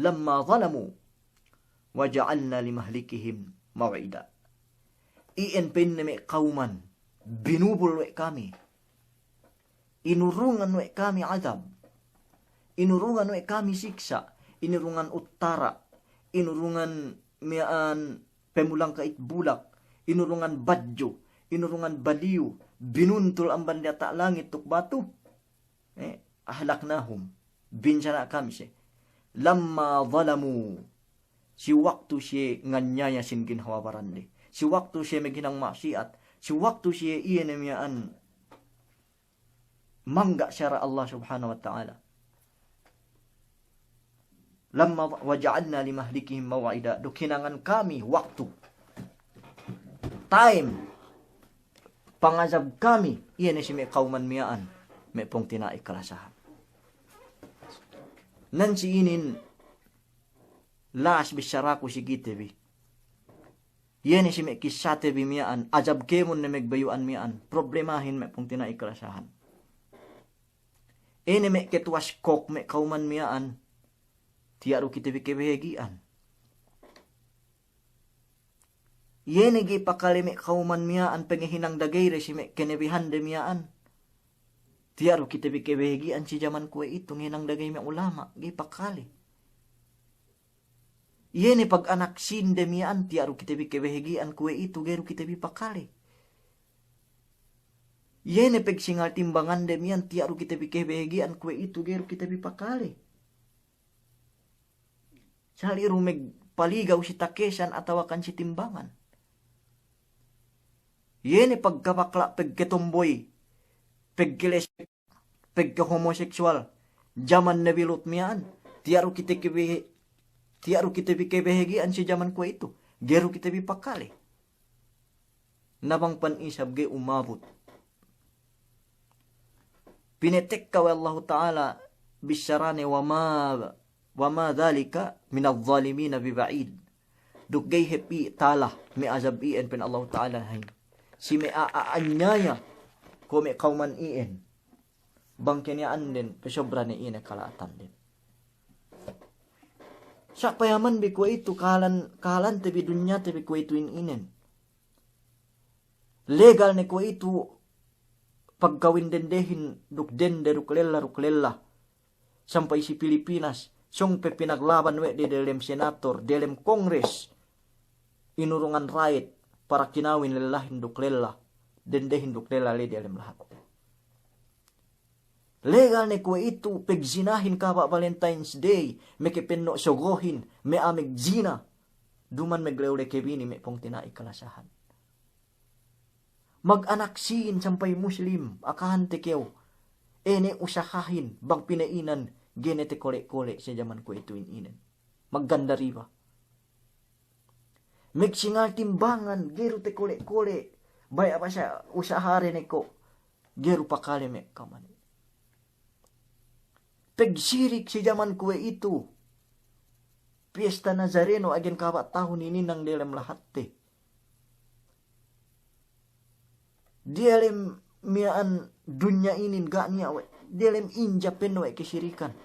lamma zalamu. وجعلنا لمهلكهم موعدا. Iyan pa'inne me' kawman, binubul we' kami. Inurungan we' kami adab. Inurungan we' kami siksa'. Inurungan uttara'. Inurungan miya'an pemulangka'it bulak. Inurungan badju'. Inurungan baliyu. Binuntul amban diyata' langit duk batu. Eh, أهلكناهم. Binsana' kami siye. لما ظلموا. Si waktu siye nganyaya sin ginhawa barande. Si waktu siye maghinang ma'siyat. Si waktu siye iye ne miya'an mangga' sara' Allah Subhanahu wa Ta'ala. لما ظ-، وجعلنا لمهلكهم موعدا. Duk hinangan kami waktu. Time. Pangajab kami. Iye ne si me' kawman miya'an. Me' pungtina'i kalasahan. Nan si inin las bissaraku si kite bi. Iye ne si me' kissate bi miya'an, ajab kēmon ne magbayu'an miya'an, problemahin me' pungtina'i kalasahan. Iye ne me' ketuwas kok me' kawman miya'an, tiya' du kite bi kebehegi'an. Iye ne ga'i pakale me' kawman miya'an pangahinang dagayde si me' kenebihande miya'an. Tiya' du kite bi kebehegi'an si jaman kuwe'itu ngahinang dagay me' ulama', ga'i pakale. Iye ne pag-anak sīnde miya'an, tiya' du kite bi kebehegi'an kuwe'itu, ga'i du kite bi pakale. Iye ne pagsingal timbangande miya'an, tiya' du kite bi kebehegi'an kuwe'itu, ga'i du kite bi pakale. Sali' du magpaligaw si takesan atawakan si timbangan. Iye ne pagkabakla', pagkatomboy, pagkalesek, pagkahomoseksuwal, jaman Nabi Lut miya'an, tiya' du kite kebehe-, tiya' du kite bi kebehegi'an si jaman kuwe'itu, ga'i du kite bi pakale. Na bang pan isab ga'i umabut. Pinatekka we' Allahu Ta'ala bissarane, وما، وما ذلك من الظالمين ببعيد. Duk ga'i hep i' tala me' ajab iyan pa'in Allahu Ta'ala, hay. Si me' a'a anyaya kuwe' me' kawman iyan. Bang keniya'anden, pasobra ne iye ne kala'atanden. Sa' payaman bi kuwe'itu, kahalan, kahalante bi dunyate bi kuwe'itu in inen. Legal ne kuwe'itu pagkawin dendehin duk dende, duk lella, duk lella. Sampay si Pilipinas, sōng pe pinaglaban we' de delem senator, delem kongres. Inurungan right para kinawin lellahin duk lella, dendehin duk lella le delem lahat. Legal ne kuwe'itu pegzinahin kaba' Valentine's Day, meke penno' sogohin, me' a'a megzina. Duman meglew le kebini me' pungtina'i kalasahan. Mag-anak sīn sampay Muslim, akahante kew. Ine usahahin, bang pina'inan, ga'i ne tekole'-kole' si jaman kuwe'itu in inen. Magganda riba. Megsingal timbangan, ga'i du tekole'-kole'. Baya' basa usahade ne ko', ga'i du pakale me' kawman. Pegsirik si jaman kuwe'itu. Piyesta Nazareno agen kaba' tahun inin nang delem lahatte. Diyalem miya'an dunya inin ga' niya' we', diyalem inja penno' we' kesirikan.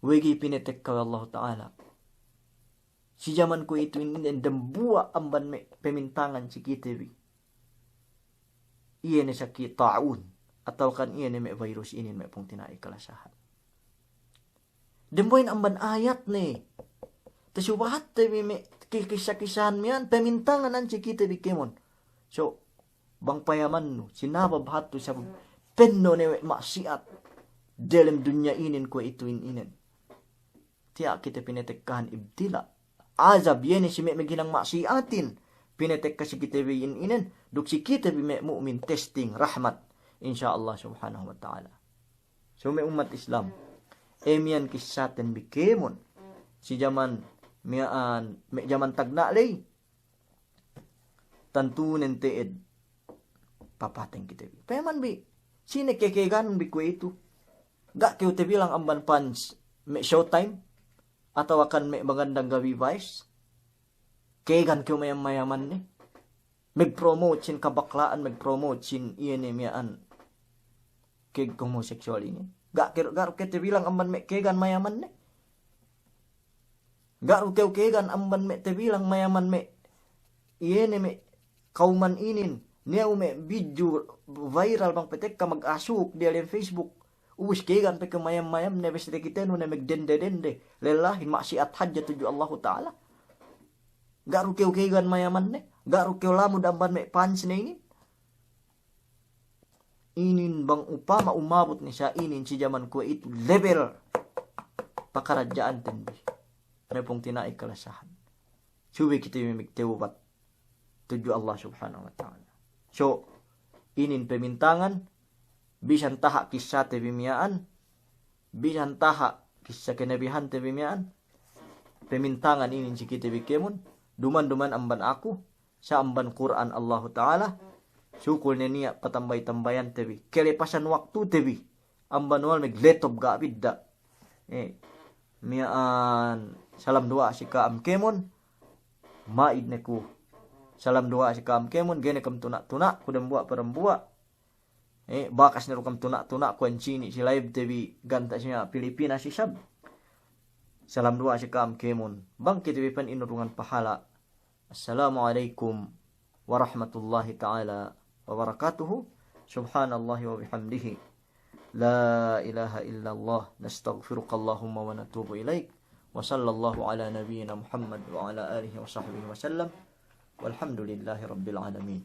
We'ey ga'i pinatekka we' Allahu Ta'ala. Si jaman kuwe'itu inin dambuwa' amban me' pemintangan si kite bi. Iye ne saki' ta'un, atawakan iye ne me' virus inin me' pungtina'i kalasahan. Dambuwa'in amban ayatne. Tasubahatte bi me' ki-, kissa-kissahan miya'an, pemintangan si kite bi kēmon. So, bang payamannu, sinabab hatu sabab penno' ne we' ma'siyat delem dunya inin kuwe'itu in inen. Tiya' kite pinatekkahan ibtila'. Azab iye ne si me' meghinang ma'siyatin. Pinatekka si kite bi in inen, duk si kite bi me' mu'min testing, rahmat. Insya Allah subhanahu wa ta'ala. So me' ummat Islam. E miya'an kissaten bi kēmon. Si jaman miya'an, me' jaman tagna' ley. Tantunen te'ed papateng kite bi. Payaman bi, sine kekegan bi kuwe'itu. Ga' kew tabilang amban fans me' Showtime, atawakan me' magandang gabi Vice. Kegan kew mayam-mayamanne. Mag-promote sin kabakla'an, mag-promote sin iye ne miya'an keg homosexual inin. Ga' kew, ga' kew tabilang amban me' kegan mayamanne. Ga' du kew kegan amban me' tabilang mayaman me' iye ne me' kawman inin, niya' u me' bidju viral bang patekka mag-asuk diyalem Facebook. Ubus kegan pe kew mayam-mayam ne, bes takitenu ne magdende-dende. Lellahin, ma'siyat hadja tudju Allahu Ta'ala. Ga' du kew kegan mayaman ne, ga' du kew lamud amban me' fans ne inin. Inin bang upama umabut ne sa inin si jaman kuwe'itu, lebel pakaradja'anten bi. Ine pungtina'i kalasahan. Subey kite bi magtewbat tudju Allah Subhanahu wa Ta'ala. So, inin pemintangan, bisan taha' kissate bi miya'an, bisan taha' kissa kenebihante bi miya'an, pemintangan inin si kite bi kēmon, duman-duman amban aku, sa' amban Kur'an Allahu Ta'ala, sukul ne niya' patambay-tambayante bi, kelepasan waktute bi, amban wal magletob ga' bidda'. Eh, miya'an salam duwa'a si ka'am kēmon, ma'id ne ku. Salam duwa'a si ka'am kēmon, ga'i ne kam tuna'-tuna' ku dambuwa' pa dambuwa'. Eh, bakas ne du kam tuna'-tuna' ku ensini' si live te bi ganta' si Pilipinas isab. Salam duwa'a si ka'am kēmon. Bang kite bi pan inurungan pahala'. Assalamu alaikum warahmatullahi ta'ala wabarakatuhu. Subhanallahi wa bihamdihi. La ilaha illallah. Nastaghfiruka Allahumma wa natubu ilaik. Wa sallallahu ala nabiyyina Muhammad wa ala alihi wa sahbihi wa sallam. Walhamdulillahi rabbil alamin.